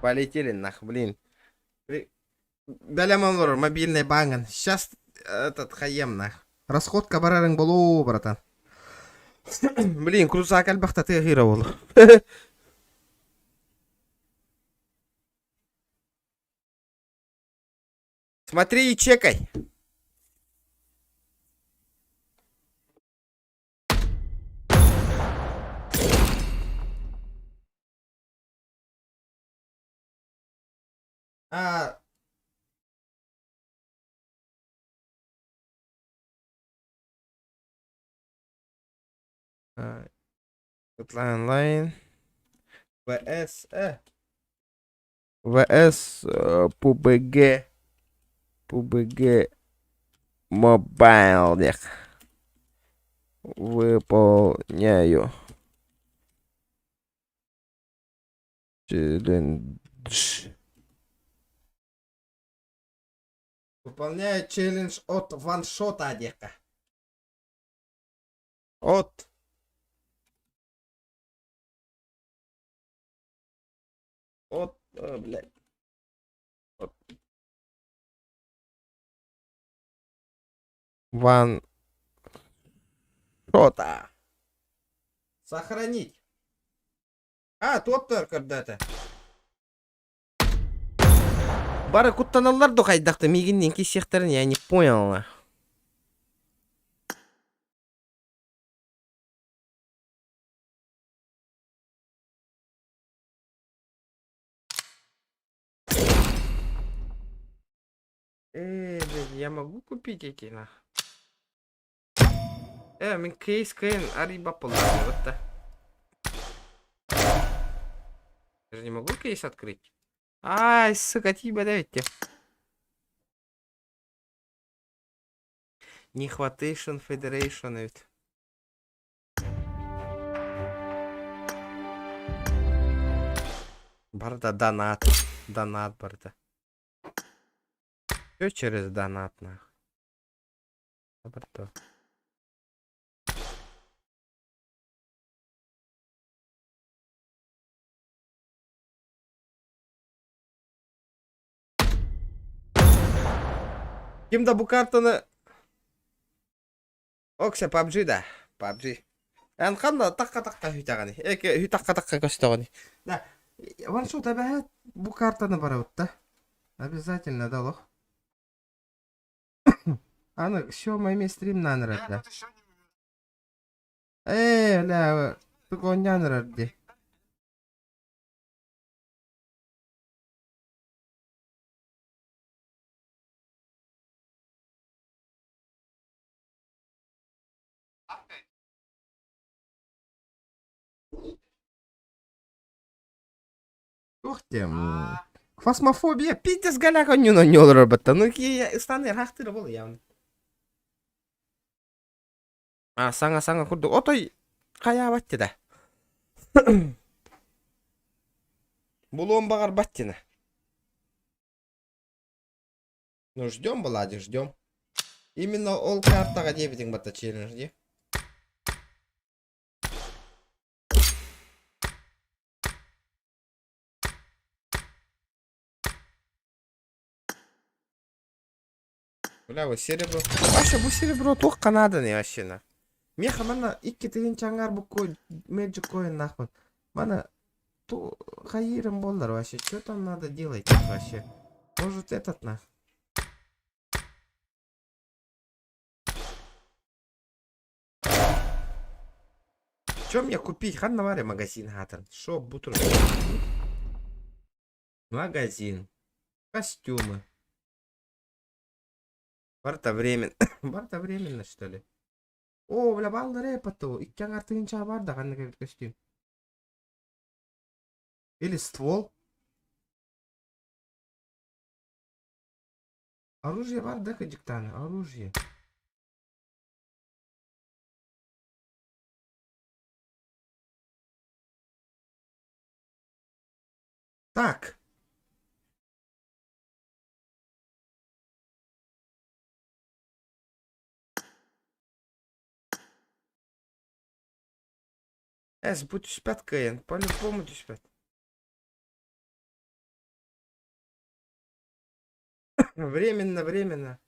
Полетели нах, блин. Бэлэм мобильный банган. Сейчас этот хаем нах. Расходка барарың болу, братан. Блин, крузак элбэхтэ тыаһыыра буолу. Смотри и чекай. А... Онлайн. ВС. ВС PUBG. PUBG Mobile. Выполняю. Челлендж. Выполняю челлендж от ваншота, дека. От. От, блядь. От. Ван. Шота. Сохранить. А, туох когда-то. Бары куттаналлар ду хайдахты миигинниин киссиэхтэрин я не понял. Э, блин, я могу купить эти на? Э, мин кейс кыайан арыйбаппылар вот да. Я же не могу кейс открыть. Ай, сука, тиба давайте. Не хватейшн Federation ведь. Барда донат. Донат барда. Все через донат нах. Барда. Ким да бу картаны Окся PUBG да PUBG Эн ханна такка-такка хүтэҕини эки хүтакка-такка көстөҕүнүй да ваншот эбэһээт бу картаны барабыт да обязательно да олох аны все моими стримнаан эрэр да ээ бля тук оонньоон эрэр дии Туох диэм фасмофобия пиздец голяк онньуун онньуу олорор батта ну ыстааны ыраахтыыра буолуо явно а саҥа саҥа курдук отой хайаабат да булуон баҕарбат тина ну ждем Владик ждем именно ол картаҕа диэбитиҥ батта челлендж дии Бля, вот серебро. Вообще, бу серебро туох Канаданы вообще на. Меха манна икки тыһыынча бу Magic Coin нахуй. Мана ту хайырым боллар вообще. Что там надо делать вообще? Может этот на? Чем мне купить? Ханна варе магазин хатан. Шо бутур. Магазин. Костюмы. Барта временно. Барта временно, что ли? О, бля, баллар эпату. Икки аҥар тыһыынча бар да ханнык эбит костюм. Или ствол. Оружие бар да кадьиктаны? Оружие. Так. Эс, бу түспэт кыайан, по-любому түспэт. Временно, временно.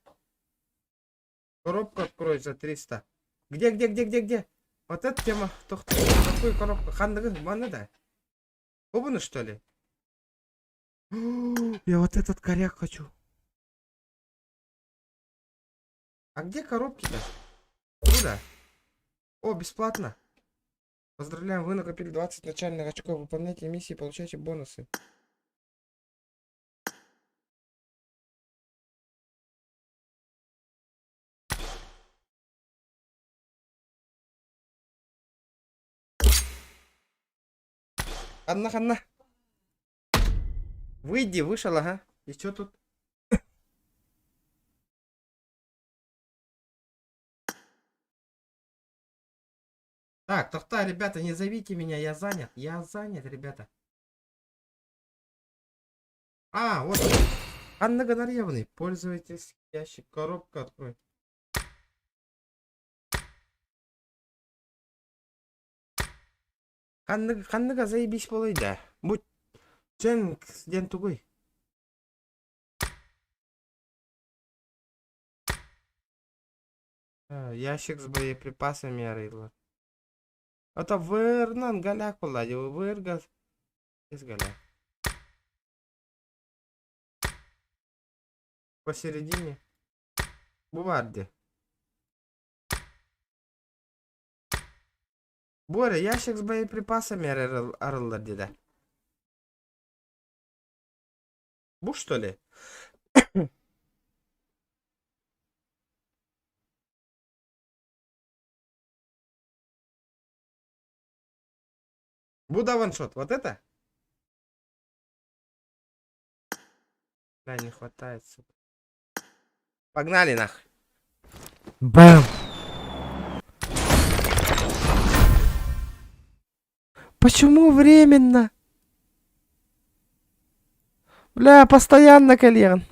Коробку открой за 300. Где, где, где, где, где? Вот эта тема. Какую коробку? Ханныгы, маны да. Обуну, что ли? Я вот этот коряк хочу. А где коробки-то? Куда? О, бесплатно. Поздравляем, вы накопили 20 начальных очков. Выполняйте миссии, получайте бонусы. Ханна, ханна. Выйди, вышел, ага. И что тут? Так, тохта, ребята, не зовите меня, я занят. Я занят, ребята. А, вот он. Анна Гонорьевна, пользуйтесь ящик, коробку открой. Ханныга, ханныга заебись буолуой да. Бу чэн диэн тугуй? Ящик с боеприпасами арыйдылар. Это вырнан голяк буолла дии, выргас голяк. Посередине. Бу баар дии. Бу эрэ ящик с боеприпасами арыллар дии да. Бу что ли? Бу да ваншот, вот это? Бля, не хватает, сука. Погнали нахуй. Бэм! Почему временно? Бля, постоянно кальян.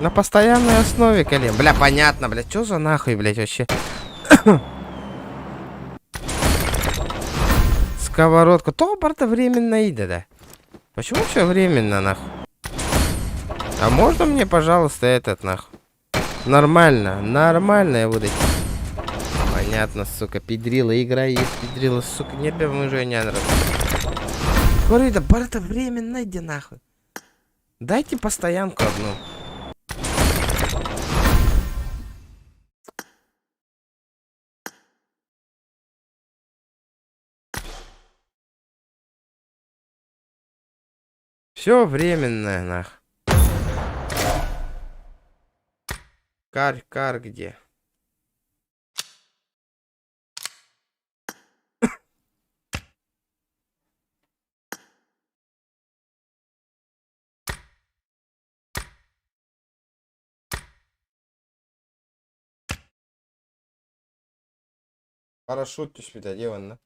На постоянной основе, колен. Бля, понятно, бля, чё за нахуй, блядь, вообще? Сковородка. То барта временно ида, да? Почему все временно, нахуй? А можно мне, пожалуйста, этот, нахуй? Нормально, нормально я выдать. Понятно, сука, педрила, игра есть, педрила, сука, не мы уже не нравится. Корыто, барта временно иди нахуй. Дайте постоянку одну. Все временное, нах. Кар, кар где? Парашют түспүтэ дии уонна.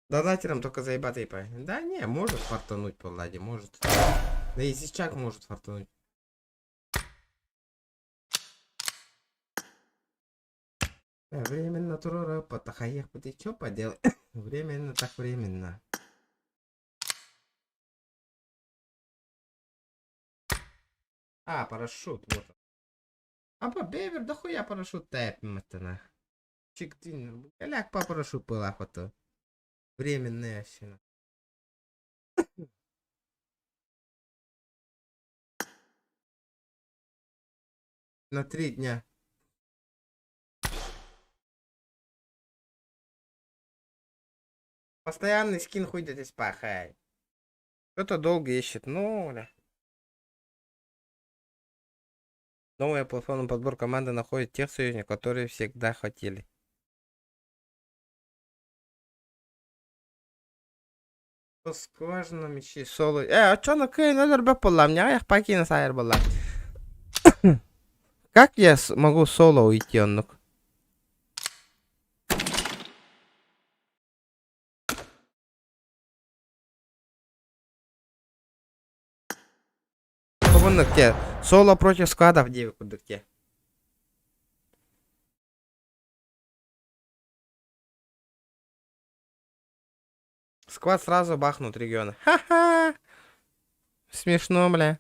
Донатером только заебатый по. Да не, может фартануть по Владе, может. Да и сейчас может фартануть. Временно турора потахаех, ты чё поделать? Временно так временно. А, парашют, вот он. А по бевер, да хуя парашют тэпматана. Чик-тин, ляг по парашют была фото. Временная вообще. На 3 дня. Постоянный скин хуй здесь пахай. Кто-то долго ищет, ну, бля. Новая платформа подбор команды находит тех союзников, которые всегда хотели. По скважинам ищи соло. А чё на кей номер б буолла? Мне покину сайр была. Как я могу соло уйти оннук? Где? Соло против сквадов где? Сквад сразу бахнут региона. Ха-ха! Смешно, бля.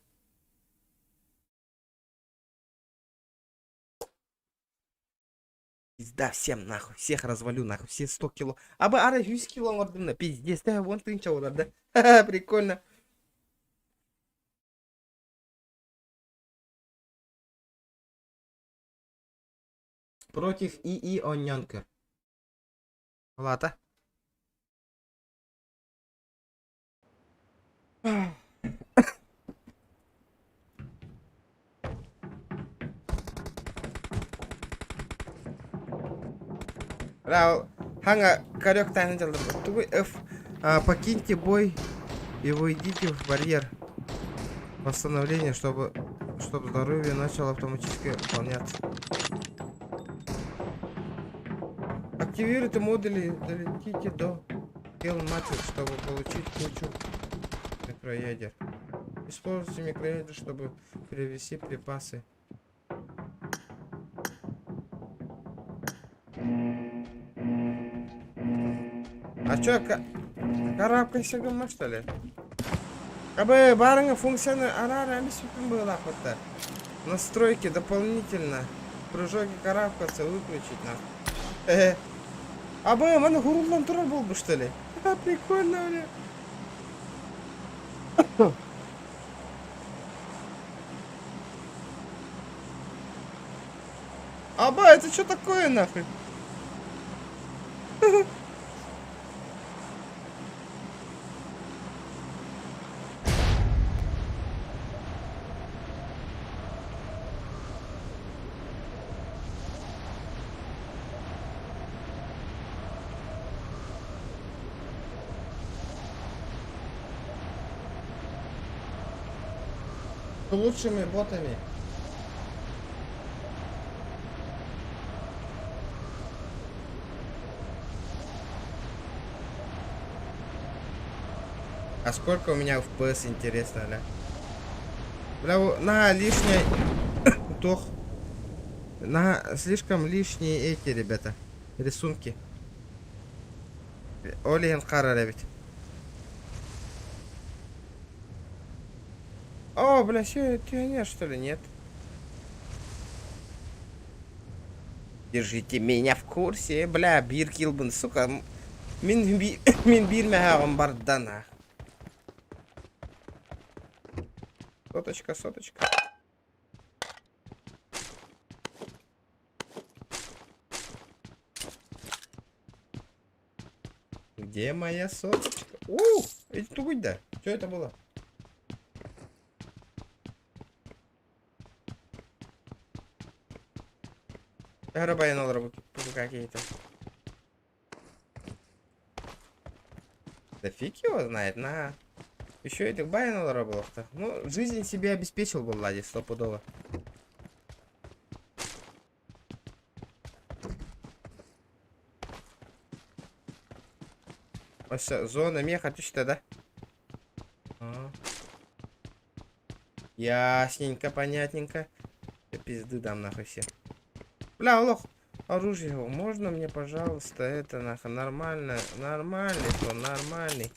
Пизда всем нахуй, всех развалю нахуй, все 100 кило. А бы ара 100 кило оҥордум пиздец, да, вон ты ничего, да. Ха-ха, прикольно. Против ИИ Онянка. Лата. Бля, Ханга, корек тайны Тугуй F. Покиньте бой и войдите в барьер восстановления, чтобы здоровье начало автоматически выполняться. Активируйте модули, долетите до Kill Matrix, чтобы получить кучу микроядер. Используйте микроядер, чтобы перевести припасы. А чё, карабкайся гымма, что ли? Абы барыңа функцияны арара сүпүн была хвата. Настройки дополнительно. Прыжок и карабкаться выключить нахуй. Абы, маны хуруллан турар болбу, что ли? Ха, прикольно, бля. Аба, это что такое нахуй? С лучшими ботами. А сколько у меня FPS, интересно, бля? Бля, на лишнее... Тох. На слишком лишние эти, ребята. Рисунки. Ол иһин харар эбит. О, бля, все, пионер, что ли, нет? Держите меня в курсе, бля, биир килбын, сука. Мин, би, мин биир мэһээҕим барда нах. Соточка, соточка. Где моя соточка? У, эти тугуйда. Что это было? Арабайналар какие-то. Да фиг его знает, на. Еще этих байналар было-то. Ну, жизнь себе обеспечил был Лади стопудово. Өссө зона меха түстэ да? А. Ясненько, понятненько. Я пизды дам нахуй все. Бля, лох, оружие можно мне, пожалуйста, это нахуй нормально, нормальный то, нормальный.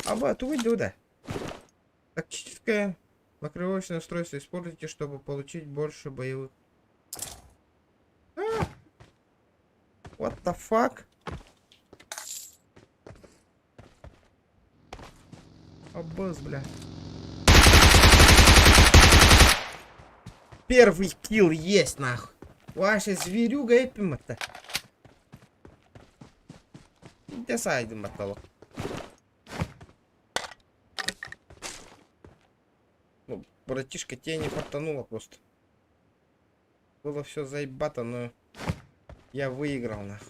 Аба, тугу да. Тактическое Покрывочное устройство используйте, чтобы получить больше боевых. А! What the fuck? Аббас, бля. Первый килл есть, нахуй. Ваша зверюга эпимата. Де сайдым баттало. Ну, братишка, тебе не фартануло просто. Было все заебато, но я выиграл, нах.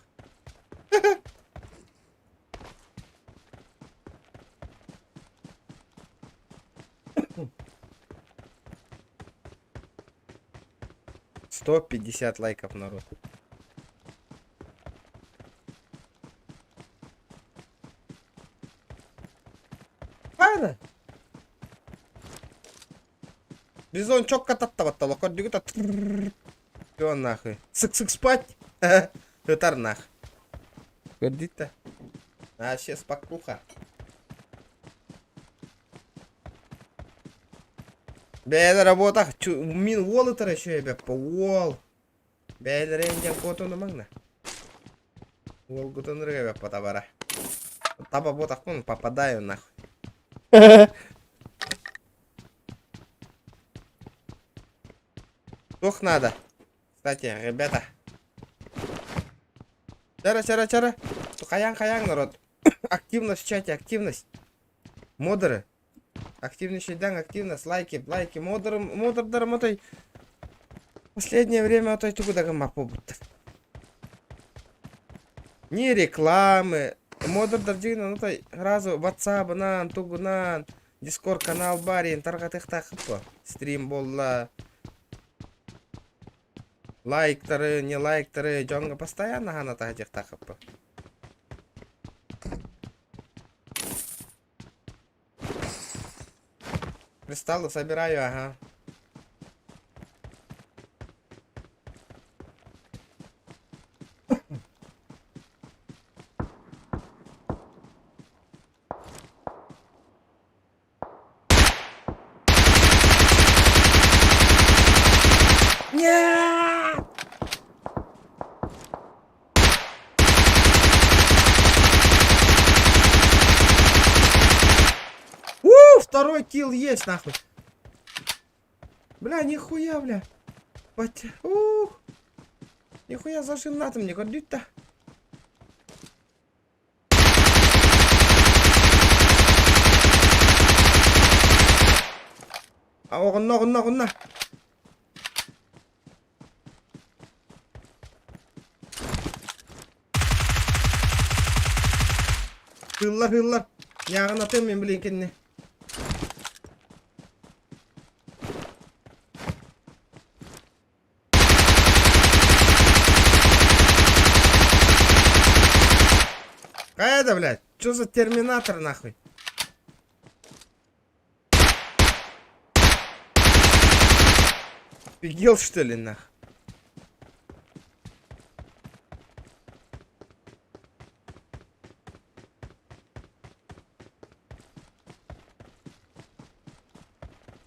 150 лайков, народ. Правильно? Бизон чокка таттабаттала, көрдүгүт Все нахуй. Сык-сык спать. Ытар нах. Көрдүт А сейчас спокуха. Бэйэлэр работах мин уол ытар еще эбэппэ уол. Бэйэлэрэ диэн куотуну маҥна. Уолгутун ырыга табара. Таба ботахпын попадаю нахуй. Туох надо? Кстати, ребята. Чара, чара, чара. Хайаан, хайаан, народ. Активность в чате, активность. Модеры. Активнейший активность, лайки, лайки. Модеры, модердар мотой. Последнее время отой тугу дагы будто. Ни рекламы. Модердар дигин отой сразу WhatsApp нан, тугунан, Discord канал барин, таргатыхтахыппа. Стрим болла. Лайктары, не лайктары, дьоҥҥо постоянно ханата хатыхтахыппа. Кристаллы собираю, ага. Нет! У, второй килл есть, нахуй. Бля, нихуя, бля. Бать, ух. Нихуя зажим на мне, гордить-то. Оҕунна, оҕунна, оҕунна. Тыыллар, тыыллар. Ньааҕын атыам мен билин кинини. Какая блядь? Что за терминатор нахуй? Офигел что ли нах?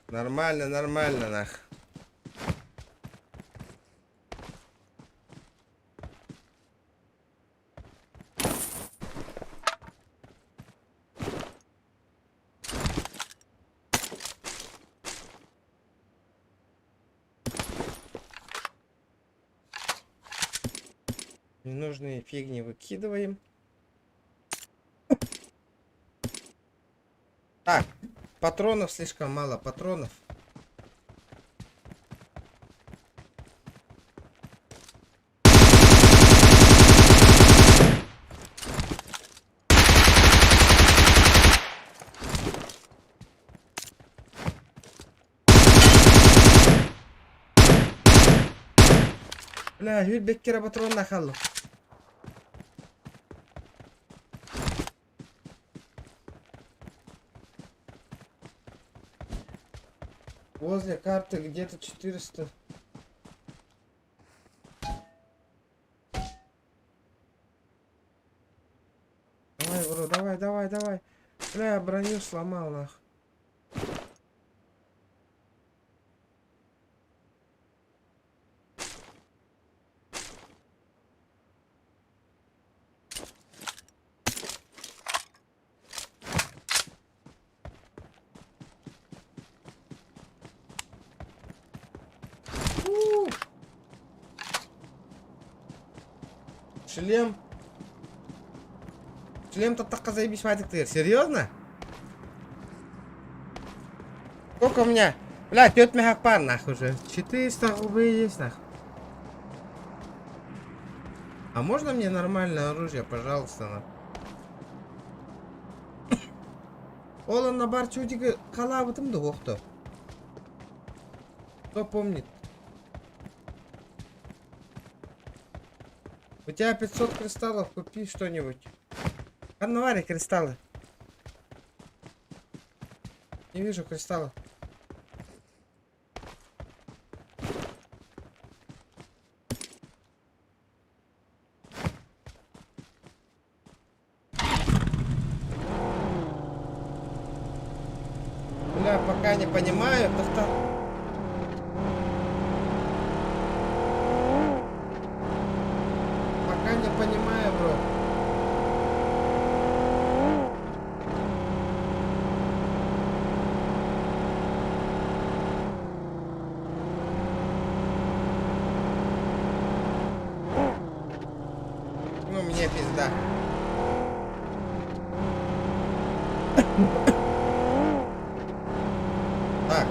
Нормально, нормально нах. Ненужные фигни выкидываем. Так, патронов слишком мало, патронов. Бля, Hürbekkere патрон нахаллы. Возле карты где-то 400. Давай, бро, давай, давай, давай. Бля, броню сломал, нах. Шлем. Шлем-то так заебись, Вадик, ты серьезно? Сколько у меня? Бля, тет мегапар нахуй уже. 400 рублей есть нахуй. А можно мне нормальное оружие, пожалуйста, нахуй? Ол онно бар чудигы халаабытым да охто. Кто помнит? У тебя 500 кристаллов, купи что-нибудь. Ханна кристаллы. Не вижу кристаллов. Бля, пока не понимаю, то Пока не понимаю, бро. Ну, мне пизда. Так.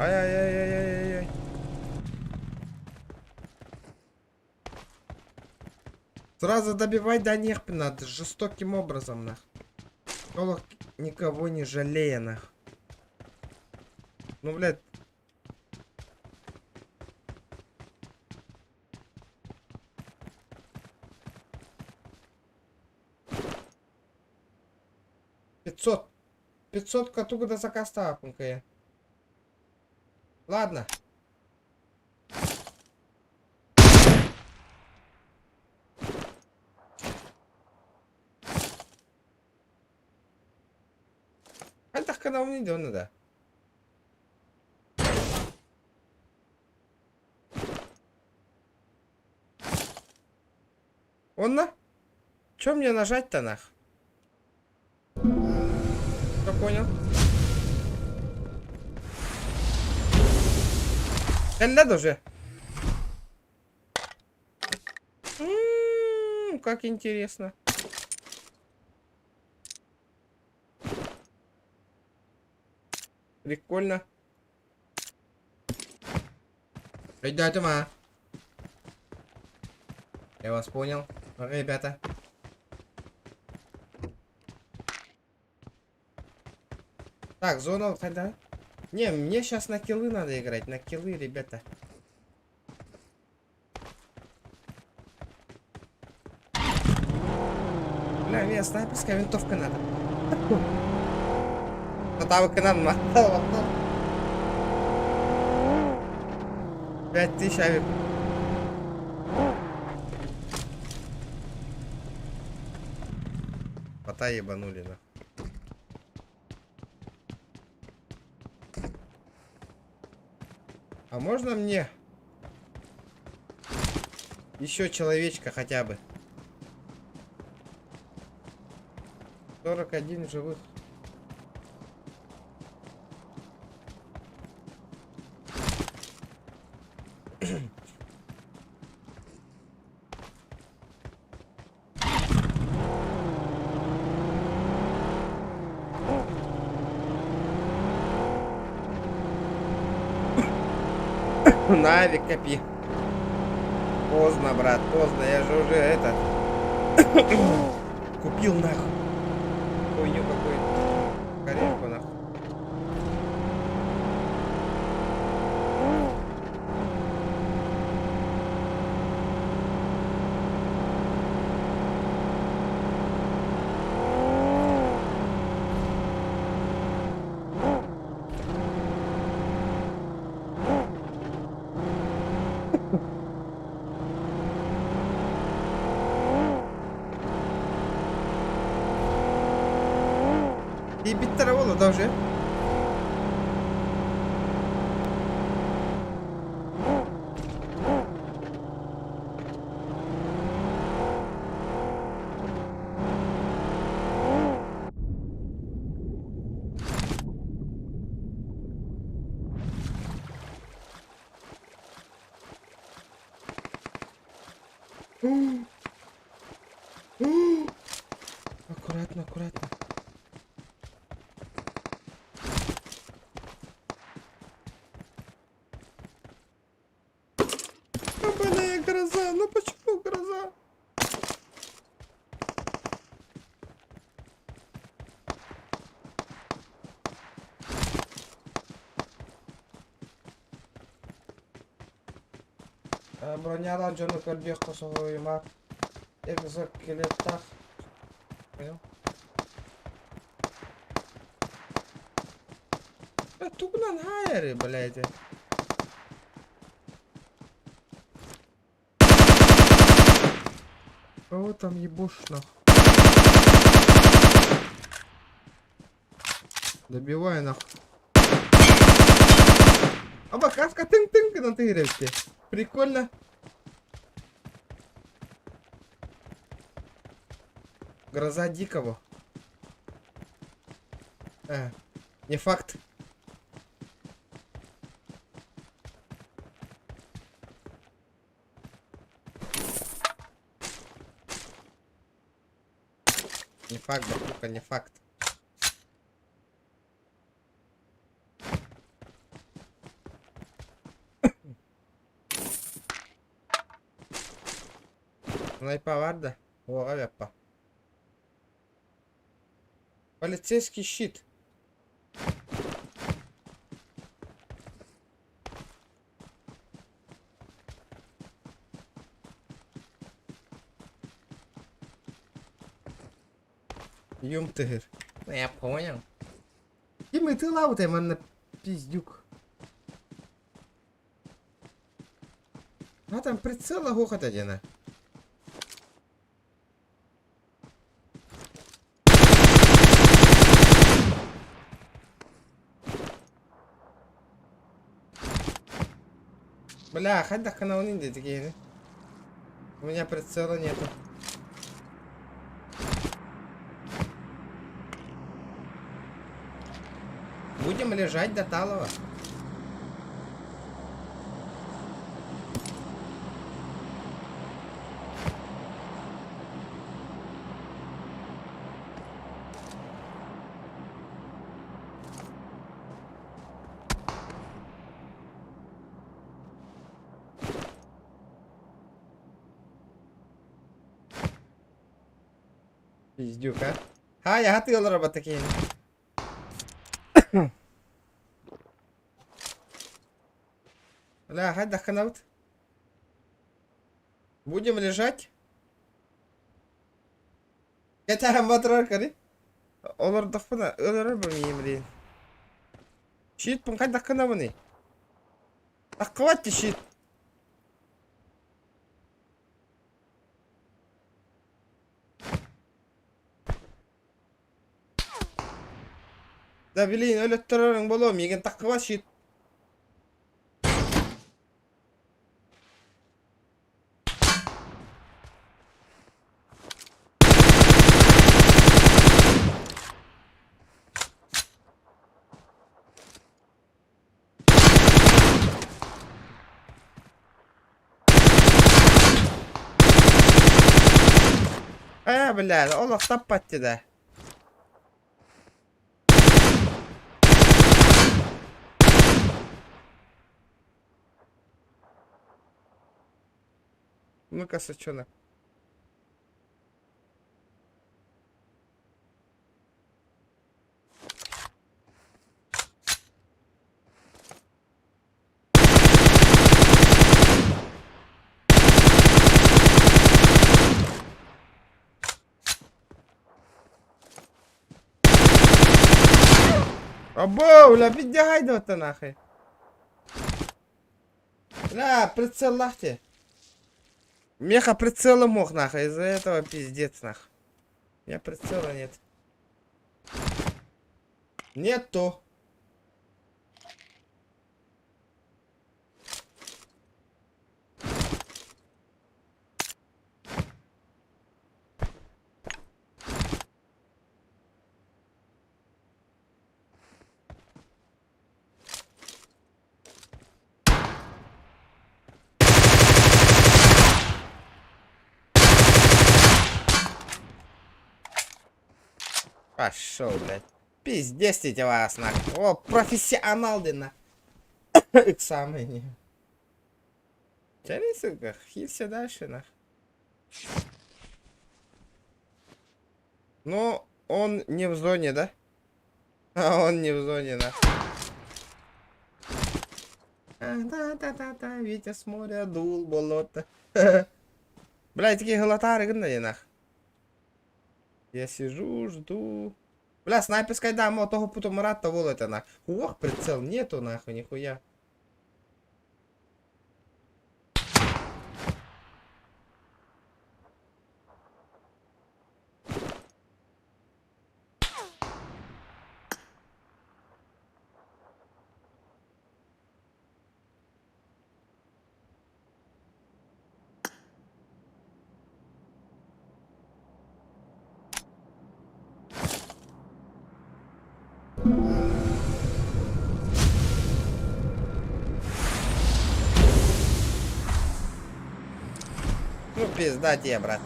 Ай-яй-яй-яй-яй-яй. Сразу добивать до них надо, жестоким образом, нах. Олох никого не жалея, нах. Ну, блядь. 500. 500 катуга до заказ я. Ладно. Хайдах гынабыный да онно да? Онно? Чё мне нажать-то нах? Кто понял? Кэллэ да уже? Как интересно. Прикольно. Ребята, ма. Я вас понял, ребята. Так, зона когда? Не, мне сейчас на киллы надо играть. На киллы, ребята. Бля, мне снайперская винтовка надо. Татавыка надо, 5000 авик. Кота ебанули, на. А можно мне еще человечка хотя бы? 41 живых. Навик копи. Поздно, брат, поздно. Я же уже это... Купил нахуй. Хуйню какую-то. Каретку нахуй. Тиийбиттэрэ буолла да уже? Аккуратно, аккуратно. Ебаная гроза, ну почему гроза? Бронялаах дьону көрдүөххэ соһуйума, экзоскелеттаах Понял? Тугунан хаайары, блядь. Кого там ебошь нахуй? Добивай нахуй. Аба каска тынк-тынк на тыгревке. Прикольно. Гроза дикого. Э, не факт. Не факт, братуха, не факт. Снайпа бар да? Уоҕа бэппа. Полицейский щит. Юм тыгыр. Ну, я понял. Ким ытыылаабытай манна пиздюк. А там прицела гухата диэнэ. Бля, хайдах гынабын диэтик киһини. У меня прицела нету. Будем лежать до талого. Пиздюк, а? Хай, хатыалар батакин. Бля, хайдах гынабыт? Будем лежать? Кэтэһэн батырар кэри. Олордохпуна өлөрөр бу блин. Щит хайдах гынабыный? Таххыбат щит. Да блин, өлөттөрөрүҥ буолуо, миигин таххыбат щит. Ээ, бля, олох таппат да. Ну-ка, сучонок. Або, бля, піддягай до нахуй. Бля, прицел лахте. Меха прицела мог нахуй, из-за этого пиздец нах. У меня прицела нет. Нету. Пошел, блядь. Пиздец эти вас, нахуй. О, профессионал, на. Самый не. Тяни, сука, хилься дальше, нах. Но он не в зоне, да? А он не в зоне, нах. Да-да-да-да, ветер с моря дул, болото. Бля, такие галатары, гына, нах. Я сижу, жду. Бля, снайперская дама, того потом Марата волота нах. Ох, прицел нету нахуй, нихуя. Ну, пизда тебе, брат.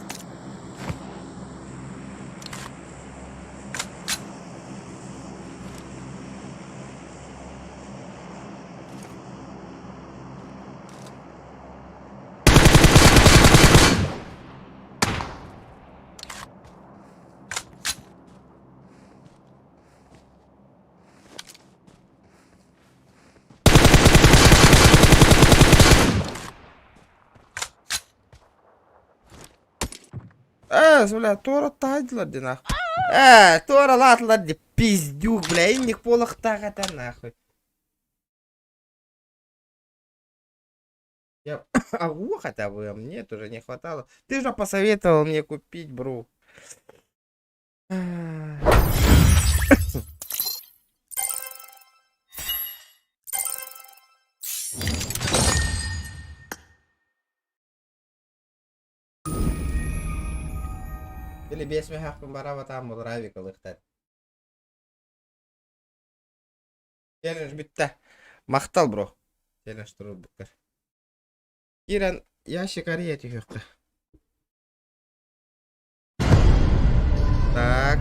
Э, бля, туора таһайдылар дии нахуй. Э, туора лаатылар дии, пиздюк, бля, инник буолуохтаах этэ нахуй. Я... Агу хотя бы, а мне тоже не хватало. Ты же посоветовал мне купить, бро. Или биэс мөһөөхпүн барабатаан булараабик ылыктар. Челлендж бүттэ. Махтал, бро. Челлендж туруорбуккар. Киирэн ящик арыйа түһүөххэ. Так.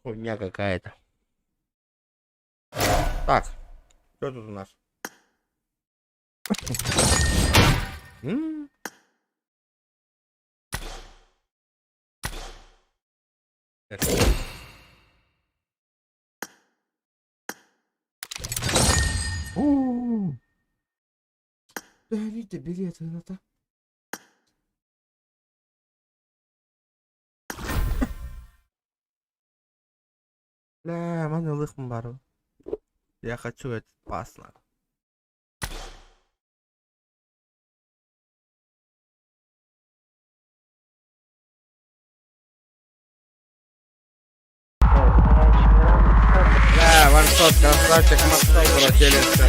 Хуйня какая-то. Так, что тут у нас? М? Оо! Бэйбит билет это. Бля, маны ылыахпын баар. Я хочу этот пас нахуй. Бля, ваншот, красавчик, махтал, брателица.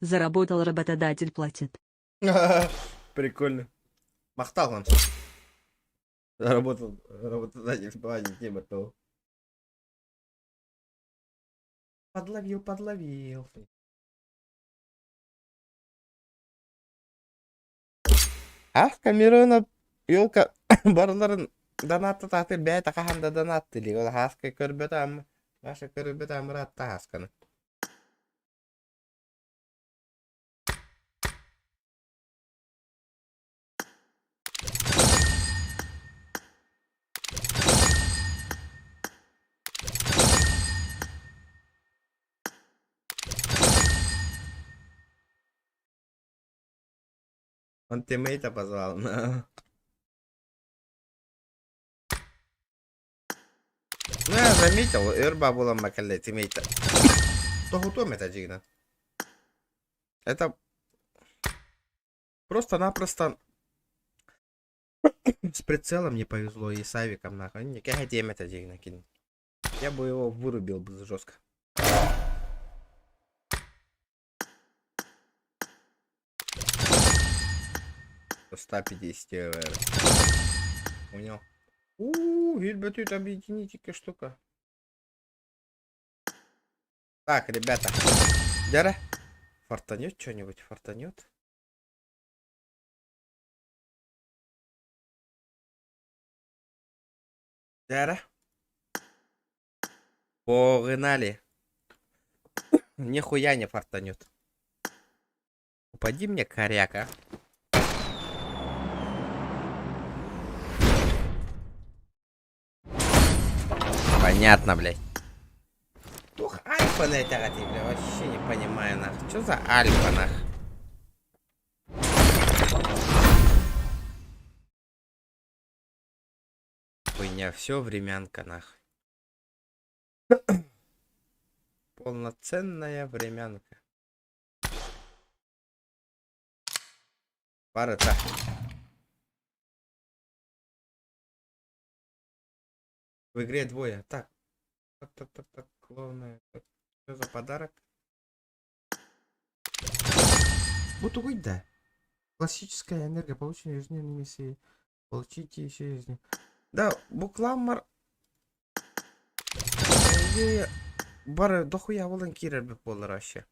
Заработал работодатель платит. Прикольно. Махтал вам. Заработал работодатель платит, типа того. Подловил, подловил. Ах, Камерона, елка, барыларын донатты тааты бэйэтэ хаһан да донатты илик. Ол Һааска көрбөтө ама, Маша көрбөтө амыраатта Һаасканы. Он тиммейта позвал, но... Ну, я заметил, Эрба была макале тиммейта. Тоһутуом это дьиҥинэн. Это просто-напросто с прицелом не повезло и с авиком нахуй. Не это дьиҥинэн. Я бы его вырубил бы жестко. До 150 евро. Понял? У, ребята, объедините штука. Так, ребята. Дяра, фартанет что-нибудь, фартанет? Дяра. Погнали. Нихуя не фартанет. Упади мне, коряка. Понятно, блядь. Тух альфа на это бля, вообще не понимаю, нах. Что за альфа, нах? Хуйня, все времянка, нах. Полноценная времянка. Барыта. В игре двое. Так. Так, так, так, так. Главное. Что за подарок? Бу да. Классическая энергия, полученная ежедневной миссии. Получите еще из них. Да, бу кламмар... Идея... Бары дохуя буолан киирэр буолар вообще.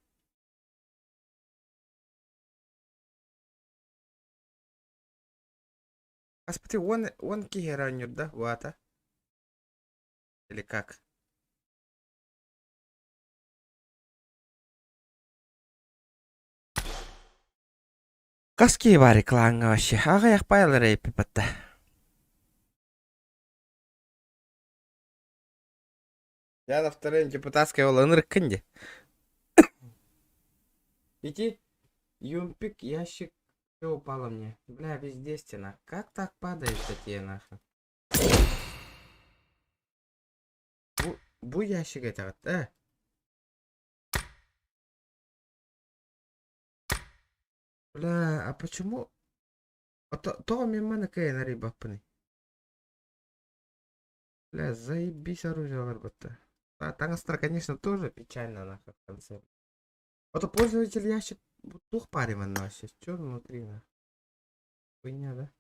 Аспыты он, он киһи да, вата? Или как? Каски бар кланга вообще. Аҕыйах баайылар эпипатта. Я на втором депутатской ол ынырыккын де. Иди, юмпик, ящик, все упало мне. Бля, везде стена. Как так падает такие нахуй? Бу, бу ящик это вот, э. Бля, а почему? А то, то мимо на рыбапны. Бля, заебись оружие работа. А таҥастара, конечно, тоже печально нахуй в конце. А то пользователь ящик тух париман вообще. Что внутри на? Хуйня, да?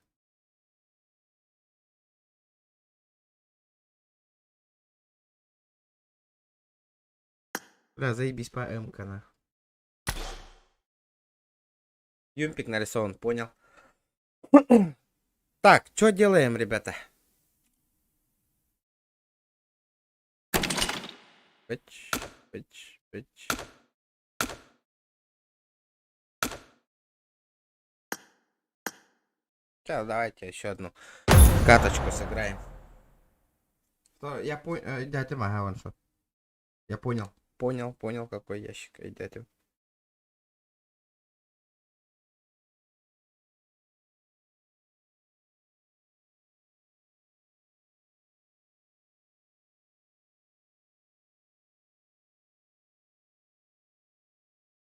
Бля, заебись по МК, нах. Юмпик нарисован, понял. Так, что делаем, ребята? Быч, быч, быч. Сейчас давайте еще одну каточку сыграем. Что, я понял, дядя ага, вон что. Я понял, понял, понял, какой ящик, дядя.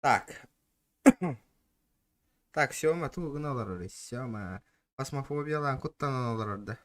Так. Так, Сёма тугун олорор, Сёма. Фасмофобиялаан куттанан олорор да.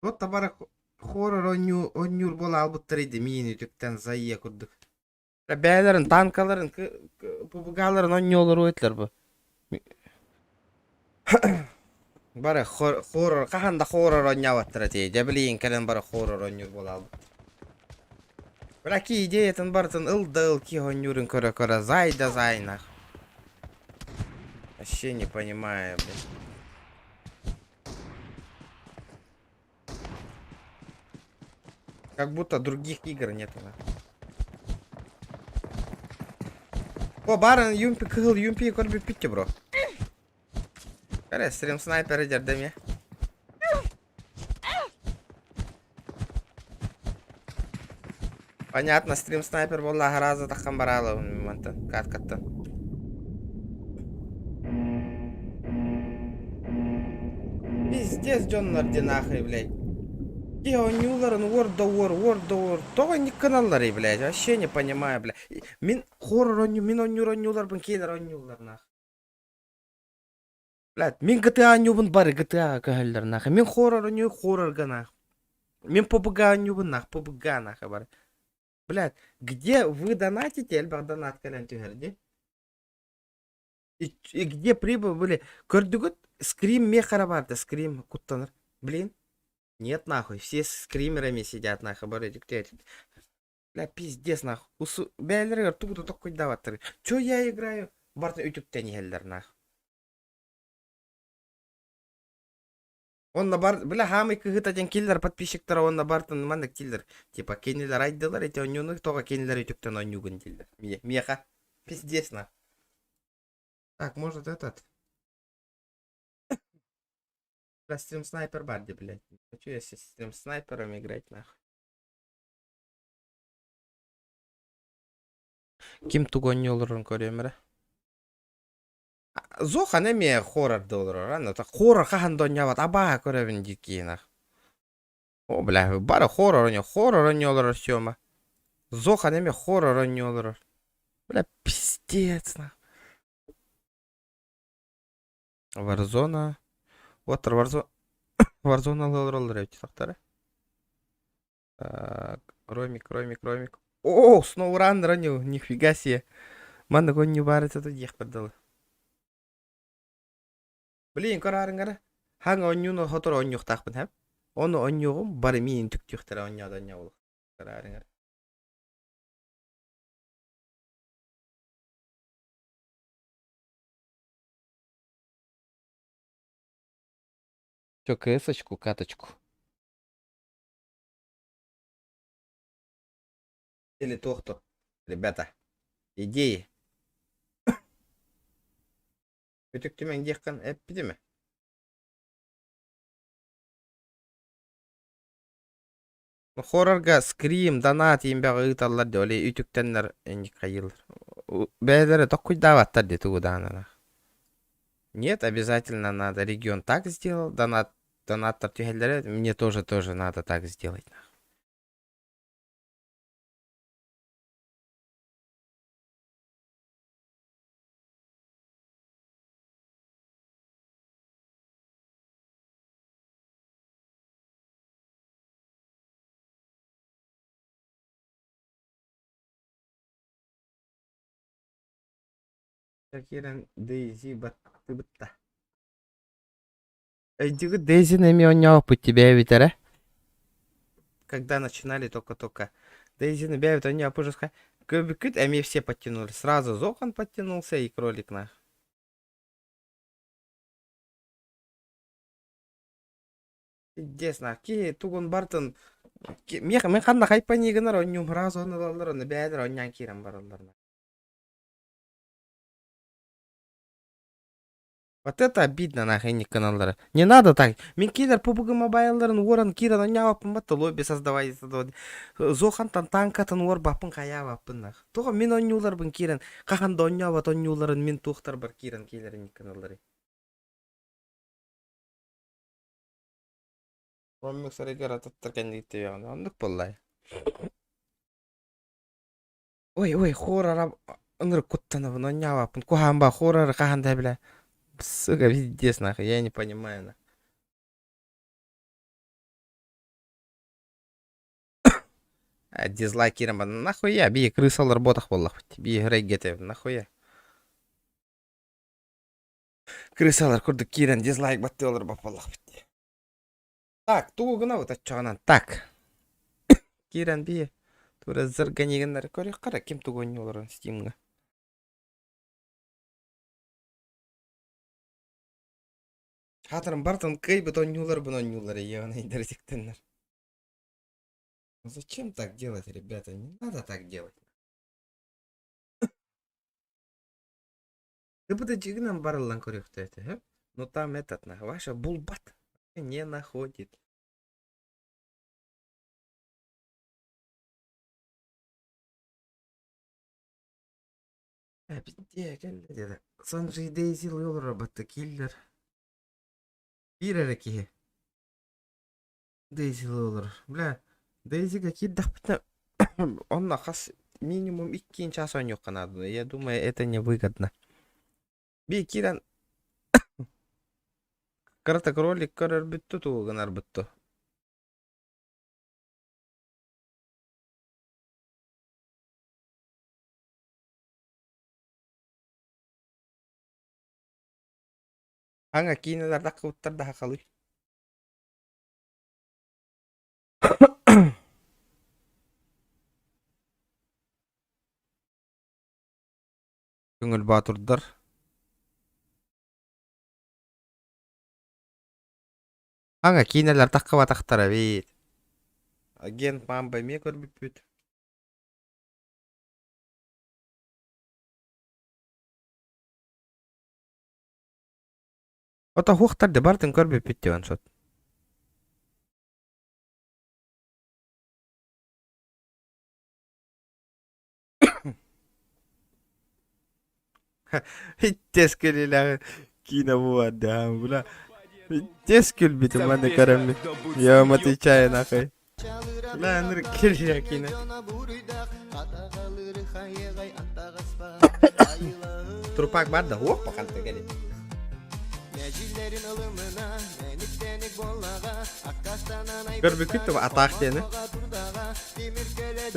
Вот табара хоррор оонньуур буола аалбыттар иди миин үтүктэн зайя курдук. Бээлэрин танкаларын пубугаларын оонньуулар этилэр бу. Бары хоррор хаһан да хоррор оонньообаттар этэ. Дьэ билигин кэлэн бары хоррор оонньуур буола аалбыт. Бля ки идеятын барытын ыл да ыл ки оонньуурун көрө-көрө зай да зай нах. Вообще не понимаю, блин. Как будто других игр нету. Да. О, баран юмпи кыһыл юмпи көрбүт бүттэ бро. Кэрэ, стрим снайпер дэрдэм Понятно, стрим снайпер буолла аһарааза таххан бараала мантан кааткаттан. Пиздец дьоннор ди нахуй, блядь. Киһи оонньууларын уор да уор, уор да уор. Тоҕо инник гыналларый, блядь? Вообще не понимаю, блядь. Мин хоррор оонньуу, мин оонньуур оонньууларбын кинилэр оонньууллар нахуй. Блядь, мин GTA оонньуубун бары GTA көһөллөр нахуй. Мин хоррор оонньуу хоррорга нахуй. Мин PUBG оонньуубун нахуй, PUBG нахуй бары. Блядь, где вы донатите, элбэх донат кэлэн түһэр дии. И, и где прибыль были? Көрдүгүт, скрим мехара барды, скрим куттанар. Блин, нет нахуй, все с скримерами сидят нахуй, бары үтүктэ Бля, пиздец нахуй. Усу бэйэлэригэр тугу да токкуйдаабаттар. Чё я играю? Барытын үтүктэн иһэллэр нахуй. Онно бар, бля, хаамый кыһыта диэн киллер подписчиктара уонна бартын маннык киллер. Типа кинилэр айдылар эти оонньууну тоҕо кинилэр үтүктэн оонньуугун дииллэр. Миэхэ. Пиздец на. Так, может этот. Бля, стрим снайпер бар блядь. Хочу я с стрим снайпером играть нахуй. Ким тугу оонньуу олорорун көрүөм эрэ. Зохан эмиэ хоррорда олорор, аны хоррор хаһан да оонньообот абааһы көрөбүн диир киһи О, бля, бары хоррор оонньуу, хоррор оонньуу олорор Сёма. Зохан эмиэ хоррор оонньуу олорор. Бля, пиздец, нахуй. Warzone. Вот Warzone. Warzone олороллор эбит тахтара. Так, Ромик, Ромик, Ромик. О, SnowRunner оонньуу, нифига себе. Маннык оонньуу баар этэ диэхпэр дылы. Блин, көрөөрүҥ эрэ. Хаҥ оонньууну сотору оонньуохтаахпын һэп. Ону оонньуоҕум бары миин түктүөхтэрэ оонньоодо оонньообул. Көрөөрүҥ эрэ. Чё, КС-очку, каточку? Или туохту? Ребята, идеи. Үтүктүмэҥ диэххин эппитимэ. Хоррорга скрим, донат иимбэҕи ыыталлар дии, ол үтүктэннэр инник хайыыллар. Бэйэлэрэ токкуйдаабаттар дии тугу даҕаны. Нет, обязательно надо. Регион так сделал, донат, донаттар түһэллэрэ, мне тоже тоже надо так сделать. Киирэн Дейзи баттыбытта. Өйдүүгүт Дейзини эмиэ оонньообуппут бэйэбит эрэ. Когда начинали только-только. Дейзини бэйэбит оонньообуппут жестко. Көрбүккүт эмиэ все подтянули. Сразу Зохан подтянулся и кролик нах. Пиздец нах. Киһи тугун барытын миэхэ мин ханна хайпаньыы гынар оонньуум сразу ону ылаллар ону бэйэлэр оонньоон киирэн бараллар. Вот это обидно нахуй каналлара. Не надо так. Мин киллер PUBG мобайлларын уоран киирэн оонньообоппун батта лобби создавай Зохантан танкатын уорбаппын хайаабаппын нах. Тоҕо мин оонньууларбын киирэн хаһан да оонньообот оонньууларын мин туохтарбар киирэн киилэрин каналлары. Оннук сарайгар ататтар кэнниттээҕин оннук буоллай. Ой, ой, хоррора ынырык куттанабын, оонньообоппун. Куһаҕан ба хорроры хаһан да бля. Сука, пиздец нахуй, я не понимаю нахуй. А, дизлайк киирэн баран, нахуя, бии крысалар буотах буоллахпыт. Бии рэйгете, нахуя. Крысалар курдук киирэн дизлайк баттыалар буоллахпыт. Так, тугу гынабыт оччоҕунан? Так. Киирэн бии. Тура зырганигыннары көрүөххэ эрэ ким тугу оонньуу олорон Стимҥа. Хаатырым барытын кыайбыт оонньууларбын оонньуулар ийэҕин өйдөрүтүктэннэр. Ну зачем так делать, ребята? Не надо так делать. Ты бы дьигинэн барыллан көрүөхтэ этэ, Но там этот, на, Ваша булбат не находит. Э, кэллэ диэтэ. Санджи Дейзи олорор батта киллер. Биир эрэ киһи. Дейзи олорор. Бля, Дейзига киирдэхпитинэ онно хас минимум икки час оонньуохха наада. Я думаю, это невыгодно. Би киирэн кырата кролик көрөрбүттү тугу гынарбытту. Аҥа киинэлэр таххыбыттар да хахалый. Көҥүл Боотурдар Аҥа киинэлэр таххыбатахтара эбит. Агент Мамба эмиэ көрбүппүт. Ото хуохтар да барытын көрбүппүт диэн сот. Иттес кэлилэҕи киинэ буолар бля. Иттес күлбүтүм маны көрөммүн. Я вам отвечаю нахуй. Бля, ынырык кэлилэ киинэ. Трупак бар да, уох баканта кэлин. Көрбүккүт туба атаах диэни.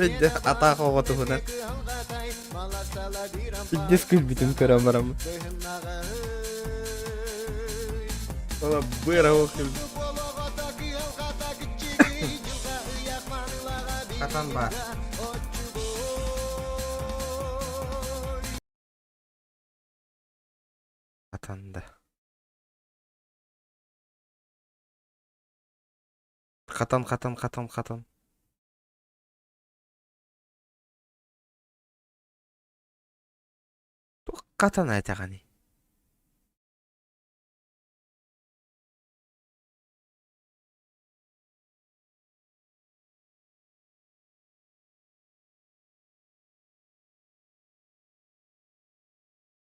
Өйдө атаах оҕо туһунан. Пиздец күлбүтүм көрөн бараммын. Ола быара оҕо күлбүт. Хатан баар. Хатан да. Хатан, хатан, хатан, хатан. Туох хатан этэҕиний?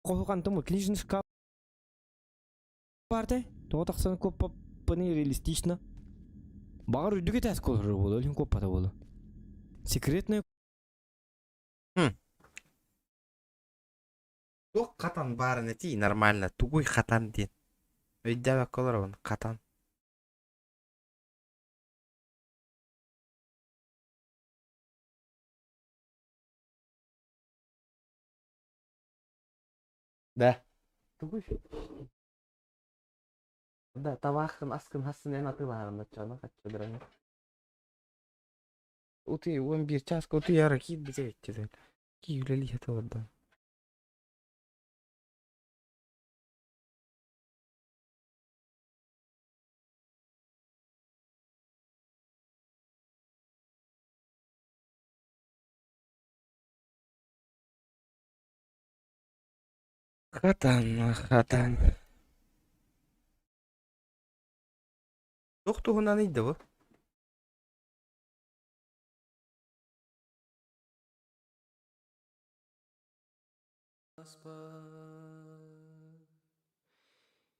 Хоһукантым книжный шкаф баартай тоҕо тахсан куоппаппыный реалистично баҕар үрдүк этээс куоларар буолуо илин куоппата буолуо секретная Туох хатан баарын этиий нормально тугуй хатан диэн өйдөөбөккө олоробун хатан Да. Тугуй? Да, табааххын, аскын хасын эн атыылаһаҕын оччоҕуна хачча дыраны. Утуй, 11 чааска утуйара киирбитэ эбит Ки үлэлии сатыылар да. Хатан, хатан. Туох туһунан ыйда бу?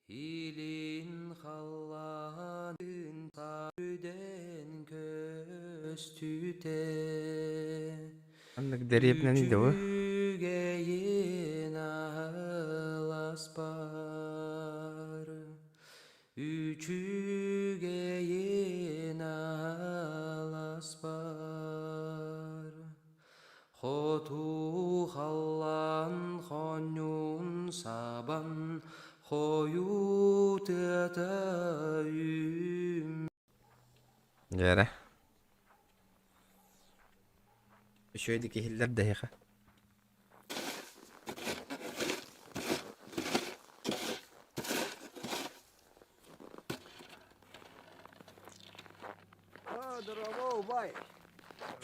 Илин халлаан үрдэн көстүтэ Ханнык дэриэбинэн ыйда бу? Үчүгэйин аһыласпар Үчүгэйин аһыласпар Хоту халлаан хонньуун сабан хойуу тыата үүм Дьээрэ. Үчүгэйдик иһиллэр да эһиэхэ.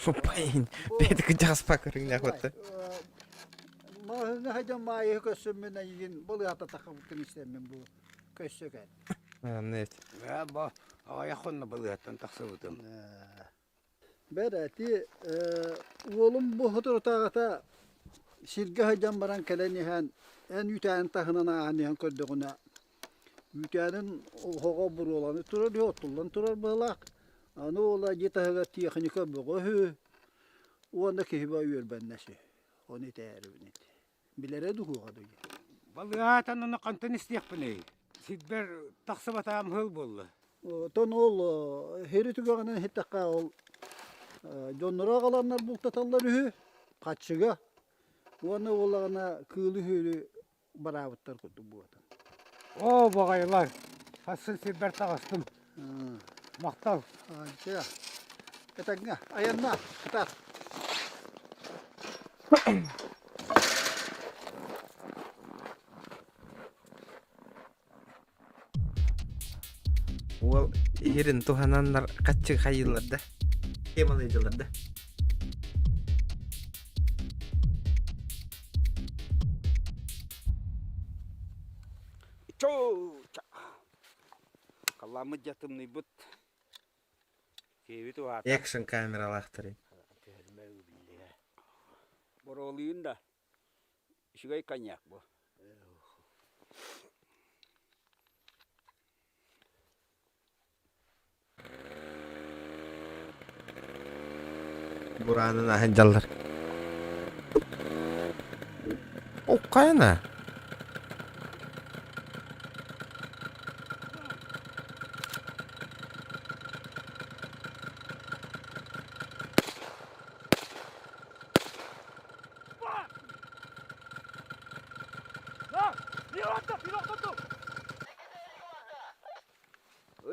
Фупайн, бэйэтэ кыдьаҕаспа көрүҥнээх батта. Маһыҥа хайдан маайы көссөммүн айыгын былыата тахабытын истэммин бу көссө кэл. Нет. Бу аҕыйах хонно былыаттан тахсыбытым. Бэр эти уолум бу соторутааҕыта сиргэ сылдьан баран кэлэн иһэн эн үүтээнин таһынан ааһан иһэн көрдөҕүнэ үүтээнин оһоҕо буруолана турар үһү, оттуллан турар быһыылаах. Аны уола дьиэ таһыгар тиэхиньикэ бөҕө үһү уонна киһи баа үөрбэннэс үһү. Ону итээрибин ити. Билэрэ дуу суоҕа дуу? Балыыһаатан ону хантан истиэхпиний? Сирбэр тахсыбатаҕым сыл буолла. Оттон ол һири түгэҕинэн иһиттэххэ ол дьонноро аҕаланнар бултаталлар үһү, хаччыга. Уонна буоллаҕына кыылы үһү бараабыттар курдук буолатын. Оо, баҕайылар, хассын сирбэр таҕыстым. Махтал. Чэ, этэҥҥэ айанна, кытаат. Уол иһирин туһананнар хаччы хайыыллар да, темалыйдылар да. Чоо! Халламмыт дьатымныйбыт. Киэбит уһаата. Экшн камералаахтарын. Боруолуйун да үчүгэй коньяк бу. Бураанын аһын дьаллар. Оккайна.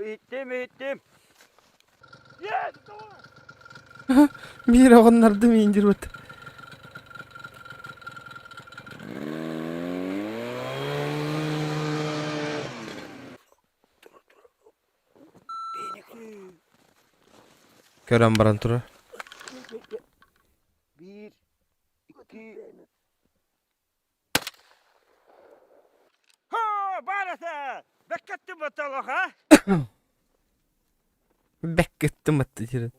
Иһиттим, иһиттим. Биир оҕоннордум индирбит. Көрөн баран турар. Биир, икки, Бэккэттим атты диэн.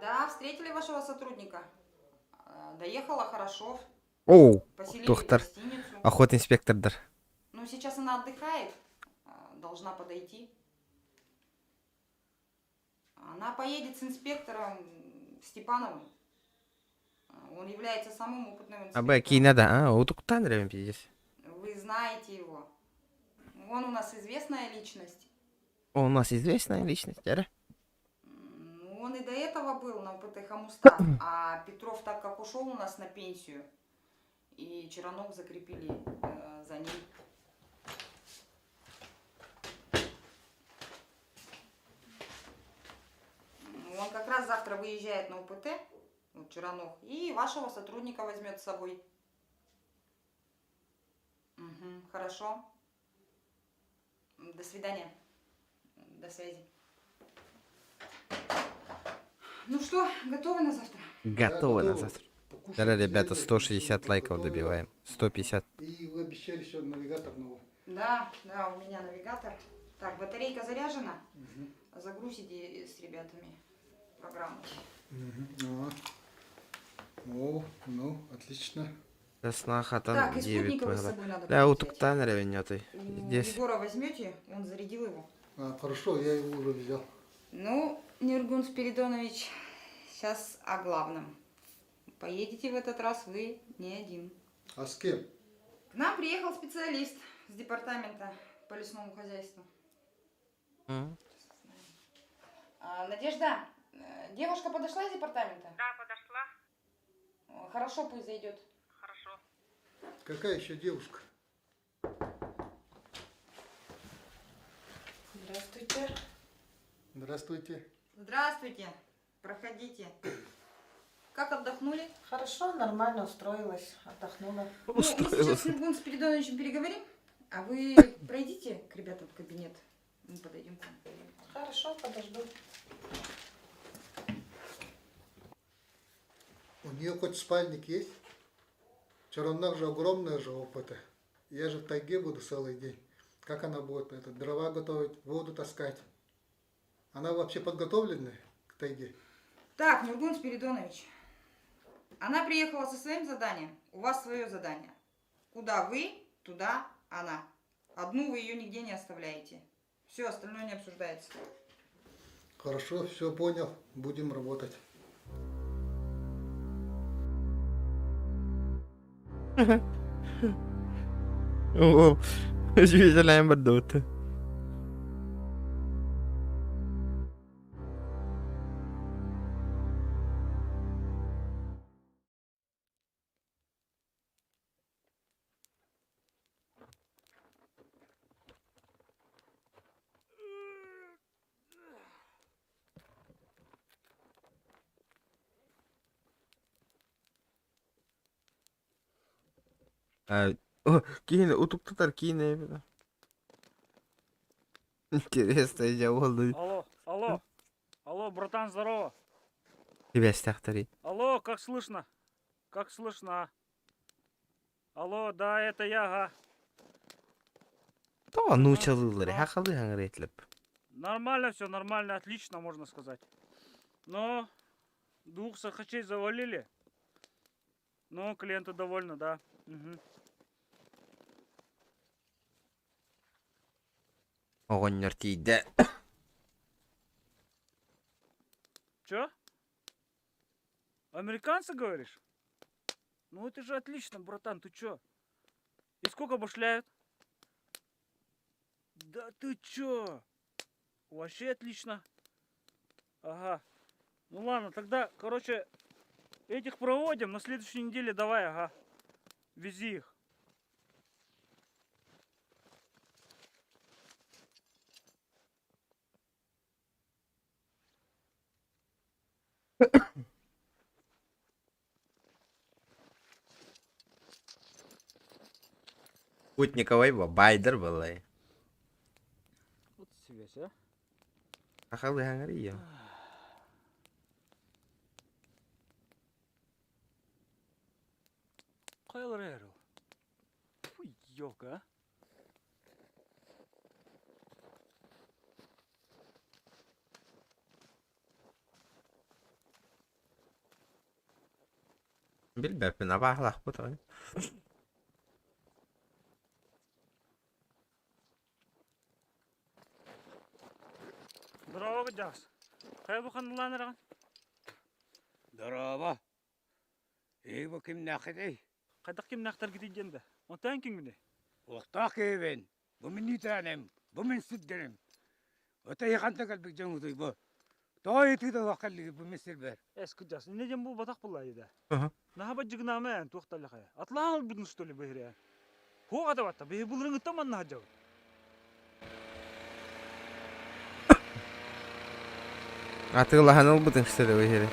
Да, встретили вашего сотрудника. Доехала хорошо. Оу, Поселили в туохтар, гостиницу. охот инспектордар. Ну, сейчас она отдыхает, должна подойти. Она поедет с инспектором Степановым. Он является самым опытным Абы инспектором. киинэ да, а, утуктаан эрэбин пиздец. Вы знаете его. Он у нас известная личность. У нас известная личность, эрэ. Ну, он и до этого был на УПТ Хамуста, а Петров так как ушел у нас на пенсию, и Черанов закрепили э, за ним. Он как раз завтра выезжает на УПТ, вот Черанов, и вашего сотрудника возьмет с собой. Угу, хорошо. До свидания. До связи. Ну что, готовы на завтра? Готовы на завтра. Да, ребята, 160 лайков добиваем. 150. И вы обещали еще навигатор новый. Да, да, у меня навигатор. Так, батарейка заряжена. Загрузите с ребятами программу. Угу. О, ну, отлично. Снаха там Так, и 9 спутниковый с собой надо Да, будет утуктан ревенётый. У Здесь. Егора возьмете, он зарядил его. А, хорошо, я его уже взял. Ну, Нюргун Спиридонович, сейчас о главном. Поедете в этот раз вы не один. А с кем? К нам приехал специалист с департамента по лесному хозяйству. А, Надежда, э, девушка подошла из департамента? Да, подошла. Хорошо, пусть зайдет. Какая еще девушка? Здравствуйте. Здравствуйте. Здравствуйте. Проходите. Как отдохнули? Хорошо, нормально устроилась, отдохнула. Ну, мы сейчас с Нургуном Спиридоновичем переговорим, а вы пройдите к ребятам в кабинет. Мы подойдем к вам. Хорошо, подожду. У нее хоть спальник есть? Чароннах же огромная же опыта. Я же в тайге буду целый день. Как она будет это, дрова готовить, воду таскать? Она вообще подготовленная к тайге? Так, Нургун Спиридонович, она приехала со своим заданием, у вас свое задание. Куда вы, туда она. Одну вы ее нигде не оставляете. Все, остальное не обсуждается. Хорошо, все понял, будем работать. О, Жүйелән бір доты. Киин утуктатар киин Интересно, я буолла. Алло, алло, алло, братан, здорово. Сибээстэхтэрий. Алло, как слышно? Как слышно? а? Алло, да, это я, ага. Тоҕо нуучалыыллар сахалыы саҥарар этилэр. Нормально все, нормально, отлично, можно сказать. Но двух сахачей завалили. Но клиенты довольны, да. Мгм. Оҕонньор тиийдэ. Чё? Американцы, говоришь? Ну это же отлично, братан, ты чё? И сколько башляют? Да ты чё? Вообще отлично. Ага. Ну ладно, тогда, короче, этих проводим. На следующей неделе давай, ага. Вези их. Путниковай баайдар буоллаҕа. Вот связь, а? Сахалыы саҥарыйа. Хайалара эрэ Фу, ёлка, а. Билбэппин абааһылаахпыт оҕо. Здорово, Дяс. Хайа бу ханналаан эрэҕин? Дорообо. Эй, бу кимнээххитий? Хайдах кимнээхтэргитий диэн да. Онтон кимҥиний? Уохтаах киһибин. Бу мин үүтээним, бу мин сирдэрим. Отой хантан кэлбит дьоҥутуй бу? Тоҕо ыйытыы да кэллигит бу миссирбэр? Эс кырдьас, инне диэн буолбатах буолла да. Наһаа бадьыгынаама эн туох таллахая. Атлаан ылбытын что ли быһырэ? Хуох атабатта, биһи былырыҥыттан манна сылдьабыт. Атыылаһан ылбытыҥ что ли быһыры?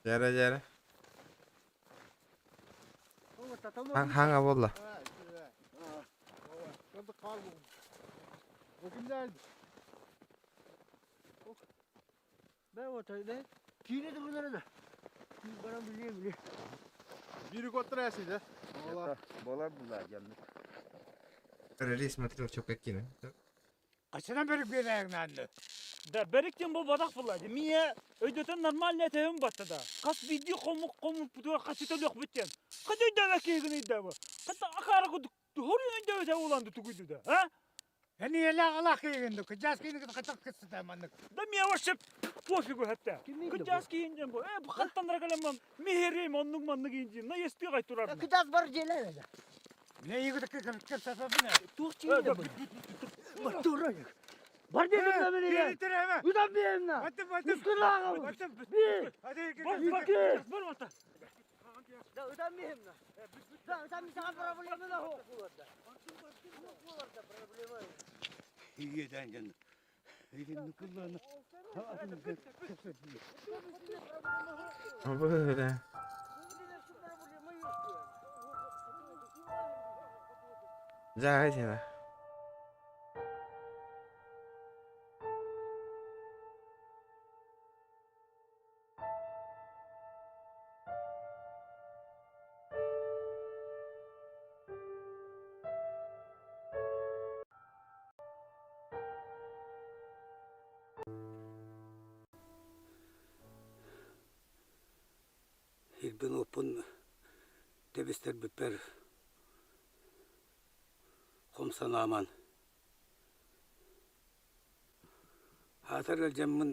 Дьэрэ дьэрэ. Хаҥа буолла. Релиз смотрел, что какие. Качанан бэрик биэрээҥнаанны? Да, бэриктин буолбатах буолла. Миэ өйдөтөн нормально этэһим батта да. Хас биирдии хомук хомуппутугар хачыта өлөхпүт диэн. Хата өйдөөбөт киһигин өйдөөбө. Хата акаара курдук хоруйун өйдөөбөтө уланды тугуйду да, а? Эн ийэлээх алаах киһигин ду, кыдьаас киһини кытта кытта маннык. Да мне вообще пофигу хатта. Кыдьаас киһин диэн бу. Э, бу хаттан кэлэммин миһириим оннук маннык индин. На естиҕай турар. Кыдьаас бар дьиэлэр. Не игы кэпсэпэбин. Туох чиинэ бу? Батурайык. Бар дедим да мени. Удан биэмна. Үскүн Би. Икки. Да удан биэмна. Да удан саҥа проблема да хоқ буларда. Буларда проблема. Иеден дьон. Игин кулланы. Бля. Дьэ, Ирбин уоппун тэбистэрбиппэр хом санааман аатар ыалдьаммын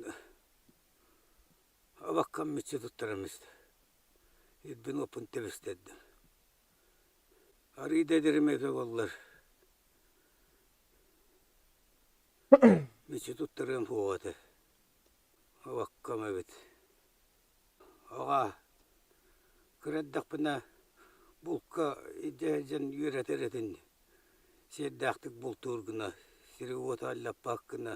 абаккам мүччү туттарам истэ. Ирбин уоппун тэбистэрдим. Арыый да эдэрим эбитэ буоллар мүччү туттарыам суоҕа этэ. Абаккам эбит. Аҕаа, кыра эрдэхпинэ булка илдьэ сылдьан үөрэтэр этин, сиэрдээхтик бултуур гына, сири-уоту аллаппат гына,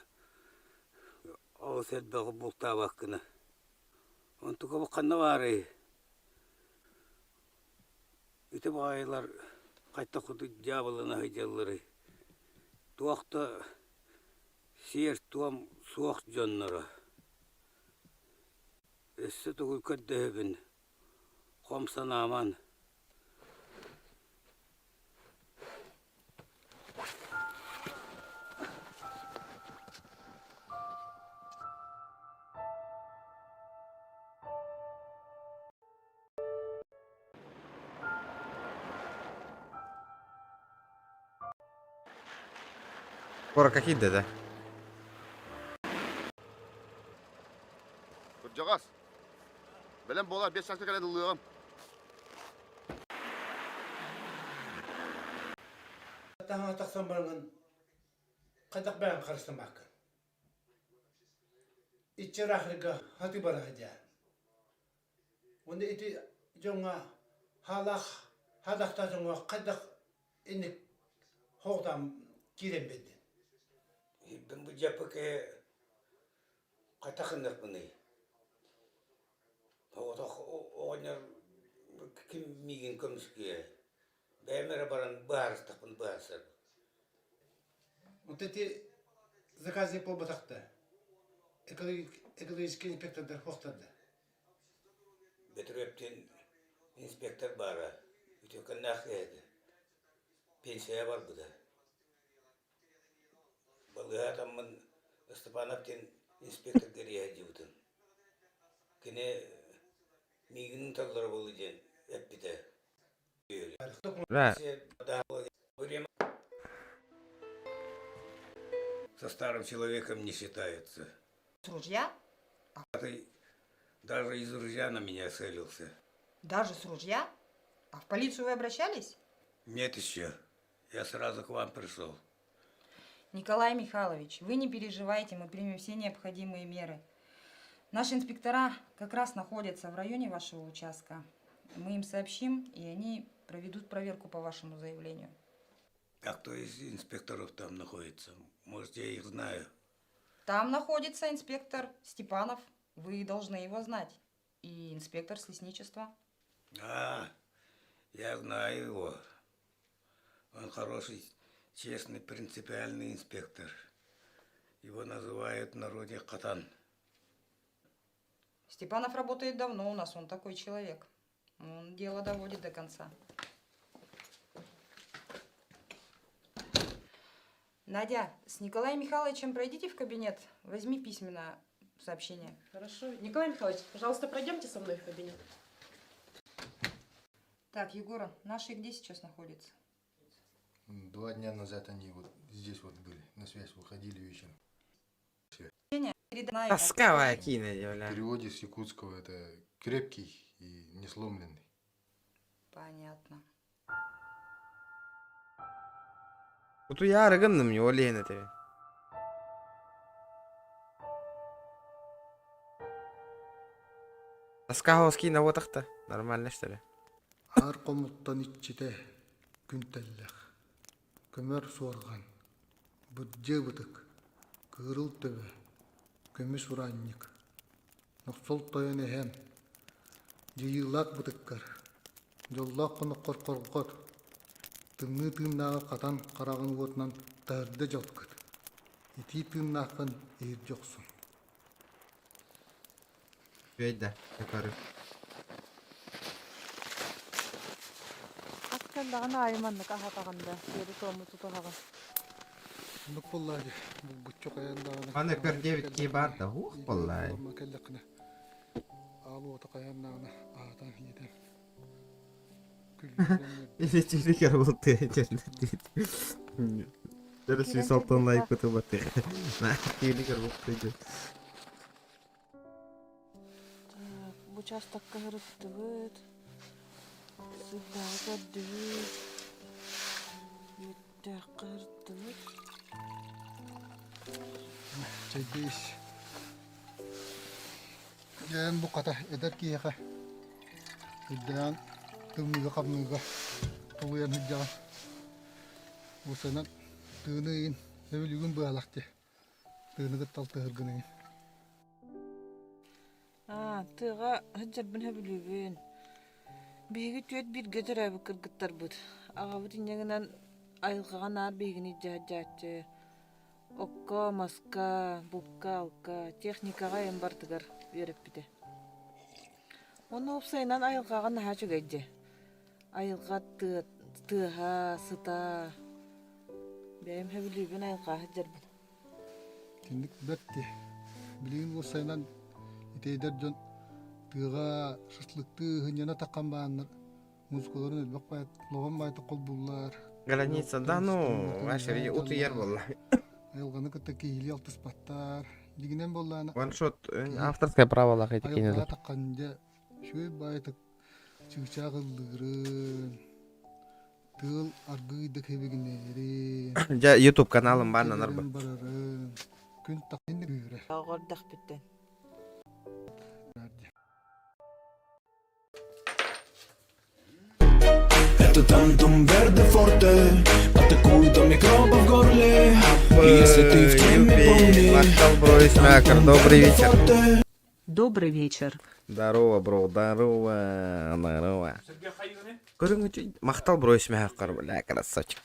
олус элбэҕи бултаабат гына. Онтукабыт ханна баарый? Ити баҕайылар хайдах курдук дьаабылана сылдьалларый? Туох да сиэр-туом суох дьонноро. Өссө тугу көрдөһөбүн, хом санааман. Куоракка киирдэ да? Кырдьаҕас, бэлэм буолар биэс чааска кэлэн ыллыаҕым. Таһаҕа тахсан бараҥҥын хайдах бэйэҥ харыстаммаккын? Иччи ыраахырга хатыы бара сылдьаан. Уонна ити дьоҥҥо хаалаах хаадахтаах дьоҥҥо хайдах инник хоҕутаан киирэн биэрдин? Иһирбин бу дьаппыкы хайдах гыныахпыный? Оҕотох оҕонньор ким миигин көмүскүө? Бэйэм эрэ баран быһаарыстахпын быһаарсар. Вот эти заказник буолбатахта. Экологический инспектордар хуохтарда. Бөтүрүөптүүн инспектор баара, үтүөкэннээх киһи этэ. Пенсияҕа барбыта. Балыыһа атаммын Степанов диэн инспекторга эрийэ сылдьыбытым. Кини миигин таллара буолуо диэн эппитэ. Бля. Со старым человеком не считаются. С ружья? А ты даже из ружья на меня целился. Даже с ружья? А в полицию вы обращались? Нет еще. Я сразу к вам пришел. Николай Михайлович, вы не переживайте, мы примем все необходимые меры. Наши инспектора как раз находятся в районе вашего участка. Мы им сообщим, и они проведут проверку по вашему заявлению. А кто из инспекторов там находится? Может, я их знаю. Там находится инспектор Степанов. Вы должны его знать. И инспектор с лесничества. А, я знаю его. Он хороший, честный, принципиальный инспектор. Его называют в народе Катан. Степанов работает давно у нас, он такой человек. Он дело доводит до конца. Надя, с Николаем Михайловичем пройдите в кабинет, возьми письменно сообщение. Хорошо. Николай Михайлович, пожалуйста, пройдемте со мной в кабинет. Так, Егора, наши где сейчас находятся? 2 дня назад они вот здесь вот были, на связь выходили вечером. Тоскавая киинэ, В бля. переводе с якутского это крепкий и несломленный. Понятно. Утуйаары гынным ол иһин этэбин. Тоскаҕа киинэ буотахта. Нормально что ли? Аар хомуттан иччитэ күн тэллэх, көмөр суорҕан, бырдьыы бытык, кыырыл төбө, көмүс ураанньык, нохсол тойон эһэм, дьайыылаах бытыккар, дьоллоох хоноххор хорҕот, тымныы тыыннааҕы хатан хараҕын уотунан таһырдьа дьалкыт, итии тыыннааххын иһирдьэ охсун Үчүгэй да, көрү. Ас кэллэҕин аайы маннык аһатаҕын да, сиэри-туому тутуһаҕын. Оннук буоллаа дии, булгуччу хайаан даҕаны Аны көр аҕыйах диэбит киһи кэллэххинэ, баар да, ух иитиэх буоллаай. буоламма кэллэххинэ, аал уота хайаан даҕаны аһатан иитэн, күллэрэн үөрдэн. Иличилик бултуя Дөрүс Киирэн 106 кэлбит лайк кутубаты. Тиилигер бултуя. Так, бу учаастакка сырыттыбыт, сырдааҕы көрдүбүт, үүттээххэ сырыттыбыт. Чэйдиис. Дьээн бу хата эдэр киһиэхэ үрдээн тымныыга-хамныыга тулуйан сылдьаҕын. Усанан тыыны ыйын өбүлүгүн быһалах дии. Тыыны кытта алтыһыргын ыйын. Аа, тыаҕа сылдьарбын сөбүлүүбүн. Биһиги түөрт бииргэ төрөөбүт кыргыттарбыт. Аҕабыт инньэ гынан айылҕаҕа наар биһигини илдьэ сылдьааччы. Окко, маска, булка-алка, техникаҕа эм барытыгар үөрэппитэ. Уонна уопсайынан айылҕаҕа наһаа үчүгэй дьэ. Айылҕа тыа, тыаһа, сыта. Бэйэм сөбүлүүбүн айылҕаҕа сылдьарбын. Итинник бэрт дии. Билигин уопсайынан ити эдэр дьон тыаҕа шашлыктыы сынньана таххан бааннар музыкаларын элбэх баайт, лоҕон баайтык холбууллар. Граница, да ну, вообще утуйар буолла. Айылҕаны кытта киһилии алтыспаттар. Дигинэн буоллаана Ваншот авторское праволаах эти айылҕаҕа кинилэр. таххан дьэ үчүгэй баайтык чыычаах ыллыырын, тыал аргыый да кэбигинээрин, Дьэ, YouTube каналым баар нанар кэлэрин барарын, күн тахын күүрэ. Оҕор дахпыттан. Это тантум верде форте Атакует до микробов в горле И если ты в теме, помни Махтал, бро, Исмякер, добрый вечер. Добрый вечер. Здорово, бро, здорово, здорово. Көрүҥ махтал бро Исмякер, бля, красавчик.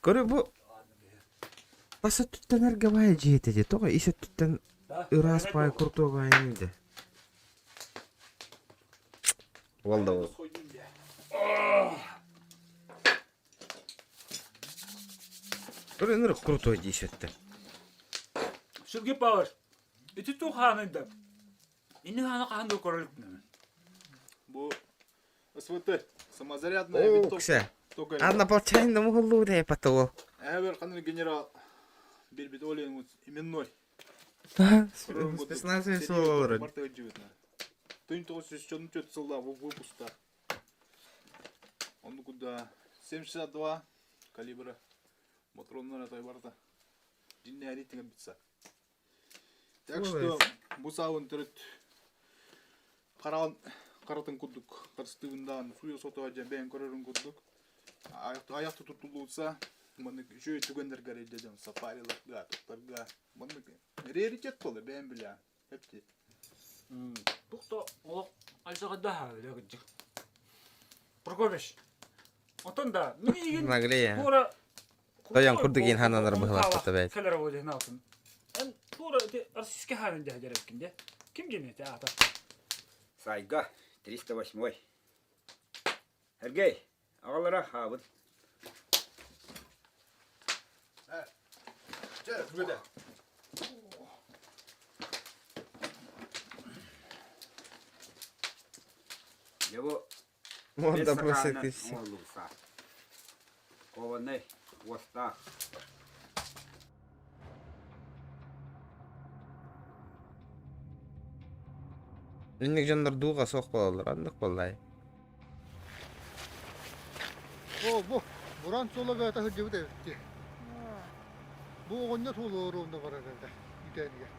Көрү бу Баса түттен эргабай дьиэтэ дии, тоҕо ис өттүттэн ыраас паай куртуобайын дии. Уол да уол. Көрү крутой дии сөттө. Сергей Павлович, ити туох хаанайда? Инник хаана хаһан да көрө иликпин. Бу СВТ, самозарядная О, винтовка. ксе. Только Однополчанин муһуллуу потолок. Эбер ханын генерал. Биэрбит ол иһин именной. Спецназ суоллары. Тын 914 сыллаах выпуста. Он куда 7,62 калибра. Патроннар атай барда. Диннәри тигән битсә. Так что бу саабын төрүт хараҕын харатын курдук харыстыыбындаан суйа сото дьэ бэйэн көрөрүн курдук аяқты туттуллубутса маннык үчүгэй түгэннэргэ эрэйдэ дьон сафариларга туттарга маннык раритет буолла бэйэн билээн эпти Тухта олох айсаҕайда хаалыа кырдьык. Прокопьевич, отон да миигин Наглее. туора Тойон курдук иин хананар быһыласпыта бэйт. Кэлэр буолуо алтын. Эн туора ити российский хаанын дьэ дьэрэбиккин де. Ким диэн эти аата? Сайга 308. Сергей, аҕалара хаабыт. Дьэ бу Морда просит и все. Кованай уостаах. Инник дьоннор дууга суох буолаллар, оннук буоллай. О, бу буран суола бэйэтэ сылдьыбыт эбит дии. Бу оҕонньор суолу барар этэ үүтээнигэр.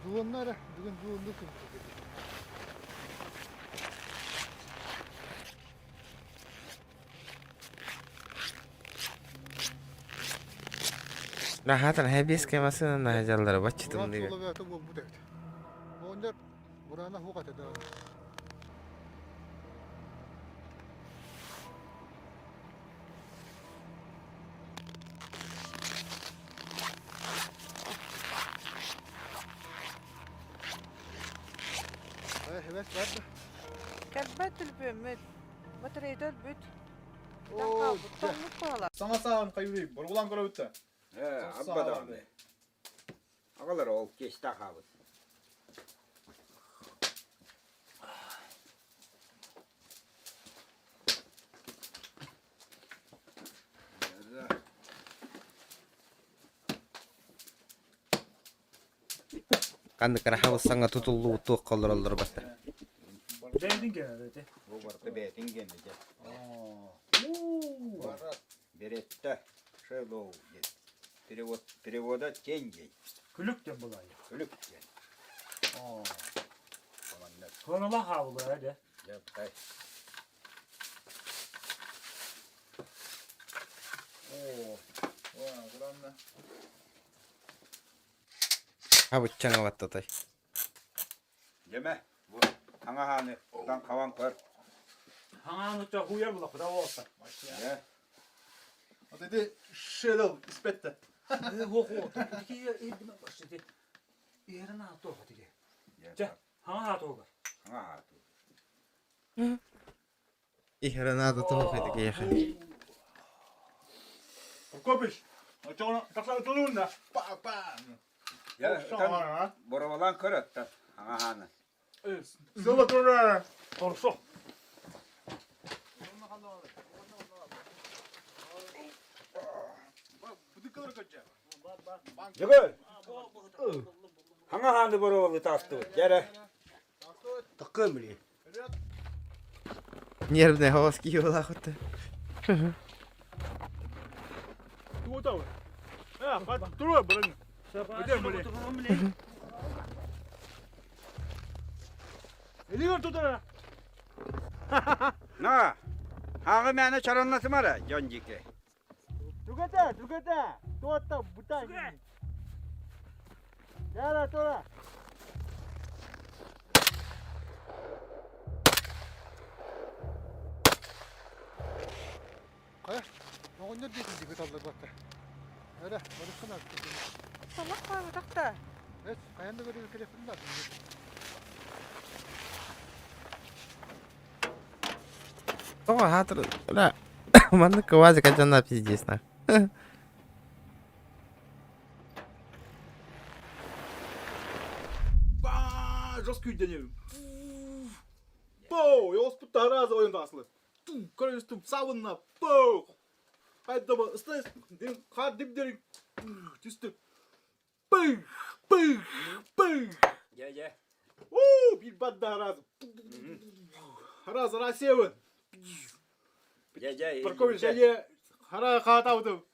Дьуонна эрэ, бүгүн дьуоннуу күммүт Рахатан хэбиэскэ массыына наһадьаллара баччытым Буран дигэ. суола бэйэтэ буолбут эбит. Оҕонньор бурана суох этэ даҕаны. Эбэс бар да? Кэлбэт түлбүөммүт. Батарейда өлбүт. Хаалбыт. Тоҥмут буолар. Саҥа саҕан хайыый, боргулаан көрөбүт да. Ээ, абба даҕаны. Аҕалар ол киэстээх хаабыт. Ханнык рахабыс саҥа тутуллубут туохха олороллор батта. Бэйэтин генэ ити. Бу барыта бэйэтин генэ дьэ. Беретта Шелоу диэн. Перевод, перевода тень диэн. Күлүк диэн булай. Күлүк диэн. Хонола хаалла дьэ. Дьэ, тай. О, главное. Абыччаҥа баттатай. Дьэмэ, бу хаҥаһааны тутан хабан көр. Хаҥааны хуйар була куда болса. Вот эти шелел испетте. Хо-хо, Чэ, хаҥа тугар. Хаҥа Иһэрэ туох этик иэхэ. Прокопич, очоҕуна тахсан ытылыын да. Па-па. Я боровалаан көр аттан хаҥаһааны. Сыла турар. Хорошо. Дьөгөр! Хаҥаһааны боровалы таастыбыт. Дьэрэ. Такым били. Нервный голос киһи Тугутабы. Э, хат туруо блин. Өтөр блин. Илигер тутара. На! Хааҕы мээнэ чараннасымара, дьон диэки. Түгэтэ, түгэтэ. Туотта бутай. Яра тура. Хайа, оҕонньор диэтин диэки талларбатта. Эрэ, барыххын артык. Салах хаалбатах да. Эс, хайан да көрүгэр кэлиэхпин баар. Тоҕо хаатыр бля маннык квазик ачана пиздец на. Ба, жесткий день. Пау, я оспутта раза ойын тасылы. Тум, короче, тум, сабынна, пау. Хайда ба, ыстайс, дим, хар дип дерин. Түстүм. Пых, пых, пых. Дьэ, дьэ. Уу, биир бадда раз. Раз, раз, Дьэ, дьэ. Прокопьевич, дьэ, хара хаатаабытым.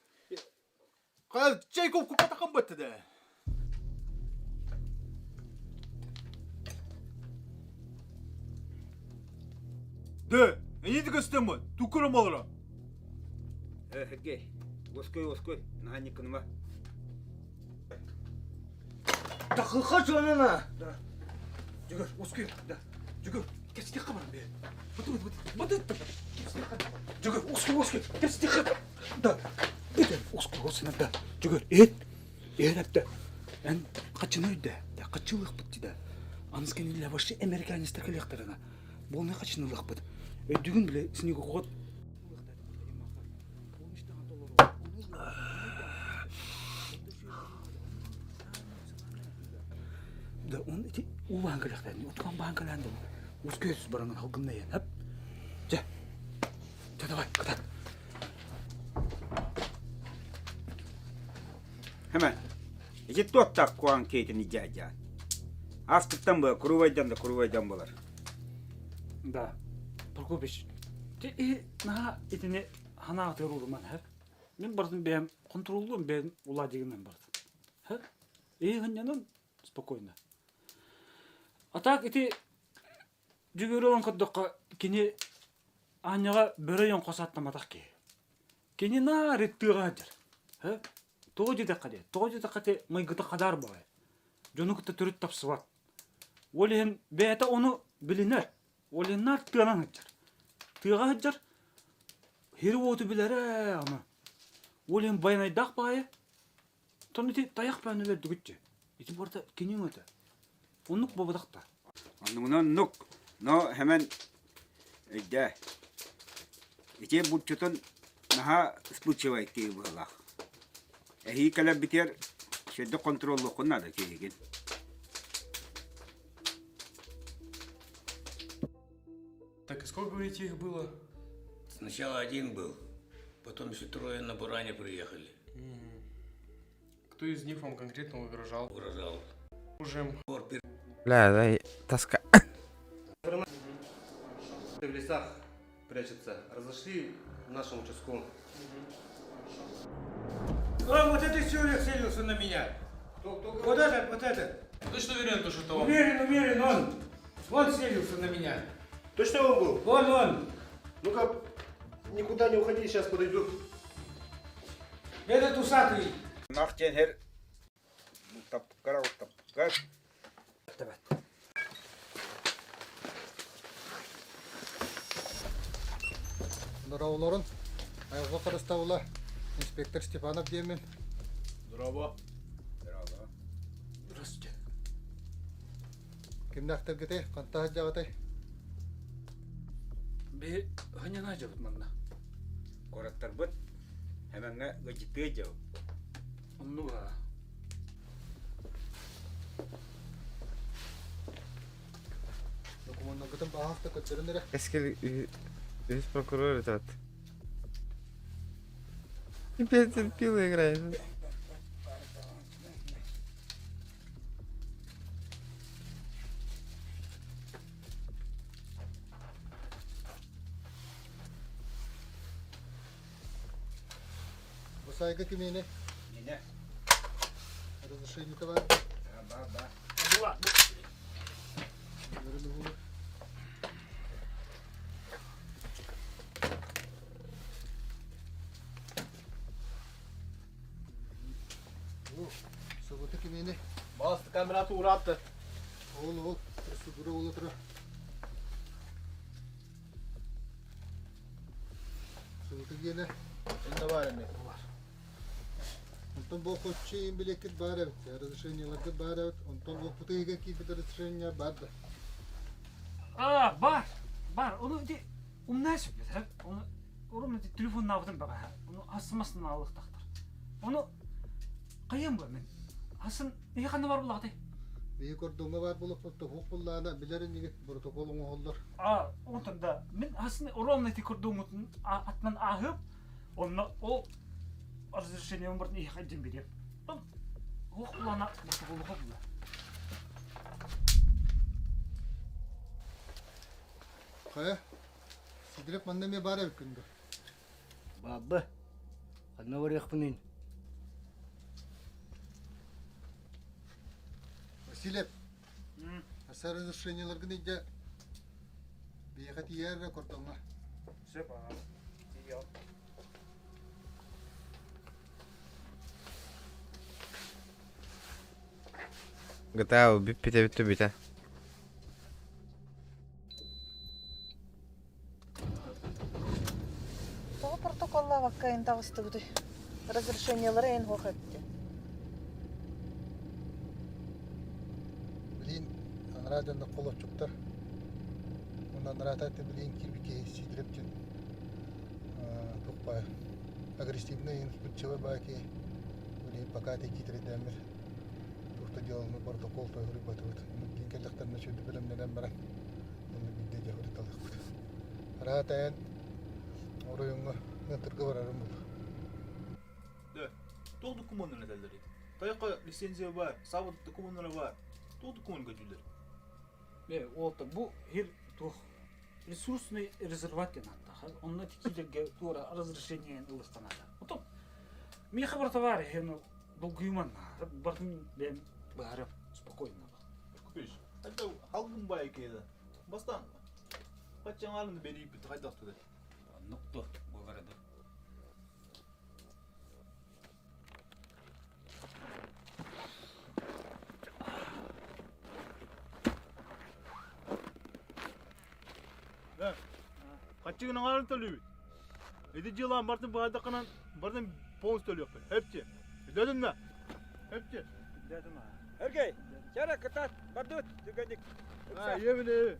Хайа, чэй куппатахым бытты да. Дэ, эйиди көстөммүт, тукурум олоро. Сергей, оской, оской, наһаа никыныма. Такыха жонuna. Да. Жүгөр, оской, да. Жүгөр, кэпсэтиэххэ баран бээ. Быты, быты, быты, быты. Жүгөр, оской, оской, кэпсэтиэххэ. Да. Быты, оской, осына, да. Жүгөр, эт. Эт әпті. Эн қачыны өйдө. Да, қачылық бит да. Аныс кениле вообще американецтер келектарына. Болны қачынылық бит. Өйдүгүн биле снегоход Да, он эти уу баһан кэлэхтэрин, утукан баһан кэлээн да ускөс баран халгынна иэн, хап. Чэ. Чэ, давай, кытат. Hemen. Ити туоттаах куаан кейтин идьа-идьа. Ааспыттан быа, курубайдан да курубайдан булар. Да. Прокопич, ти и наһаа итини ханаатыгар ууруман, хэ? Мин бардым бэйэм контроллуом бэйэм уладигынан бардым. Хэ? И ханнянан спокойно. А так ити Дьүгүрү ылан көрдөххө, кини аанньаҕа бөрө ойоҥхос аттамматах киһи. Кини наар тыаҕа сылдьар. Һэ? Тоҕо диэтэххэ диэ, тоҕо диэтэххэ ити майгыта хадаар баҕайы. Дьону кытта төрүт тапсыбат. Ол иһин бэйэтэ ону билинэр. Ол иһин наар тыанан сылдьар. Тыаҕа сылдьар, сири-уоту билэрэ ама. Ол иһин байанайдаах баҕайы. Оттон ити тайах баан өлөрдүгүт дии. Ити барыта кини өҥөтө. Оннук буолбатах да. Оннугунан оннук. Но хэмэн өйдөө. Ити булчутун наһаа вспыльчивай киһи быһыылаах. Эһии кэлэрбитигэр сүрдүк контроллуоххун наада киһигин. Так и сколько, говорите, их было? Сначала один был, потом еще трое на Буране приехали. Кто из них вам конкретно угрожал? Угрожал. Оружием. Бля, дай тоска. В лесах прячется. Разошли в нашем участковом. А, вот этот человек целился на меня. Вот этот, вот этот. Точно уверен, то, что это он? Уверен, уверен, он. Он целился на меня. Точно он был? Он, он. Ну-ка, никуда не уходи, сейчас подойду. Этот усатый. Нах диэн һэр таппыккар таппыккар. Дорооболорун, айылҕа харыстабыла, инспектор Степанов диэммин. Здорово. Здорово. Здравствуйте. Кимнээхтэргитэй, хантан сылдьаҕытай? Биһи ханньана дьабыт манна. Куораттарбыт Хэмэҥҥэ ыалдьыттыы дьабыппыт. Оннук аа. Докумуоннаргытын баһаалыста көрдөрүн эрэ. Кэскил үһүс прокурор этот. Теперь терпила играет. Бу сайга кимиэнэ? Миэнэ. Разрешение бар? Ба, ба. Суббота кимиэнэ? Бас камераты уратты. Ол ол процедура буола турар. Суббота гиэнэ. Энде бар эми. Онтон бу охотчу билиэккит баар эбит, разрешениеларгыт баар эбит, онтон уоппуту иһигэр киирбит разрешение баар да. А, бар, бар. Ону ити умнай сөп. Ону урун ити телефоннаабытым баҕа. Ону асмасын алыктахтар. Ону хайыам бу мен. Асын эһи ханна бар булаҕытай? Биһи кордоҥҥо баар буолуохпут туһук буллаана билэр инигит протокол оҥоһуллар. А, онтон да мин асын ровно ити кордоҥҥутун атынан ааһып, онно ол разрешением бардын иһэ хайдын берем. Ох булана протоколуга була. Хайа, Сидоров манна эмиэ баар эбиккин дуо? Баабы, ханна барыахпыный? Васильев, аса разрешениеларгын илдьэ биһиэхэ тиийээр эрэ кордоҥҥо. Сөп аа. Тиийиэҕим. GTA бүппүтэ бүттэ бүтэ. Тоҕо протоколлаабакка эн таҕыстыбытый? Разрешениелары эн суох эбитэ. Билин анараа дьонно холоччуктар. Уонна анараата билин киирбит киһи Сидоров диэн туох баар агрессивный вспыльчивый баа киһи билин пока текиитирдээммит туох да дьыаланы протокол тойгуруйбатыбыт. Билин кэллэхтэринэ сүрдү бэлэмнэнэн баран онно биирдэ дьэ ырыталыахпыт. Араат эн оройуоҥҥа ыантырга барарым буолуо. Да, туох докумуоннарын этэллэр ити? Тайка лицензия бар, сабыт докумуоннара бар. Туох докумуон көдүүлэр? Э, уолта бу хир туох ресурсный резерват диэн ааттаах. Онно тикиилэргэ туора разрешение ылыстанаата. Потом миэхэ бар товарищ, ну, долгуйуман бартын бэйэм быһаарыам спокойно. Купиш, это халгын бай кеда. Бастан каччаңарын берииппит хайдах тудай? Оннук дуо буолара дуу? Хаччыгын аҥаарын төлүүбүт. Ити дьыалаан бартын баардаххынан бартын полностью төлүөхпүт. Хэпчи. Өдөдүн да. Хэпчи. Өдөдүм аа. Эргей, чара кытаат, бардыбыт, түргэнник. А, ебили.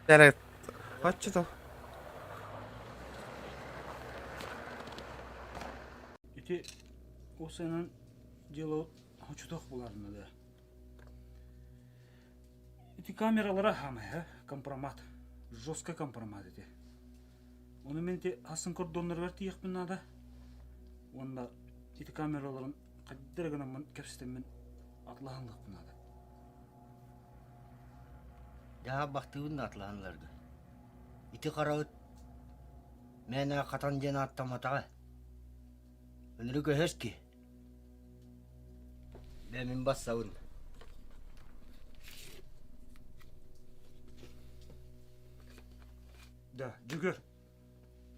Эрэ хоччото. Ити осынан дело хочутох буларына да. Ити камералара хамай, компромат. Жестко компромат ити. Оны мен ити асын кордонноргар тиийэхпин наада. Уонна ити камераларын хайдара гынаммын кэпсэтэммин атлаһынлыхпын наада. Дьаһа бахтыыбын да атлаһанларга. Ити хараҕыт мээнэ хатан диэн ааттамматаҕа. Ынырык өһөс киһи. Бээ мин бассабын. Да, Дьөгүөр.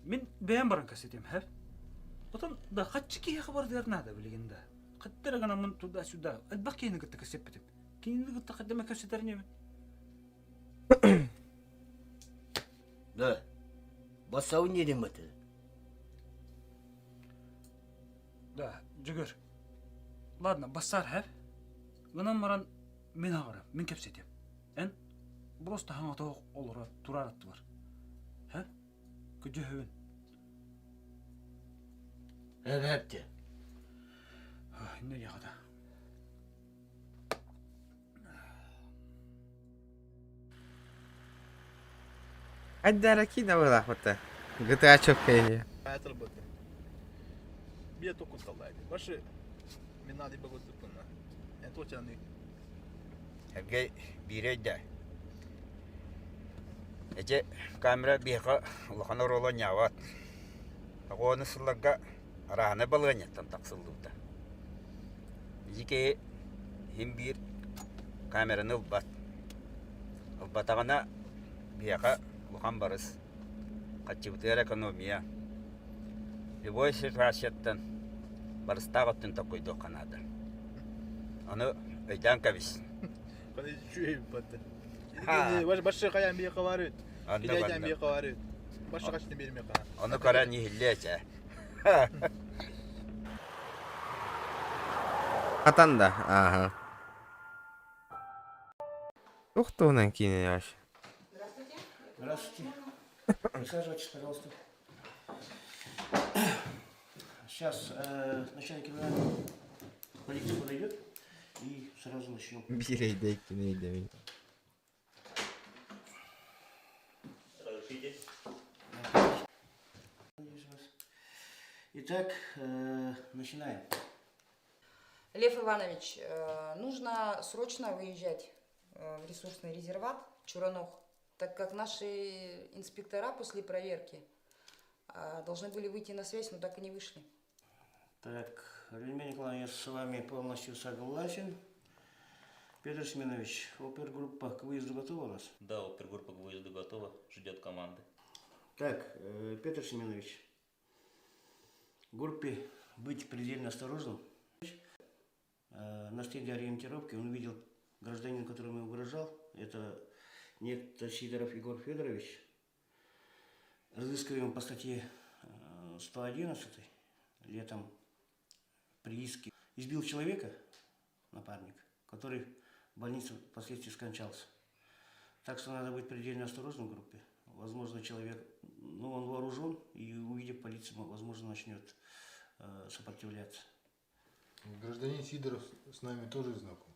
Мин бэйэм баран кэсэтиэм, һэ? Потом да хаччы киһиэхэ барытыгар наада билигин да. Хаттара гынаммын туда-сюда. Элбэх киһини кытта кэсэппитим. Кинини кытта хаддама кэпсэтэр инибин. Да, бассабын диэтим баты. Да, Дьөгүөр. Ладно, бассаар, һэ? Гынан баран мин аҕарам, мин кэпсэтиэм. Эн просто хаҥата олоро турар аттыбар. Һэ? Көдьөһөбүн. Эбэпти. Инне диэхата. Айдара киинэ быһыылаахпыт GTA чөккэйи. Аятылбыты. Бие токуталлайды. Башы мен нади баготуппуна. Эн туочаны. Эргэй биирэ өйдөө. Эчи камера биһиэхэ улахан оруолу оонньообот. Оҕону сылларга арааһынай балаһыанньаттан тахсыллыбыта. Ити киһи иһин биир камераны ылбат. Ылбатаҕына биһиэхэ улахан барыс. Хаччыбытыгар экономия. Любой ситуацияттан барыстаах өттүн толкуйдуохха наада. Ону өйдөөн кэбис. Башы хайан биэхэ бар үт. Илэйдэн биэхэ бар үт. Башы хачны бермеха. Ону көрөн иһиллиэ чэ. Хатан да, ааһа. Туох туһунан киинэ вообще? Здравствуйте. Присаживайтесь, пожалуйста. Сейчас э, начальник криминальной полиции подойдет и сразу начнем. Биир өйдө иккини өйдөмүй. Разрешите? Итак, э, начинаем. Лев Иванович, э, нужно срочно выезжать э, в ресурсный резерват Чуранох, так как наши инспектора после проверки э, должны были выйти на связь, но так и не вышли. Так, Людмила Николаевна, я с вами полностью согласен. Петр Семенович, опергруппа к выезду готова у нас? Да, опергруппа к выезду готова, ждет команды. Так, э, Петр Семенович, группе быть предельно осторожным. Э, на стенде ориентировки он увидел гражданина, которому угрожал. Это некто Сидоров Егор Федорович. Разыскиваем по статье 111 э, летом при иске. Избил человека, напарник, который в больнице впоследствии скончался. Так что надо быть предельно осторожным в группе. Возможно, человек, ну, он вооружен, и увидев полицию, возможно, начнет э, сопротивляться. Гражданин Сидоров с нами тоже знаком.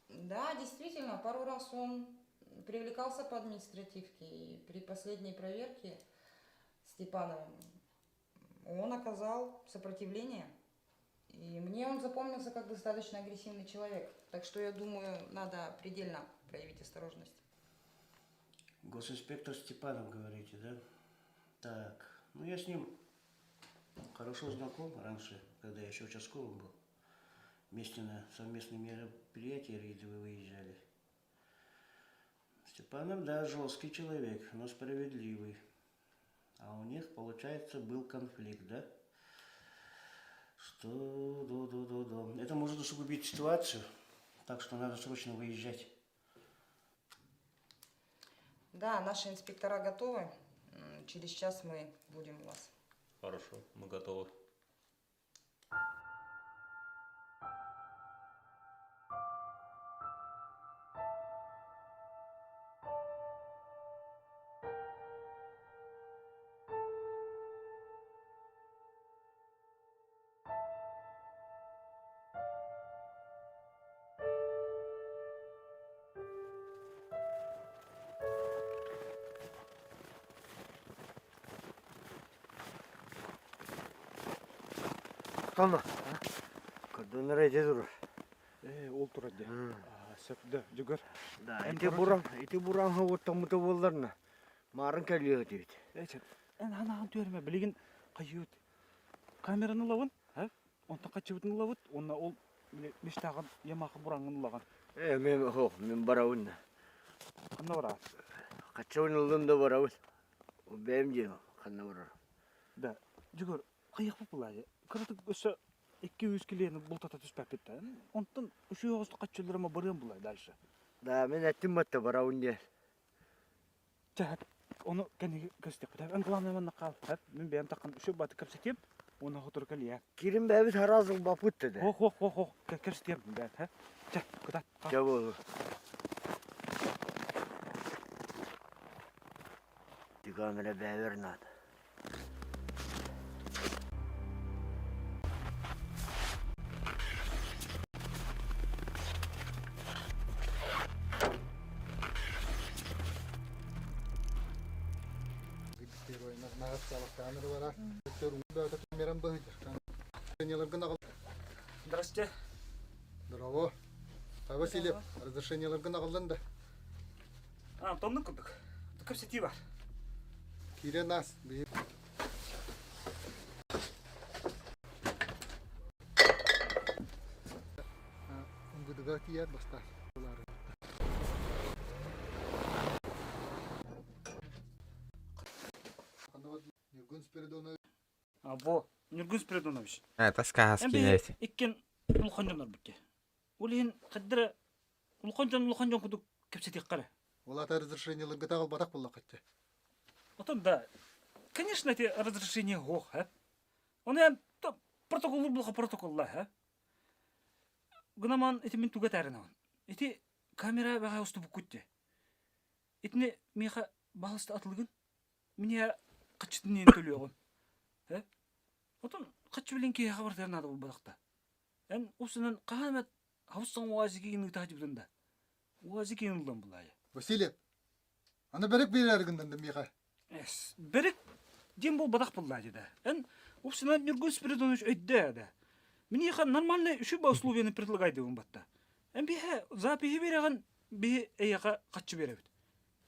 Да, действительно, пару раз он привлекался по административке, и при последней проверке Степановым он оказал сопротивление. И мне он запомнился как достаточно агрессивный человек. Так что я думаю, надо предельно проявить осторожность. Госинспектор Степанов, говорите, да? Так, ну я с ним хорошо знаком раньше, когда я еще участковым был. Вместе на совместные мероприятия рейдовые выезжали. Степанов, да, жесткий человек, но справедливый. А у них, получается, был конфликт, да? Что, да, да, да, да. Это может усугубить ситуацию, так что надо срочно выезжать. Да, наши инспектора готовы. Через час мы будем у вас. Хорошо, мы готовы. Тоно. Көрдөнөр эти турар. Э, ол турар дии. Сөп, да, Дьөгөр. Да, ити буран, ити буран оттоммута буолларна. Маарын кэлиэ этибит. Эче, эн ханаан түөрмэ билигин хайыыбыт. Камераны ылабын, а? Онтон хаччыбытын ылабыт, уонна ол мечтаҕын Ямаха бураҥҥын ылаҕын. Э, мен хоох, мен барабын. Ханна бараҕын? Хаччабын ыллым да барабын. Бэйэм дьиэм ханна барар. Да, Дьөгөр, хайыахпыт булаайы. Кыратык өссө 2-3 килиэни бултата түспэппит да. Онтон үчүгэй оҕустук хаччыларыма барыам булай дальше. Да, мен эттим батта барабын диэн. Чэ, ону кэнниги көстүөхпүт. Эн главное манна хаал. Мин бэйэм таххан үчүгэй баты кэпсэтиэм. Уонна хотур кэлиэ. Кирим бэйэбит хараас ылбаппыт деді. Ох, ох, ох, ох, кэпсэтиэм бэйэт, Чэ, кытат. Чэ буолу. Камера бэйэбэр наада. Здрасте. Здорово. А Васильев, разрешениеларгын аҕаллын да? А, тонну курдук. Кэпсэтии бар. Киирэн аас. Ымбыдыга тиийэр бастаан. Ньургун Спиридонович. А, бу Ньургун Спиридонович. Э, таска Эн киинэбит. иккин улахан дьоннорбут дии. Ол иһин хаддара улахан дьон улахан дьон курдук кэпсэтиэххэ эрэ. Ол ата разрешениеларга таҕылбатах буоллаххытчы. Отон да, конечно, эти разрешения ох, а? Оны эн протоколлур булха протоколла, а? гынаман ити мин туга этээринэбин. Ити камера бэҕэһээ устубуккут дии. Итини миэхэ баһылыста атылыгын. Миниэ хаччытын иһин төлүөҕүм. Э? Отон хаччы билин киһиэхэ барытыгар наада буолбатах да. Эн усунан хаһан эмэ хабыс саҥа УАЗик-игин ыыта сылдьыбытын да. УАЗик-игин ыллам булаайа. Васильев, аны бэрик биэрэр гыннан да миэхэ. Эс, бэрик диэн буолбатах буллаа да. Эн упсунан Ньургун Спиридонович өйдөө да. Миниэхэ нормальный үчүгэй условияны предлагайдыбын батта. Эн биһэ запиһи биэрэҕин биһи эйиэхэ хаччы биэрэбит.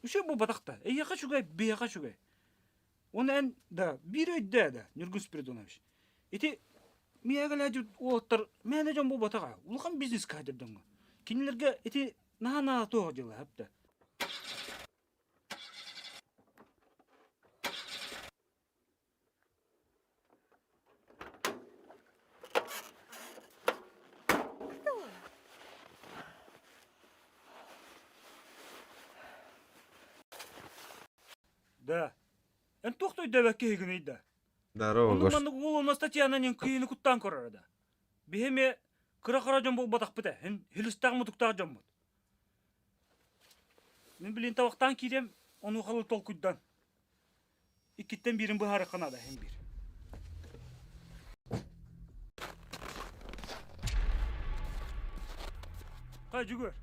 Үчүгэй буолбатах да. Эйиэхэ үчүгэй, биһиэхэ үчүгэй. Уонна эн да биир өйдөө да, Ньургун Спиридонович. Ити миэгэлээдьит уолаттар мээнэ дьон буолбатаҕа, улахан бизнес каадыр дьоҥҥо. Кинилэргэ ити наһаа-наһаа туох дьыала хапта. Да. Эн туох да өйдөөбөккө иһигиний да? Здорово, Оннук Гош. маннык уол онно Татьяна нин кыйыны куттаан көрөрө да. Биһи эмиэ кыра-хара дьон буолбатахпыт ээ. Эн хилистээх-мутуктаах дьоммут. Мин билин табахтаан киириэм, онуохалы толкуйдан. Иккиттэн биирин быһаарыахха наада иһин биир. Хай, Дьүгүөр,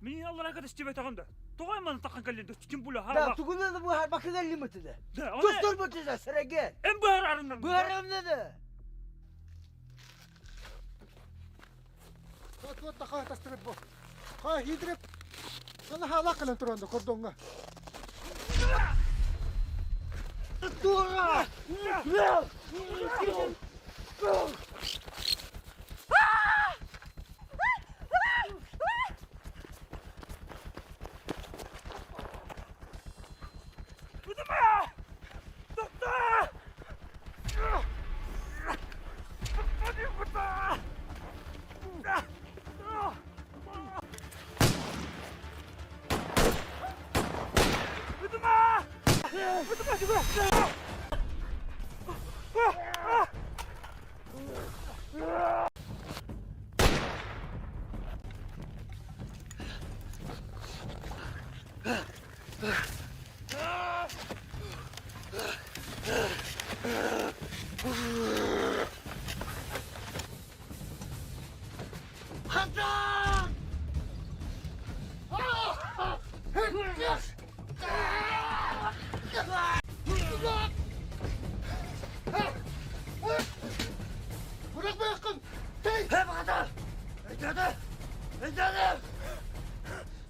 мин аллараа кэтистибэтэҕим да. Тоҕо маны таххан кэллин да, тем более Да, тугунан да быһаарбакка кэллим этэ. Тустар да, сэрэгэр. Эн быһаарарынан. Быһаарарым да. Вот таха тастырып бу. Ха хидрип. Sana hala кэлэн туран да кордоҥҥо. Тура!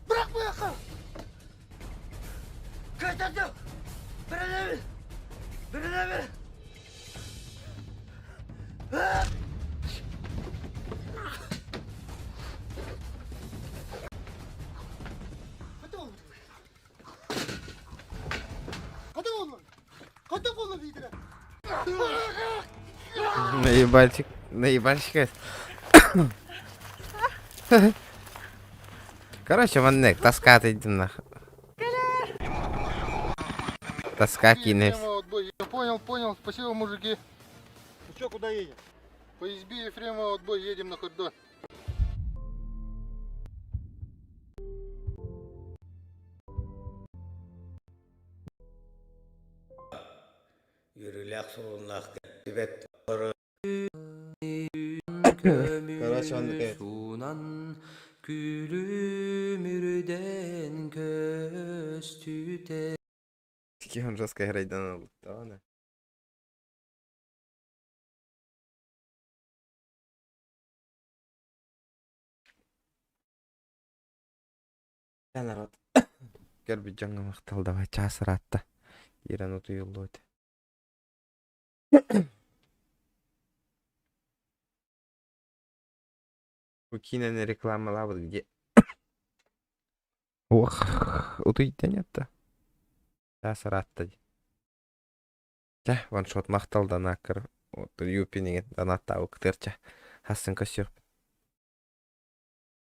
Бырах-быраххын! Бырах-быраххын! Наебальчик, наебальщик. Короче, маннык тоска тыйдым нах. Тоска киинэс. Я понял, понял. Спасибо, мужики. Ну что, куда едем? По избе Ефремова отбой едем на кордон. Үөрүүлээх суолуннаах кэлбэт Короче, он такой. Суунан күлүмүрдэн көстүтэ Такие он жестко грейданул. Да, она. Да, народ. Көрбүт дьоҥҥо махтал давай чаас ыраатта. Киирэн утуйуллуо этэ. Бу киинэни рекламалаабыт где? Ох, утуйда нет-то. Чаас ыраатта дии. Чэ, ваншот махтал донаккар. Юпиниген донаттаабыккытыгар чэ. Хассын көрсүөхпүт.